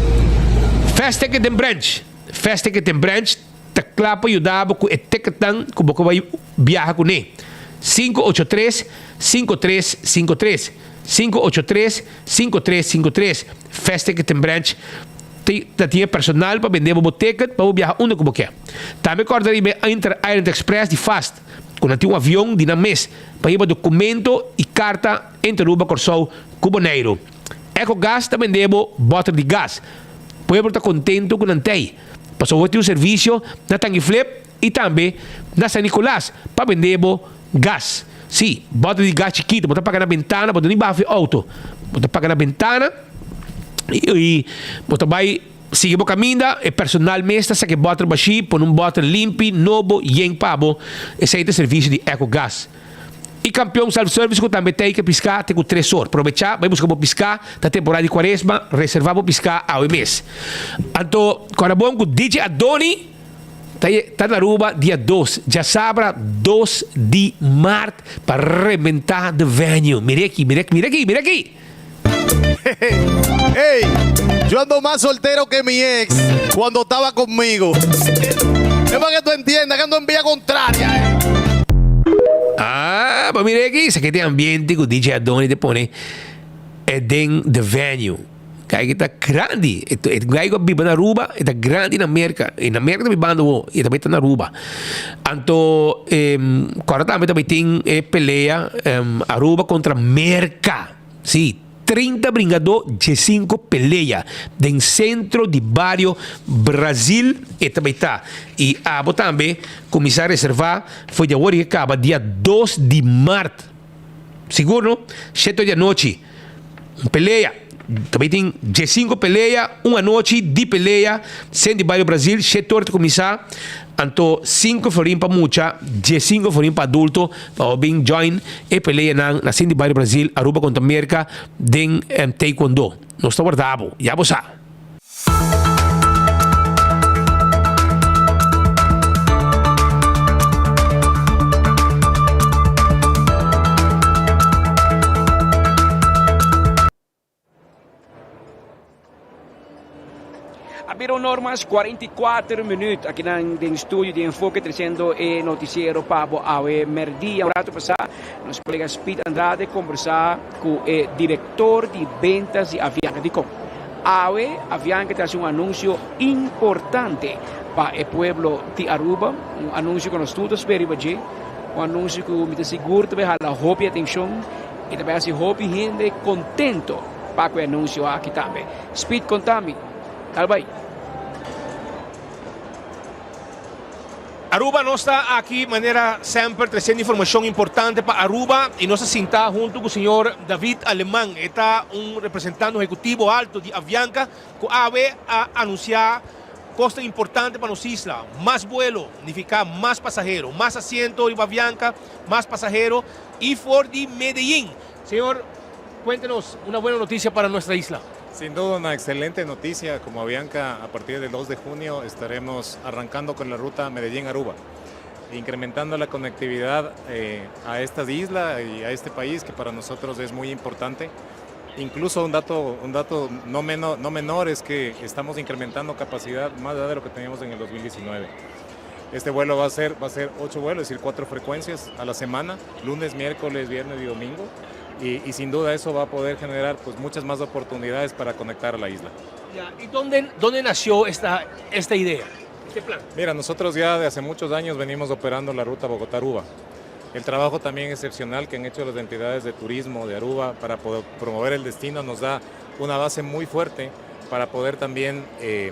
Fast Ticket den Branch, Fast Ticket den Branch. Ta kla pa yuda bo ku e ticketnan ku bo ke bai biaha kuné. 583 5353 583 5353 Fast Ticketing Branch ta tin e personal pa bende bo bo ticket pa bo biaha unda ku bo ke. Tambe kòrda riba e Inter Island Express di Fast ku nan tin un avion di nan mes pa hiba dokumento i karta entre Aruba, Kòrsou ku Boneiru. Ecogas ta bende bo bòter di gas. Pueblo ta kontentu ku nan tei. Pasobra bo tin un servisio na Tangiflip i tambe na San Nicolas pa bende bo gas. Sí, bòter di gas chikitu, bo ta paga na bentana, bo ta ni baha for e outo. Bo ta paga na bentana i bo ta bai sigui bo kaminda, e personal mes ta saka e bòter bashí, pone un bòter limpi, nobo, yen pa bo. Esei ta e servisio di Ecogas. I Kampion Self Service ku tambe tei ke piská te ku tres or. Probechá, bai buska bo piská, ta temporada di kuaresma, reservá bo piská awe mes. Anto kòrda bon ku DJ Adoni ta ta na Aruba dia dos, djasabra dos di mart pa rebentá the venue. Mira aki, mira mira aki, mira aki! Ey, yo ando más soltero que mi ex cuando estaba conmigo. Es pa que tú entiendas que ando en vía contraria, eh. Ah, pa mira aki, esaki ta e ambiente ku DJ Adoni ta pone. den The Venue. Guy ta grandi. E guy ku a biba na Aruba, e ta grandi na Merka. E na Merka ta bibando awo, i e tambe ta na Aruba. Anto kòrda tambe ta bai tin e pelea Aruba kontra Merka. Sí, 30 bringadó, diesinko pelea den sentro di bario Brazil e ta bai ta. I abo tambe kuminsá reservá for di awor i kaba dia dos di mart. Sigur no? Shete di anochi. Un pelea. Ta bai tin diesinko pelea, un anochi di pelea, sentro di bario Brazil, shete ora ta kuminsá. Anto sinku florin pa mucha, diesinko florin pa adulto pa bo bin join e peleanan na Cindy Barrio Brazil, Aruba kontra Merka den Taekwondo. Nos ta warda bo, ya bo sa. A bira un or mas 44 minuut akinan den studio di Enfoke treciendo e noticiero pa bo awe merdia. Un rato pasa nos colega Speed Andrade conversa cu e director di ventas di Avianca. Dicon? Awe Avianca ta haci un anuncio importante pa e pueblo di Aruba, un anuncio cu nos tur ta spera riba dje, un anuncio cu mi ta sigur ta bay hala hopi atencion. I ta bai hasi hopi hende kontento pa ku e anunsio aki tambe. Speed konta mi. Tal bai. Aruba nos ta aki manera semper treciendo informacion importante pa Aruba y nos ta sinta hunto cu señor David Aleman. E ta un representante ejecutivo alto di Avianca cu awe a anuncia cosnan importante pa nos isla. Mas vuelo nifica mas pasahero, mas asiento riba Avianca, mas pasahero. Y for di Medellín. Señor, cuéntenos una buena noticia para nuestra isla. Sin duda una excelente noticia, como Avianca a partir del 2 de junio estaremos arrancando con la ruta Medellín-Aruba, incrementando la conectividad eh, a esta isla y a este país que para nosotros es muy importante. Incluso un dato, un dato no, menos, no menor es que estamos incrementando capacidad más allá de lo que teníamos en el 2019. Este vuelo va a ser, va a ser ocho vuelos, es decir, cuatro frecuencias a la semana, lunes, miércoles, viernes y domingo. Y, y sin duda eso va a poder generar pues, muchas más oportunidades para conectar a la isla. Ya, ¿Y dónde, dónde nació esta, esta idea, este plan? Mira, nosotros ya de hace muchos años venimos operando la ruta Bogotá-Aruba. El trabajo también excepcional que han hecho las entidades de turismo de Aruba para poder promover el destino nos da una base muy fuerte para poder también eh,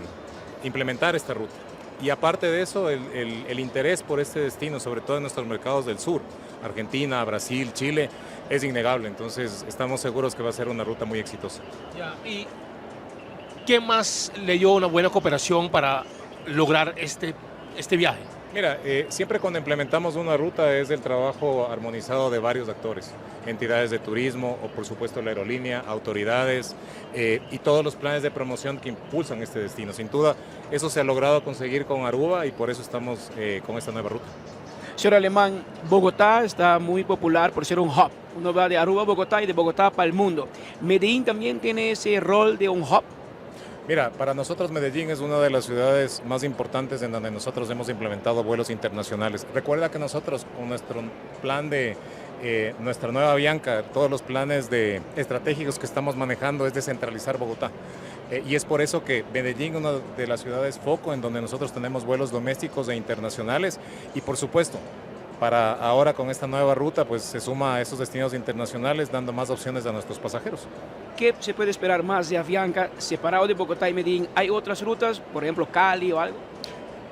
implementar esta ruta. Y aparte de eso, el, el, el interés por este destino, sobre todo en nuestros mercados del sur, Argentina, Brasil, Chile, es innegable. Entonces, estamos seguros que va a ser una ruta muy exitosa. Ya, ¿Y qué más le dio una buena cooperación para lograr este, este viaje? Mira, eh, siempre cuando implementamos una ruta es el trabajo armonizado de varios actores, entidades de turismo o por supuesto la aerolínea, autoridades eh, y todos los planes de promoción que impulsan este destino. Sin duda, eso se ha logrado conseguir con Aruba y por eso estamos eh, con esta nueva ruta. Señor Alemán, Bogotá está muy popular por ser un hub. Uno va de Aruba a Bogotá y de Bogotá para el mundo. Medellín también tiene ese rol de un hub. Mira, para nosotros Medellín es una de las ciudades más importantes en donde nosotros hemos implementado vuelos internacionales. Recuerda que nosotros con nuestro plan de eh, nuestra nueva Bianca, todos los planes de, estratégicos que estamos manejando es descentralizar Bogotá. Eh, y es por eso que Medellín es una de las ciudades foco en donde nosotros tenemos vuelos domésticos e internacionales y por supuesto para ahora con esta nueva ruta pues se suma a esos destinos internacionales dando más opciones a nuestros pasajeros. ¿Qué se puede esperar más de Avianca separado de Bogotá y Medellín? ¿Hay otras rutas, por ejemplo Cali o algo?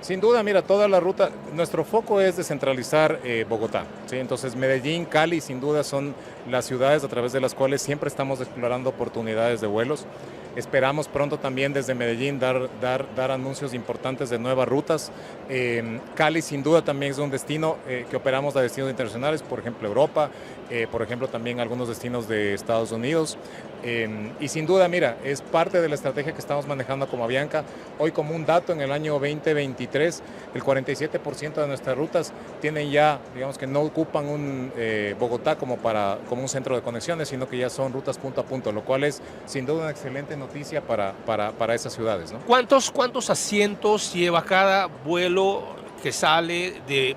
Sin duda, mira, toda la ruta, nuestro foco es descentralizar eh, Bogotá. ¿sí? Entonces, Medellín, Cali, sin duda son las ciudades a través de las cuales siempre estamos explorando oportunidades de vuelos. Esperamos pronto también desde Medellín dar, dar, dar anuncios importantes de nuevas rutas. Eh, Cali sin duda también es un destino eh, que operamos a destinos internacionales, por ejemplo Europa, eh, por ejemplo también algunos destinos de Estados Unidos. Eh, y sin duda, mira, es parte de la estrategia que estamos manejando como Avianca. Hoy como un dato, en el año 2023, el 47% de nuestras rutas tienen ya, digamos que no ocupan un eh, Bogotá como, para, como un centro de conexiones, sino que ya son rutas punto a punto, lo cual es sin duda una excelente noticia para, para, para esas ciudades. ¿no? ¿Cuántos, ¿Cuántos asientos lleva cada vuelo que sale de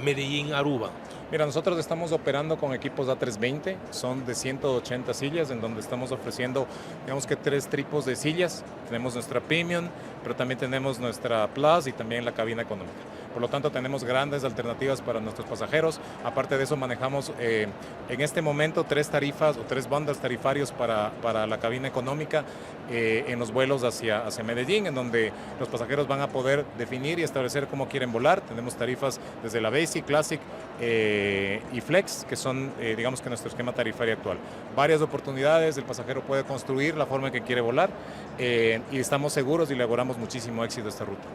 Medellín a Aruba? Mira, nosotros estamos operando con equipos A320, son de 180 sillas, en donde estamos ofreciendo, digamos que tres tipos de sillas. Tenemos nuestra Premium, pero también tenemos nuestra Plus y también la cabina económica. Por lo tanto, tenemos grandes alternativas para nuestros pasajeros. Aparte de eso, manejamos eh, en este momento tres tarifas o tres bandas tarifarios para, para la cabina económica eh, en los vuelos hacia, hacia Medellín, en donde los pasajeros van a poder definir y establecer cómo quieren volar. Tenemos tarifas desde la Basic, Classic eh, y Flex, que son, eh, digamos que nuestro esquema tarifario actual. Varias oportunidades, el pasajero puede construir la forma en que quiere volar eh, y estamos seguros y le auguramos muchísimo éxito a esta ruta.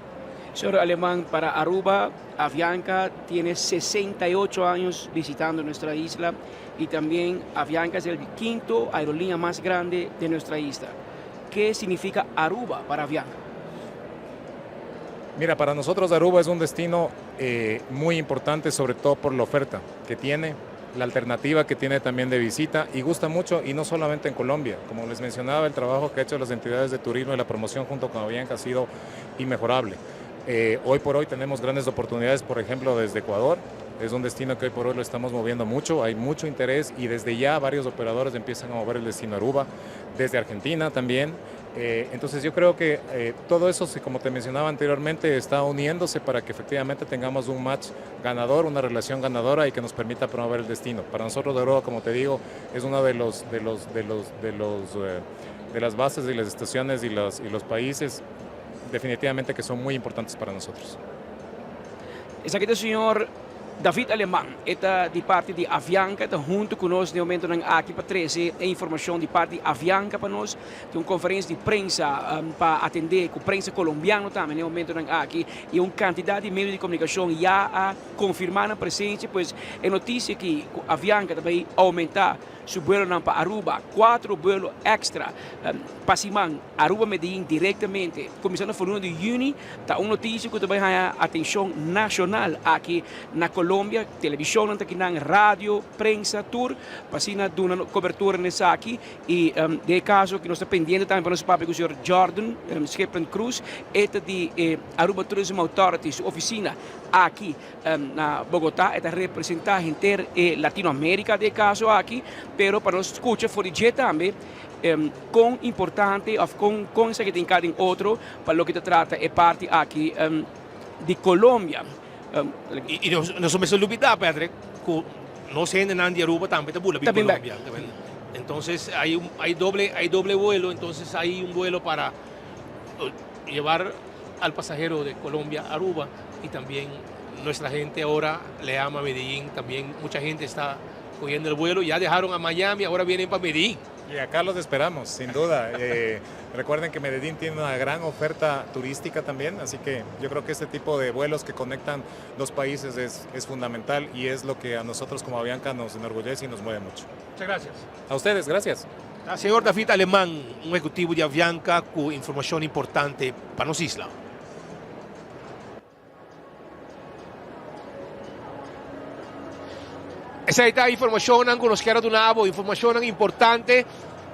Señor Alemán, para Aruba, Avianca tiene 68 años visitando nuestra isla y también Avianca es el quinto aerolínea más grande de nuestra isla. ¿Qué significa Aruba para Avianca? Mira, para nosotros Aruba es un destino eh, muy importante, sobre todo por la oferta que tiene, la alternativa que tiene también de visita y gusta mucho y no solamente en Colombia. Como les mencionaba, el trabajo que ha hecho las entidades de turismo y la promoción junto con Avianca ha sido inmejorable. Eh, hoy por hoy tenemos grandes oportunidades, por ejemplo, desde Ecuador. Es un destino que hoy por hoy lo estamos moviendo mucho, hay mucho interés y desde ya varios operadores empiezan a mover el destino a Aruba, desde Argentina también. Eh, entonces yo creo que eh, todo eso, como te mencionaba anteriormente, está uniéndose para que efectivamente tengamos un match ganador, una relación ganadora y que nos permita promover el destino. Para nosotros Aruba, como te digo, es uno de los de los de los de los eh, de las bases y las estaciones y los, y los países definitivamente que son muy importantes para nosotros. Esaki ta señor David Alemán, e ta di parti di Avianca, ta hunto cu nos den momentonan aki pa trece e informacion di parti di Avianca pa nos. Tin un conferencia di prensa pa atende cu prensa colombiano tambe den momentonan aki y un cantidad di medio di comunicacion ya a confirma nan presencia, pues e noticia aki cu Avianca ta bay aumenta su buelonan pa Aruba, cuatro buelo extra pa siman Aruba-Medellin directamente, cuminsando for luna di juni, ta un noticia cu ta bay haya atencion nacional aki na Colombia, televisionnan ta kinan, radio, prensa, tur, pa asina duna cobertura na esaki y den e caso cu nos ta pendiente tambe pa nos papia cu señor Jordan Schippen Cruz, e ta di e Aruba Tourism Authority, su oficina aki. Na Bogotá e ta representá henter e Latinoamérika den e kaso aki, pero pa nos skucha for di dje tambe kon importante òf kon kon esaki ta hinká den otro pa loke ta trata e parti aki di Colombia. I nos no mester lubidá, Patrick, ku nos hendenan di Aruba tambe ta bula bin Colombia. Entonces hay un hay doble hay doble vuelo, entonces hay un vuelo para llevar al pasajero de Colombia a Aruba y también nuestra gente ahora le ama a Medellín, también mucha gente está cogiendo el vuelo, ya dejaron a Miami, ahora vienen para Medellín. Y acá los esperamos, sin duda. Eh, recuerden que Medellín tiene una gran oferta turística también, así que yo creo que este tipo de vuelos que conectan dos países es, es fundamental y es lo que a nosotros como Avianca nos enorgullece y nos mueve mucho. Muchas gracias. A ustedes, gracias. Ta señor David Alemán, un ehecutivo di Avianca cu informacion importante pa nos isla. Esei ta informacionnan cu nos kier a duna bo, informacionnan importante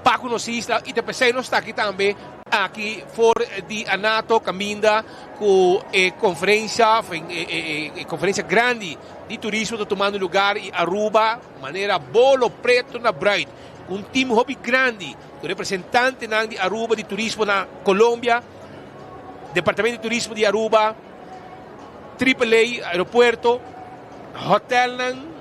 pa cu nos isla y ta pesey nos ta aki tambe aki for di Anato caminda cu e conferencia, e conferencia grandi di turismo ta tumando lugar y Aruba manera bolo preto na bruid. Un team hopi grandi cu representantenan di Aruba di turismo na Colombia, Departamento di Turismo di Aruba, Triple A, aeropuerto, hotelnan,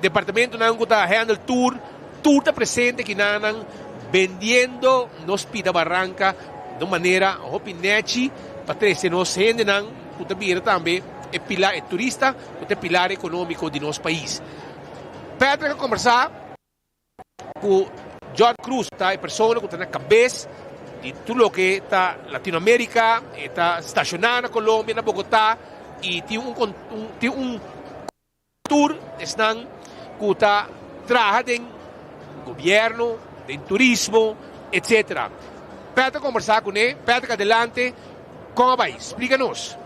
departamentonan cu ta handle tour, tur ta presente kinanan bendiendo nos pida baranca di un manera hopi nechi pa trece nos hendenan cu ta bira tambe e pilar, e turista cu ta e pilar economico di nos pais. Patrick a kombersá ku John Cruz, ta e persona ku ta na kabes di tur loke ta Latinoamérika, e ta stashoná na Colombia, na Bogotá, i tin un tin un tur esnan ku ta traha den gobièrnu, den turismo, etsetera. Patrick a kombersá kuné. Patrick, adelante, kon a bai? Splika nos.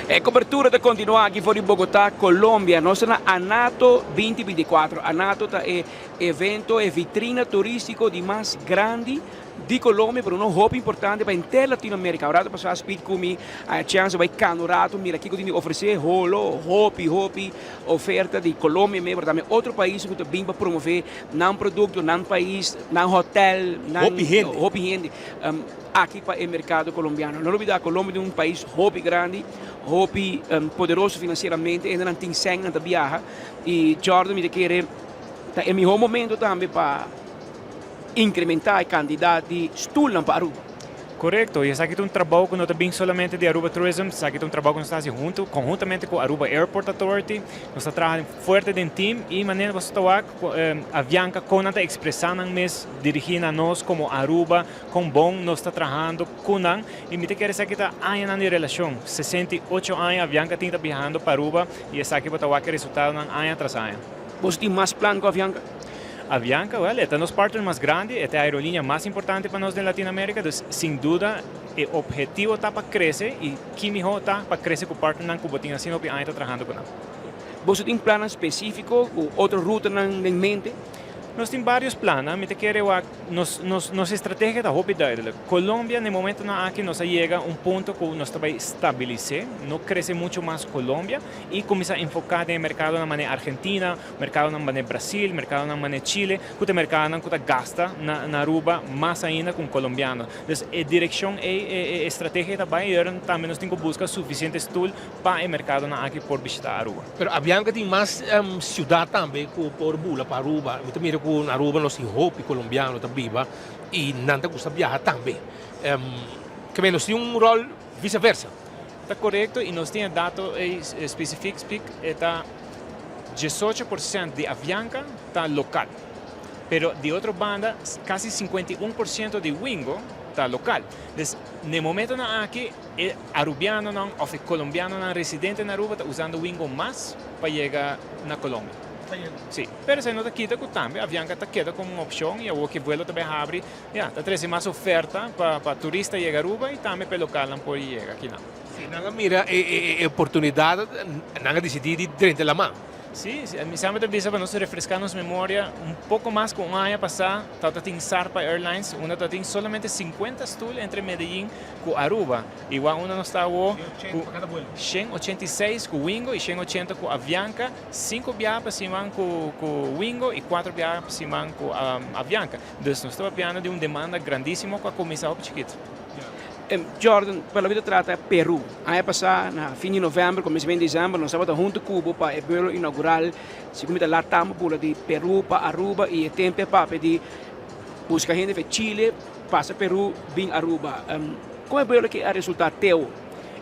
E cobertura ta continua aki for di Bogota, Colombia. Nos ta na Anato 2024. Anato ta e evento, e vitrina turistico di mas grandi di Colombia pero uno hopi importante pa henter Latinoamerica. Un rato pasá Speed ku mi a e chance bai kanda un rato mira kiko tin di ofresé holo hopi hopi oferta di Colombia mes pero tambe otro pais ku ta bin pa promové nan produkto, nan pais, nan hotel, nan Hopi hende. hopi hende aki pa e merkado kolombiano. No lubida Colombia ta un pais hopi grandi, hopi poderoso finansieramente, hendenan tin sèn nan ta biaha i Jordan mi ta kere ta e mihó momento tambe pa incrementa e cantidad di stoelnan pa Aruba. Corecto, y esaki ta un trabou cu no ta bin solamente di Aruba Tourism, esaki ta un trabou cu nos ta haci hunto, conhuntamente cu Aruba Airport Authority, nos ta traha fuerte den team y manera boso ta wak Avianca con nan ta expresa nan mes dirigi na nos como Aruba, con bon nos ta trahando cu nan y mi ta kere esaki ta añanan di relacion, 68 aña Avianca tin ta biahando pa Aruba y esaki bo ta wak e resultadonan aña tras aña. Boso tin mas plan cu Avianca? Avianca, wel, e ta nos partner mas grandi, e ta e aerolinea mas importante pa nos den Latinoamerica, dus sin duda e obhetivo ta pa crece y ki miho ta pa crece cu partnernan cu bo tin asina hopi aña ta trahando cu nan. Boso tin plannan specifico cu otro rutanan den mente? Nos tin varios plannan, mi ta kere wak nos nos nos estrategia ta hopi duidelijk. Colombia na e momentonan aki nos a yega un punto cu nos ta bay stabilise, no crece mucho mas Colombia y cuminsa enfoca den e mercadonan manera Argentina, Merkadonan manera Brasil, merkadonan manera Chile, ku ta merkadonan ku ta gasta na na Aruba mas ainda ku un kolombiano. Dus e direkshon ei, e e estrategia ei ta bai i ora tambe nos tin ku buska sufisiente stul pa e merkadonan aki por bishita Aruba. Pero Avianca tin mas siudat tambe ku por bula pa Aruba. Mi ta mira ku na Aruba nos tin hopi kolombiano ta biba i nan ta gusta biaha tambe. Ke nos tin un ròl vise versa. Ta korekto i nos tin e dato ei spesifik spik e ta 18% di Avianca ta lokal. Pero di otro banda kasi 51% di Wingo ta lokal. Dus na e momentonan aki e arubianonan òf e kolombianonan residente na Aruba ta usando Wingo mas pa yega na Colombia. Sí, pero esei no ta kita ku tambe Avianca ta keda komo un opshon i awor ku e vuelo ta bai habri Ya, ta trece mas oferta pa pa turista yega Aruba y tambe pa e localnan por yega akinan. Si nan a mira e e oportunidad, nan a dicidi di drenta laman. Si, si, mi semper ta bisa pa nos refresca nos memoria, un poco mas cu un aña pasa tabata tin Sarpa Airlines unda tabatin solamente 50 stoel entre Medellin cu Aruba. Igual unda nos ta awo cu 186 cu Wingo y 180 cu Avianca, cinco biaha pa siman cu cu Wingo y cuatro biaha pa siman cu Avianca. Dus nos ta papiando di un demanda grandísimo ku a kuminsá hopi chikitu. Jordan, pa loke ta trata Peru, aña pasá na fin di novèmber, kuminsamentu di desèmber nos tabata huntu ku bo pa e buelo inaugural, segun mi ta Latam bula di Peru pa Aruba i e tempu e papia di buska hende for Chile pasa Peru bin Aruba. Kon e buelo aki a resultá teo?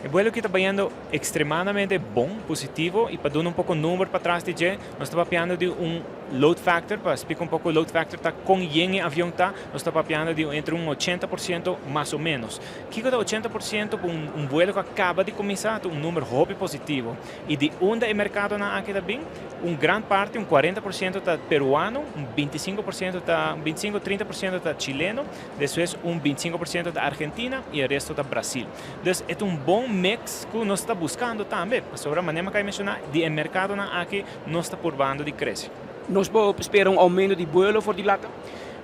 E buelo aki ta bayendo ekstremadamente bon, positivo, i pa duna un poko number patras di dje, nos ta papiando di un Load factor, pa splika un poko load factor ta kon yen e avion ta, nos ta papiando di entre un 80% mas o menos. Kiko ta 80% pa un un vuelo ku a kaba di kuminsá ta un number hopi positivo. I di unda e merkadonan aki ta bin? Un gran parti, un 40% ta peruano, un 25% ta, 25, 30% ta chileno, despues un 25% ta Argentina i e resto ta Brasil. Dus e ta un bon mix ku nos ta buskando tambe, pasobra manera mi a kaba di menshoná, di e merkadonan aki Nos ta purbando di crece. Nos por spera un aumento di buelo for di Latam?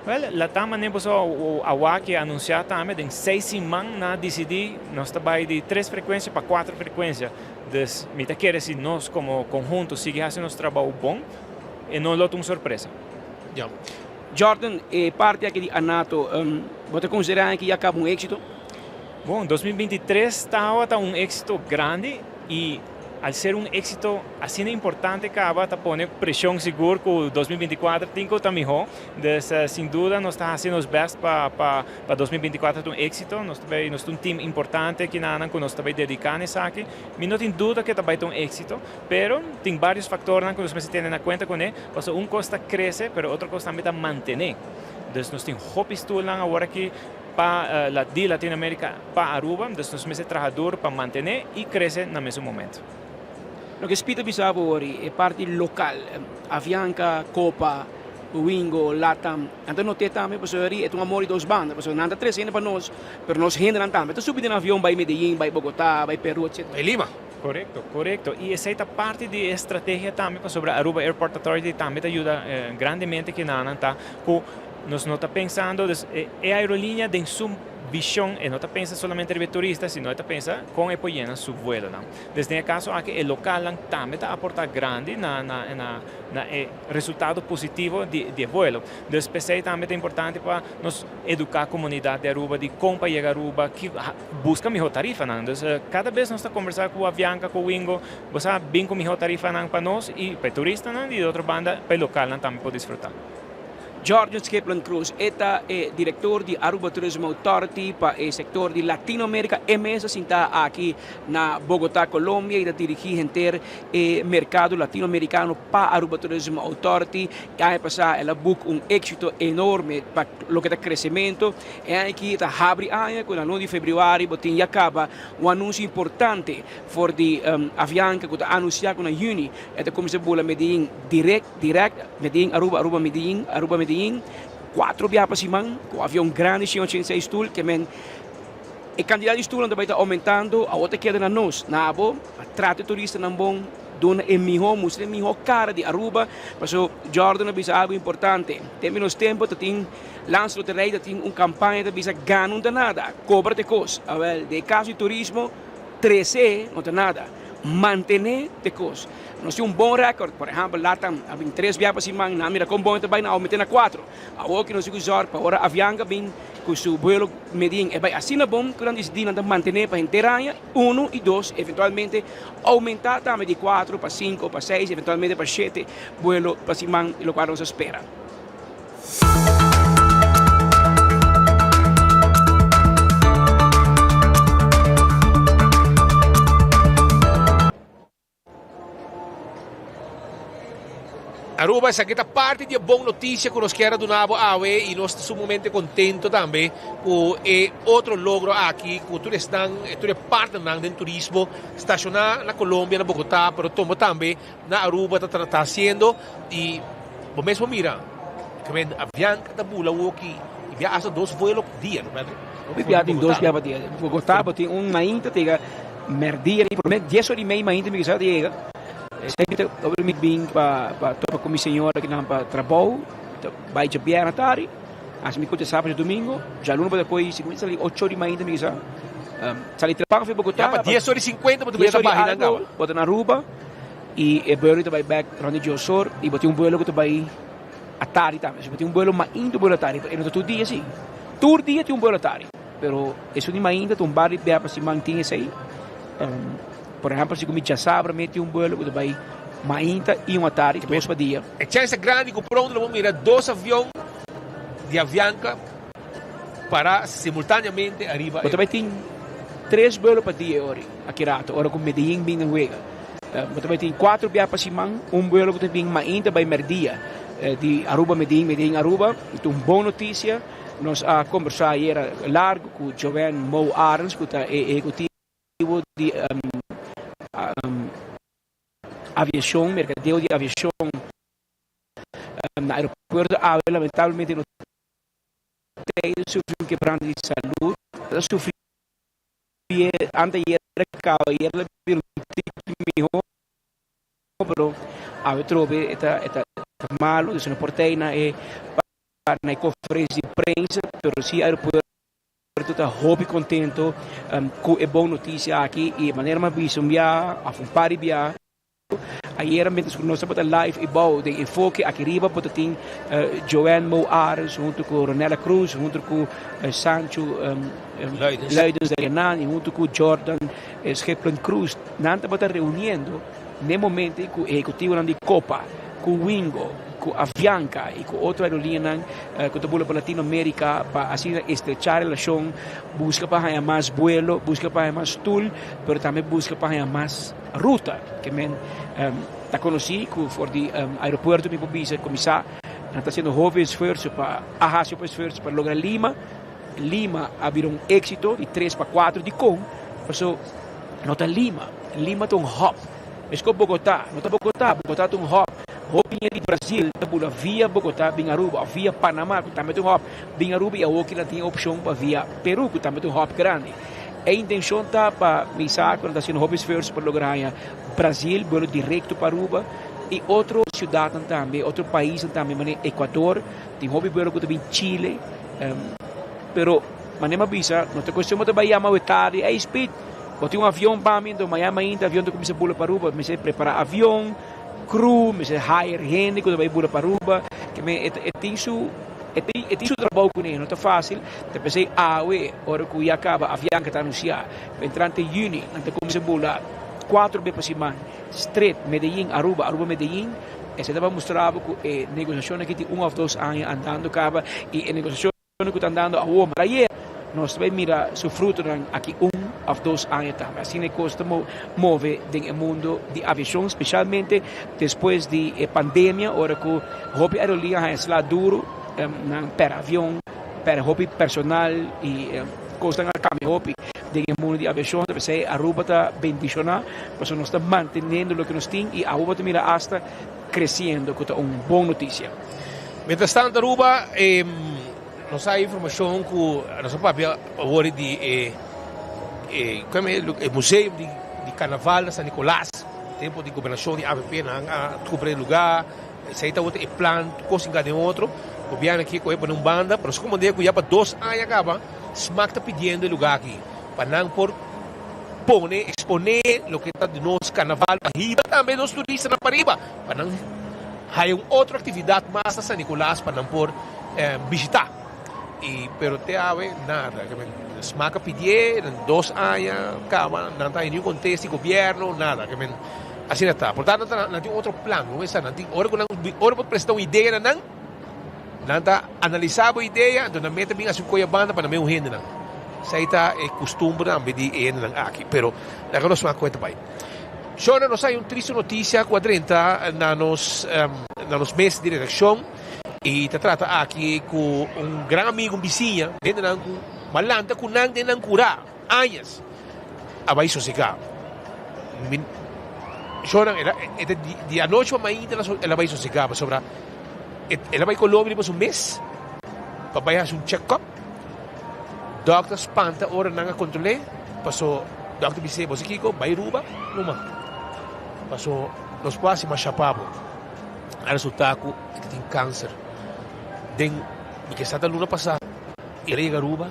Wel, Latam mane boso a wak y a anuncia tambe den seis siman nan a dicidi nos ta bay di tres frecuencia pa cuatro frecuencia. Dus mi ta kere si nos como conhunto sigui haci nos trabao bon e no lo ta un sorpresa. Ya. Jordan, e parti aki di Anato, bo ta considera aki ya caba un exito? Bon, 2023 tawata un exito grandi y. Al ser un éxito asina importante caba ta pone presion sigur cu 2024 tin cu ta miho. Dus sin duda nos ta haci nos best pa pa pa 2024 ta un éxito. Nos ta bay nos ta un team importante kinanan cu nos ta bay dedica na esaki. Mi no tin duda cu ta bay ta un éxito, pero tin varios factornan cu nos mester tene na cuenta cune, pasobra un cos ta crece pero otro cos tambe ta mantene. Dus nos tin hopi stoelnan awor aki. Pa la di Latinoamerica pa Aruba, dus nos mester traha duro pa mantene y crece na mesun momento. Loke Speed a bisa bo ori, e parti local, Avianca, Copa, Wingo, Latam, nan ta note tambe pasobra ori e ta un amor di dos banda, pasobra nan ta trece hende pa nos, pero nos hendenan tambe ta subi den avion bay Medellin, bay Bogota, bay Peru, etc. Bay Lima. Corecto, corecto. Y esey ta parti di e strategia tambe pasobra Aruba Airport Authority tambe ta yuda grandemente kinanan ta cu. Nos no ta pensando, dus e aerolínea den su vision e no ta pensa solamente riba e turista, sino e ta pensa con e por yena su vuelonan. Dus den e caso aki e localnan tambe ta aporta grandi na na na na e resultado positivo di di e vuelo. Dus p'esey tambe ta importante pa nos educa comunidad di Aruba di con pa yega Aruba, ki busca miho tarifanan. Dus cada bes nos ta conversa cu Avianca, cu Wingo, bo sa bin cu miho tarifanan pa nos y pa e turistanan y di otro banda pa e localnan tambe por disfruta. Jorgen Schipland Cruz, e ta e director di Aruba Tourism Authority pa e sector di Latino America. E mes a sinta aki na Bogota, Colombia y ta dirigi henter e mercado Latino Americano pa Aruba Tourism Authority. E aña pasa el a boek un exito enorme pa loke ta crecemento. E aña aki ta habri aña cu na luna di februari bo tin ya caba un anuncio importante for di Avianca cu ta anuncia cu na juni e ta cuminsa bula Medellin direct. Direct, Medellin, Aruba, Aruba, Medellin, Aruba, Medellin, cuatro biaha pa siman, cu avion grandi 186 stoel, ke men e cantidad di stoelnan ta bay ta aumentando, awor ta keda na nos, na abo, pa trata e turistanan bon, duna e miho, mustra e miho cara di Aruba, paso Jordan a bisa algo importante, den menos tempo ta tin Landsloterij ta tin un campaña ta bisa gana un ta nada, cobra ta e cos, awel den e caso di turismo, trece no ta nada, mantene ta e cos. Nos tin un bon record, por ehempel Latam a bin tres bia pa siman, nan a mira kon bon e ta bai, nan a aumenta na cuatro. Awor ki nos tin ku zorg pa ora Avianca bin ku su buelo Medellin e bai asina bon ku nan disidí nan ta mantene pa henter aña, uno y dos, eventualmente aumenta tambe di cuatro pa cinco pa seis, eventualmente pa shete buelo pa siman, lokual nos a spera. Aruba, esaki ta parti di e bon noticia cu nos kier a duna bo awe y nos ta sumamente contento tambe cu e otro logro aki cu tur esnan, tur e partnernan den turismo staciona na Colombia, na Bogota, pero tomo tambe na Aruba ta ta haciendo y bo mes por mira Avianca ta bula awoki y bia hasta dos vuelo pa dia, no Patrick? Hopi bia tin dos bia pa dia. Bogota bo tin un mainta ta yega merdia di prome dies ora y mei mainta mi kisa ta yega. Esei mi ta ora mi bin pa pa topa ku mi señora kinan pa trabou ta bai djabièrnè tardi hasi mi kochi sabado djadumingo djaluna bo ta kohe si mi sali ocho ora di mainta mi kisa sali trabou for Bogota Ya pa dies ora y cincuenta bo ta bira ta baha nan kaba. Bo ta na Aruba y e buelo ta bai bek rond di dies or y bo tin un buelo ku ta bai atardi tambe. Si bo tin un buelo mainta un buelo atardi pero e no ta tur dia si. Tur dia tin un buelo atardi. Pero esun di mainta ta un bar di bia pa siman tin esei. Por ehempel si ku mi djasabra mi tin un buelo ku ta bai mainta i un atardi, dos pa dia. E chèns ta grandi ku pronto lo bo mira dos avion di Avianca para simultaneamente ariba Bo e. ta bai tin tres buelo pa dia e ora aki rato, ora ku Medellin bin na wega. Bo ta bai tin cuatro bia pa siman, un buelo ku ta bin mainta bai merdia di Aruba Medellin, Medellin Aruba. I ta un bon noticia. Nos a kombersá ayera largu ku Joanne Mo Arends ku ta e ehekutivo di aviashon, merkadeo di aviashon na aeropuerto. Awe lamentablemente no ta sufri un kebrante di salud. Ta sufri anteayer kaba, ayer la bira un tiki mihó, pero awe trobe e ta malu, dus no por tei na e. Na e conferencia di prensa, pero si aeropuerto ta hopi contento cu e bon noticia aki y manera mi a bisa un bia of un par di bia ayera mientras cu nos tabata live y bou den enfoke aki riba bo ta tin Joanne Mo Arends hunto cu Ronella Cruz hunto cu Sancho Luidens Dayanan y hunto cu Jordan Scheplen Cruz nan tabata reuniendo N'e momento ei ku ehekutivonan di Copa, ku Wingo, ku Avianca i ku otro aerolinianan ku ta bula pa Latinoamerica pa asina estrechá relashon, buska pa haña mas buelo, buska pa haña mas stul, pero tambe buska pa haña mas ruta. Ke men ta konosí ku for di aeropuerto mi por bisa kuminsá nan ta hasiendo hopi esfuerso pa a hasi hopi esfuerso pa logra Lima. Lima a bira un éksito di tres pa kuatro. Dikon? Pasobra no ta Lima. Lima ta un hub. Meskos Bogotá. No ta Bogotá. Bogotá ta un hub. Hopi hende di Brasil ta bula via Bogotá bin Aruba òf via Panamá ku tambe ta un hub bin Aruba i awor kinan tin e opshon pa via Peru ku tambe ta un hub grandi. E intenshon ta pa mi sa ku nan ta hasiendo hopi esfuerso pa logra haña Brasil buelo direkto pa Aruba. I otro siudatnan tambe, otro paisnan tambe manera Ecuador, tin hopi buelo ku ta bin Chile. Pero manera mi a bisa, no ta kuestion bo ta bai yama awe tardi, ey Speed, bo tin un avion pa mi? Enton mañana mainta avion ta kuminsá bula pa Aruba. Mester prepará avion, crew, mester hire hende ku ta bai bula pa Aruba. Ke men e tin su e tin e tin su trabou kuné, no ta fásil. Ta p'esei awe ora ku ya kaba Avianca ta anunsiá ku entrante yüni nan ta kuminsá bula kuatro be pa siman. Stret, Medellin, Aruba, Aruba, Medellin, esei ta pa mustra bo ku e negosiashon aki tin un òf dos aña andando kaba i e negosiashon ku ta andando awor mara ayer nos ta bai mira su frutonan aki un òf dos aña tambe. Asina e kos ta move den e mundo di aviashon spesialmente despues di e pandemia ora ku hopi aerolínea haña sla duru nan pèrdè avion, pèrdè hopi personal i kosnan a kambia hopi. Den e mundo di aviashon ta p'esei Aruba ta bendishoná pasobra nos ta manteniendo loke nos tin i Aruba ta mira asta kresiendo ku ta un bon notisia. Mientras tanto Aruba nos hay informashon ku nos a papia awor di e e museo di karnaval na San Nicolas tempo di gobernashon di avp nan a kumpra e luga esei tabata e plan tur kos hinka den otro gobierno a kier kohe pone un banda pero nos a komprende ku ya pa dos aña kaba Smaak ta pidiendo e lugar aki pa nan por pone, expone loke ta di nos carnaval pa hiba tambe nos turistanan pa riba, pa nan haya un otro actividad mas na San Nicolas pa nan por bishita. Y pero te awe nada. Smaak a pidié nan dos aña caba nan ta haya niun contesta di gobierno, nada. Asina ta. Por tanto nan tin otro plan, nan tin ora cu nan ora bo presenta un idea na nan. Nan ta analisá bo idea, anto nan mete bin hasi un koya banda pa nan meun hendenan. Esei ta e kustumber tambe di e hendenan aki. Pero laga nos wak ku e ta bai. Shona, nos hay un triste notisia ku a drenta na nos na nos mes di redakshon i ta trata aki ku un gran amigu, un bisiña, hendenan ku malanta ku nan den nan kurá añas a bai sosegá. Mi shona, el a e ta di anochi pa mainta el a bai sosegá pasobra. El a bai Colombia riba su mes pa bai hasi un check-up. Dokter spanta ora nan a kontrol'é, paso dokter bis'é, Bo sa kiko? Bai Aruba numa, paso nos por hasi masha pa bo. A resulta ku e ta tin kanser. Den mi ke sa ta luna pasá el a yega Aruba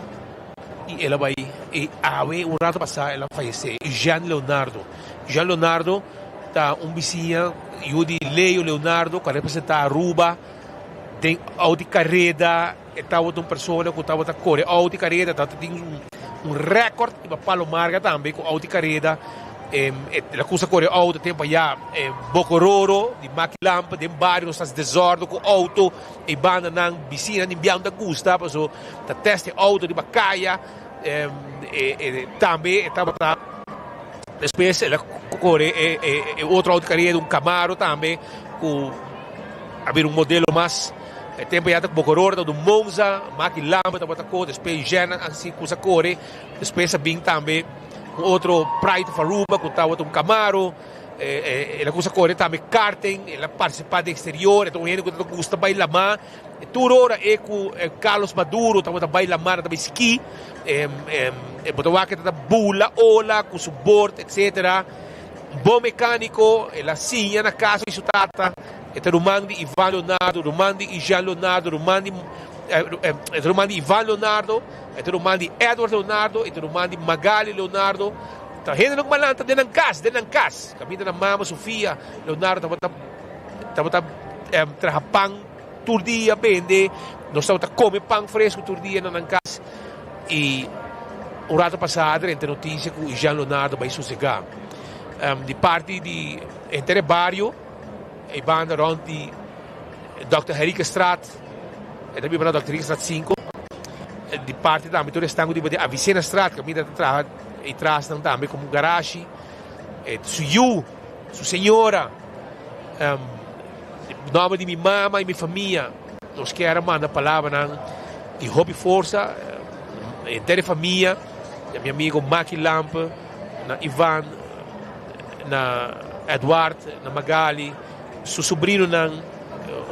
i el a bai i awe un rato pasá el a fayesé. Jean Leonardo. Jean Leonardo. Ta un bisiña yu di Leo Leonardo ku a representá Aruba den outo di kareda. E tabata un persona ku tabata kore outo di kareda, tabata tin un rèkòrt riba Palo Marga tambe ku outo di kareda. El a kusa kore outo tempu ayá Bokororo di Maki Lampe den bario nos ta hasi desòrdu ku outo e bandanan bisiñanan di biaha no ta gusta paso ta tèst e outo riba kaya. Tambe e tabata despues el a kore e otro auto kareda un Camaro tambe ku a bira un modelo mas. E tempo ya ta Bocoror tabata un Monza, Maki Lambe tabata kore, despues Jean a si kusa kore, despues a bin tambe un otro Pride of Aruba ku tabata un Camaro. El a kusa kore tambe karting, el a partisipa den eksterior, e ta un hende ku ta gusta bai lamá. Tur ora e ku Carlos Maduro tabata bai lamar ta bai ski, e bo ta wak e ta bula ola ku su bord etcetera. Bon mecanico, el a siña na casa di su tata, e ta ruman di Ivan Leonardo, ruman di Jean Leonardo, ruman di e ta ruman di Ivan Leonardo, e ta ruman di Edward Leonardo, e ta ruman di Magali Leonardo. Ta hendenan ku malanta den nan kas, den nan kas. Kaminda nan mama Sofia Leonardo tabata tabata traha pan. Tur dia bende, nos tabata come pan fresco tur dia na nan cas y un rato pasa a drenta noticia cu Jean Leonardo bay sosega. Di parti di henter e bario, e banda rond di Dòkter Henriquestraat, e ta biba na Dòkter Henriquestraat 5, di parti tambe tur esnan cu ta biba di Avicennastraat, caminda ta traha e trasnan tambe como garashi, su yu, su señora. Nomber di mi mama y mi famia nos kier a manda palabranan di hopi forsa henter e famia, na mi amigo Maki Lampe, na Ivan, na Edward, na Magali, su sobrinonan,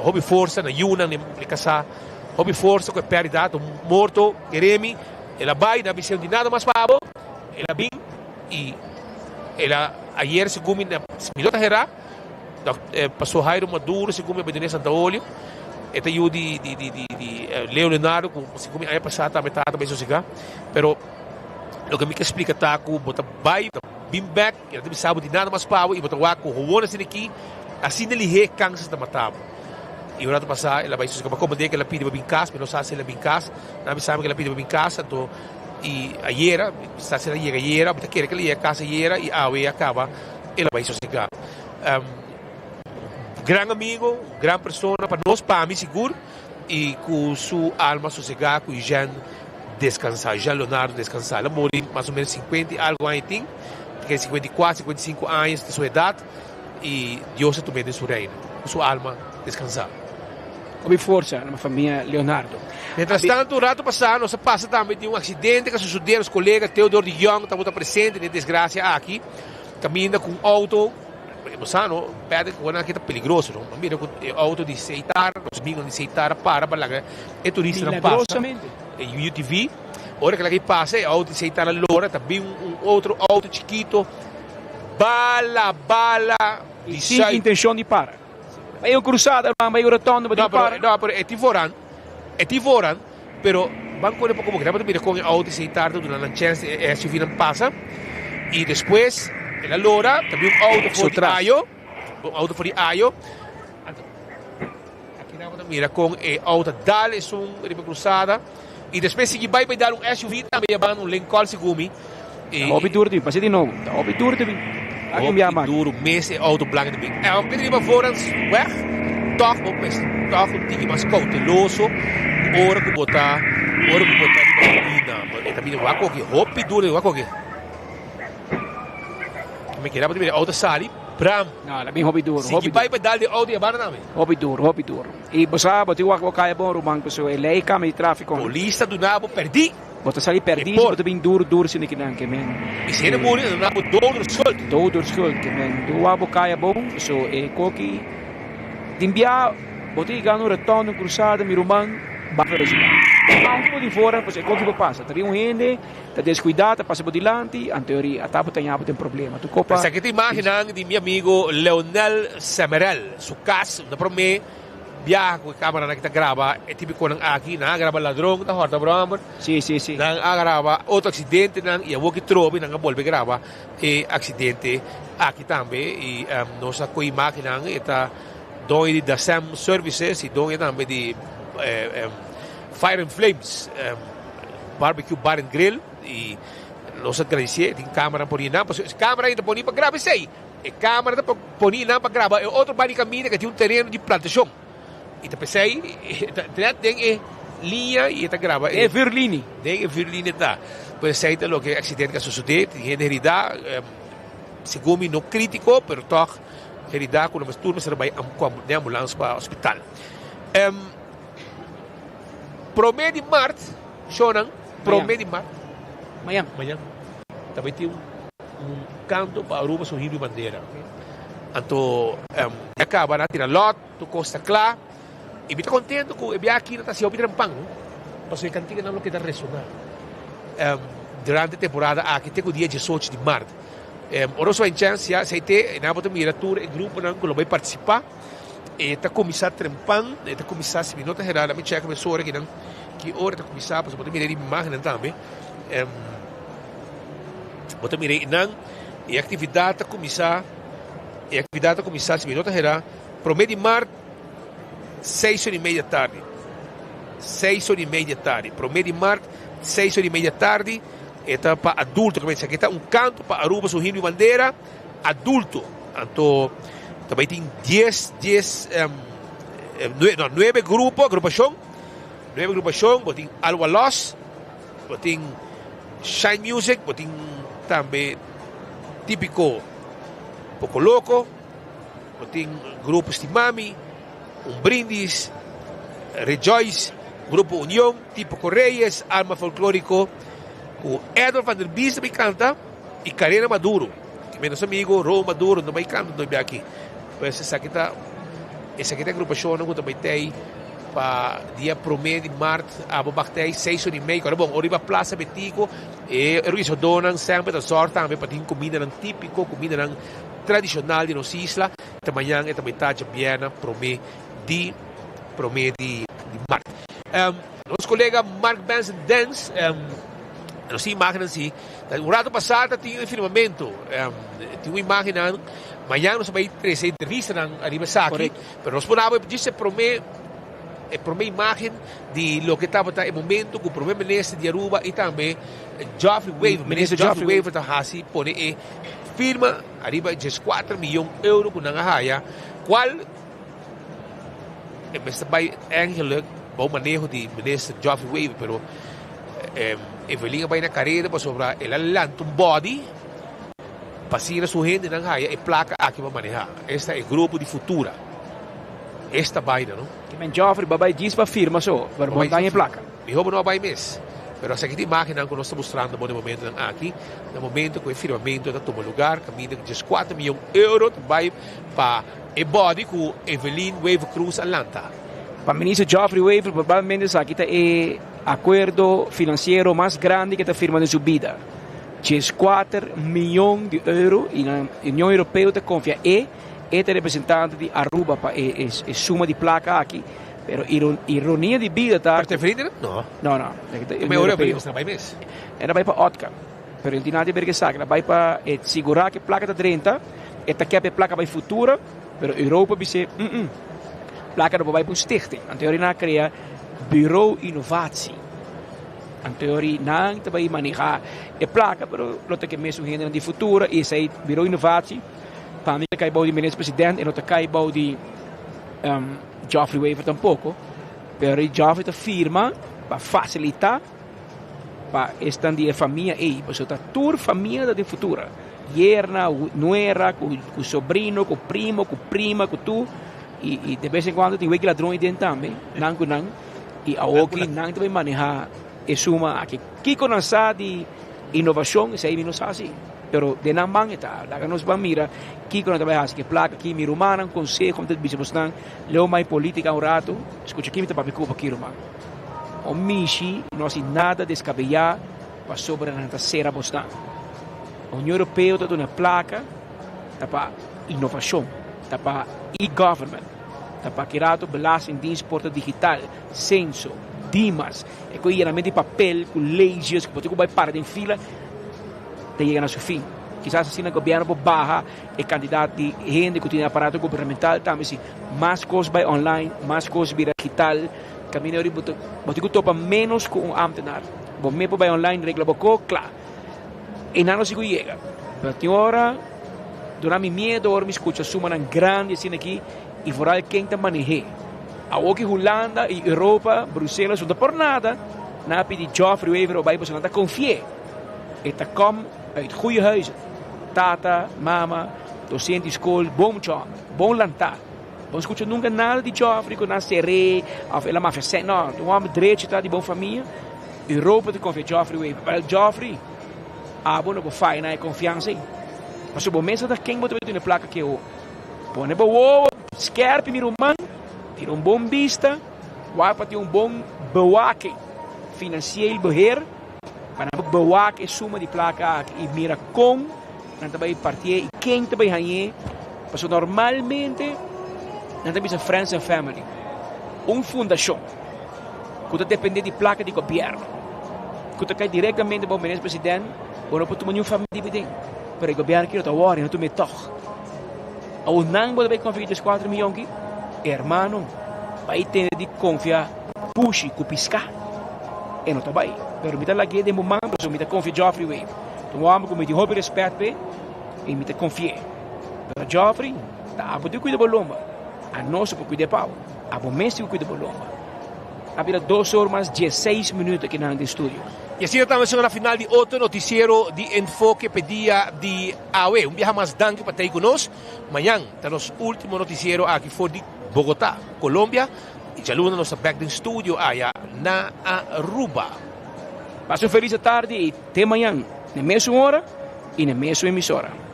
hopi forsa, na yunan di kasá, hopi forsa ku e pèrdida, ta un morto keremi, el a bai, no a bisa di nada mas pa abo, el a bin y el a ayer segun mi, mi no ta hera. Pastor Jairo Maduro segun mi a bini Santa Olio. E ta yu di di di di di Leo Leonardo ku segun mi aña pasá tambe tata bai sosegá. Pero loke mi ke splika ta ku bo ta bai bo ta bin bèk i nan ta bisa bo di nada mas pa bo i bo ta wak ku howon asina aki asina lihé kanser ta mata bo. I ora ta pasá el a bai sosegá. Pa komprendé ku el a pidi pa bin kas mi no sa si el a bin kas. Nan a bisa mi ku el a pidi pa bin kas anto i ayera mi sa si el a yega ayera mi ta kere ku el a yega kas ayera i awe a kaba el a bai sosegá. Gran amigo, gran persona pa nos, pa mi sigur, y cu su alma sosega cu Jean descansa, Jean Leonardo descansa. El a muri mas o menos 50 y algo aña tin, ta kere 54, 55 años ta su edad, y Dios a tum'é den su reino, cu su alma descansa. Hopi forsa na famia Leonardo. Mientras tanto, un rato pasá nos a pasa tambe di un accidente cu a sucede, nos colega Theodor de Jong tabata presente den e desgracia aki, caminda cu un auto. Bo sa no, perde ku nan aki ta peligroso no. Mira ku e auto di Seitar, nos mignon di Seitar a para pa laga e turistanan pasa. E UTV, ora ku laga pasa e auto di Seitar a lora, ta bin un otro auto chikito, bala bala di Sin intenshon di para. Bai un cruzada ruman, bai un rotonda, bo tin para. No, pero e tin vooran, e tin vooran, pero ban kore poko poko. Nan mira kon e auto di Seitar ta duna nan chèns e SUV nan pasa. I despues el a lora, ta bin un auto for di Ayo, un auto for di Ayo. Anto, aki nan bo ta mira kon e auto a dal esun riba cruzada. I despues sigui bai bai dal un SUV tambe ya ban un Lincoln segun mi. Ta hopi duru ta bin, pasa di nobo. Ta hopi duru ta bin. Aki un biaha mas. Hopi duru mes e auto blanco ta bin. Aunke ta riba voorans weg, toch bo mester toch un tiki mas cauteloso ora cu bo ta ora cu bo ta riba camina. E ta bini wak koki hopi duru wak koki. Mi keda bo ta mira e auto sali, bram. No, la bin hopi duru, hopi Sigui bai pa dal di auto y a banda tambe. Hopi duru, hopi duru. Y bo sa, bo tin wak bo caya bon ruman, pasobra e ley cambia di trafico. Polis ta duna bo perdi. Bo ta sali perdi si bo ta bin duru duru sinti kinan ke men. Y si hende muri, ta duna bo dood door schuld. Dood door schuld ke men. Do wak bo caya bon, pasobra e koki tin bia bo tin gana un rotonda, un cruzada, mi ruman, baha velocidad. Aunke bo tin voorrang, pasobra e koki por pasa. Ta bin un hende. Ta descuida, ta pasa bo dilanti, anto eri a ta bo ta ña bo den problema. Tu copa. Esaki ta imagennan di mi amigo Leonel Semerel, su cas na prome biaha cu e camaranan aki ta graba e tipiconan aki. Nan a graba ladron ta horta brommer. Si, si, si. Nan a graba otro accidentenan y awor ki trobe nan a bolbe graba e accidente aki tambe. Y nos a coge imagennan, e ta doño di Dasem Services y doño tambe di Fire and Flames. Barbecue Bar and Grill y nos a gradicié tin camera poni nan pasobra e camera ta poni pa graba esey e camera ta poni nan pa graba e otro banda di caminda que tin un tereno di plantacion y ta pesey ta net den e liña y e ta graba den e vuurlinie den e vuurlinie ta pues esey ta loke accidente a sucede tin hende herida segun mi no critico pero toch herida cu tur mester a bay den ambulance pa hospital. Prome di mart, shownan, prome di mart. Mañan. Mañan. Ta bay tin un canto pa Aruba su himno y bandera. Anto ya caba nan tira lot, tur cos ta cla. Y mi ta contento cu e biaha aki nan ta haci hopi trempan, pasobra e canticanan lo keda resona durante e temporada aki te cu dia diesocho di mart. Ora nos bay chance ya, esey te, nan bo ta mira tur e gruponan cu lo bay participa. E ta kuminsá trempan, e ta kuminsá, si mi no ta herá, laat mi chèk mesora kinan ki ora e ta kuminsá, pasobra bo ta mira riba imágennan tambe. Bo ta mira einan, e aktividat ta kuminsá, e aktividat ta kuminsá, si mi no ta herá, promé di mart, seis ora i media tardi. Seis ora i media tardi. Promé di mart, seis ora i media tardi, e ta pa adulto, esaki ta un kanto pa Aruba su himno i bandera. Adulto anto ta bay tin dies dies no nuebe grupo agrupacion nuebe agrupacion bo tin Alwa Los bo tin Shine Music bo tin tambe Tipico Poco Loco bo tin Grupo Stimami Un Brindis Rejoice Grupo Union Tipico Reyes Alma Folklorico cu Edward van der Bies ta bay canta. Y Karina Maduro, mi nos amigo Ro Maduro no bay canta no bay aki. Pues esaki ta esaki ta agrupacionnan cu ta bay tey pa dia prome di maart abo bak tey seis ora y medio. Ora bon, ora riba Plaza Betico e organisadornan semper ta zorg tambe pa tin cumindanan tipico, cumindanan tradicional di nos isla. ta mañan e ta bai ta djabièrnè promé di promé di di mart. Nos kolega Mark Benson Dens nos tin imágennan si un rato pasá ta tin e firmamentu tin un imágennan mañan nos ta bai trese entrevistanan ariba esaki pero nos por abo djis e promé e promé imágen di loke tabata e momento ku promé minister di Aruba i tambe Geoffrey Wever minister Geoffrey Wever ta hasi pone e firma ariba 14 miyon euro ku nan a haya kual E mester bai eigenlijk bou maneho di minister Geoffrey Wever pero Evelyn a bai na careda pasobra el a lanta un body pa asina su hendenan haya e placa aki pa maneha. Esta e grupo di Futura. Esta baina no. Ke men Geoffrey ba bai djis pa firma so pero bo no ta haña e placa. Miho bo no a bai mes. Pero esaki ta imagennan ku nos ta mustrando bo na e momentonan aki, na momento ku e firmamento ta tuma lugar kaminda ku 14 miyon euro ta bai pa E body ku Evelyn Wever Croes a lanta. Pa Minister Geoffrey Wever probalmente esaki ta e akuerdo finansiero mas grandi ku e ta firma den su bida. 14 miyon di euro i na Union Europeo ta konfia e, e ta representante di Aruba pa e e suma di plaka aki. Pero ironia di bida ta ku. Pero No. No, no. Union Europeo. E ta bai pa Otca. Pero el tin nada di ber ku esaki. El a bai pa e sigurá ku e plaka ta drenta. E ta kep e plaka bai futura, pero Europa bis'é, mm-mm, plaka no por bai pa un stichting. Anto yori nan a krea Bureau Innovatie. Anto yori nan ta bai manehá e plaka, pero lo ta ke mesun hendenan di futura i esei Bureau Innovatie pa mi ta kai bou di Minister President e no ta kai bou di Geoffrey Wever tampoko. Pero Geoffrey ta firma pa fasilitá. Pa esnan di e famia ei, pasobra ta tur famia ta den futura, yerna, nuera, ku sobrino, ku primo, ku prima, ku tur, i de bes en kuando tin weki ladron ei den tambe, nan ku nan, i awoki nan ta bai manehá e suma aki. Kiko nan sa di inovashon, esei mi no sa si, pero den nan man e ta. Laga nos ban mira kiko nan ta bai hasi ku e plaka aki. Mi rumannan, konseho mi ta bisa bosnan, leu mai politika un ratu, skucha ki mi ta papia ku bo aki ruman. O mishi no hasi nada deskabeyá pasobra nan ta sera bosnan. Union Europeo ta duna plaka ta pa inovashon, ta pa e-government, ta pa ki rato belastingdienst por ta digital, senso, dimas, e ku e yenamento di papel ku leges ku bo tin ku bai para den fila ta yega na su fin. Kisas asina gobièrnu por baha e kantidat di hende ku tin aparato gubernamental tambe si mas kos bai online, mas kos bira digital. Caminda ori bo ta bo tin cu topa menos cu un ambtenaar. Bo mes por bay online regla bo co, cla. Eynan no sigu yega. Pero tin ora duna mi miedo ora mi scucha sumanan grandi asina aki y vooral ken ta manehe. Awoki Hulanda y Europa, Bruselas no ta por nada nan a pidi Geoffrey Wever o bay pasobra nan ta confi'e. E ta kom uit goeie huizen. Tata, mama, docent di school, bon mucha homber, bon lanta. Bo no skucha nunka nada di Geoffrey ku nan ser'é òf el a mafia sèn. No, un hòmber drechi ta di bon famia. Europa ta konfia Geoffrey wei. Wèl Geoffrey, abo no por faya na e konfiansa ei. Pasobra bo mes sa ta ken bo ta bai duna e plaka ke ho. Pone bo wowo skèrpi mi ruman, tira un bon bista, wak pa tin un bon bewaking, financieel beheer, pa nan por bewak e suma di plaka aki i mira kon Nan ta bai partié i ken ta bai hañ'é? Pasobra normalmente nan ta bisa friends and family. Un fundashon ku ta dependé di plaka di gobièrnu, ku ta kai direktamente bou minister president, bo no por tuma niun famia di biden. Pero e gobièrnu aki no ta wòri, nan tum'é tòg. Awor nan bo ta bai konfia 34 miyon aki? Hermano, bai tende di konfia pushi ku piská. E no ta bai. Pero mi ta lag'é den bo man pasobra mi ta konfia Geoffrey Wever. Ta un hòmber ku mi tin hopi rèspèt p'e i mi ta konfi'é. Pero Geoffrey, ta abo tin ku kuida bo lomba. Anos no por kuida e pa bo. Abo mes tin ku kuida bo lomba. A bira dos or mas dieseis minüt aki nan den studio. I asina ta menshoná na final di otro notisiero di Enfoke p'e dia di awe. Un biaha mas danki pa tei ku nos. Mañan ta nos último notisiero aki for di Bogotá, Colombia. I djaluna nos ta bèk den studio aya na Aruba. Pasa un felis atardi i. Te mañan, n'e mesun ora i n'e mesun emisora.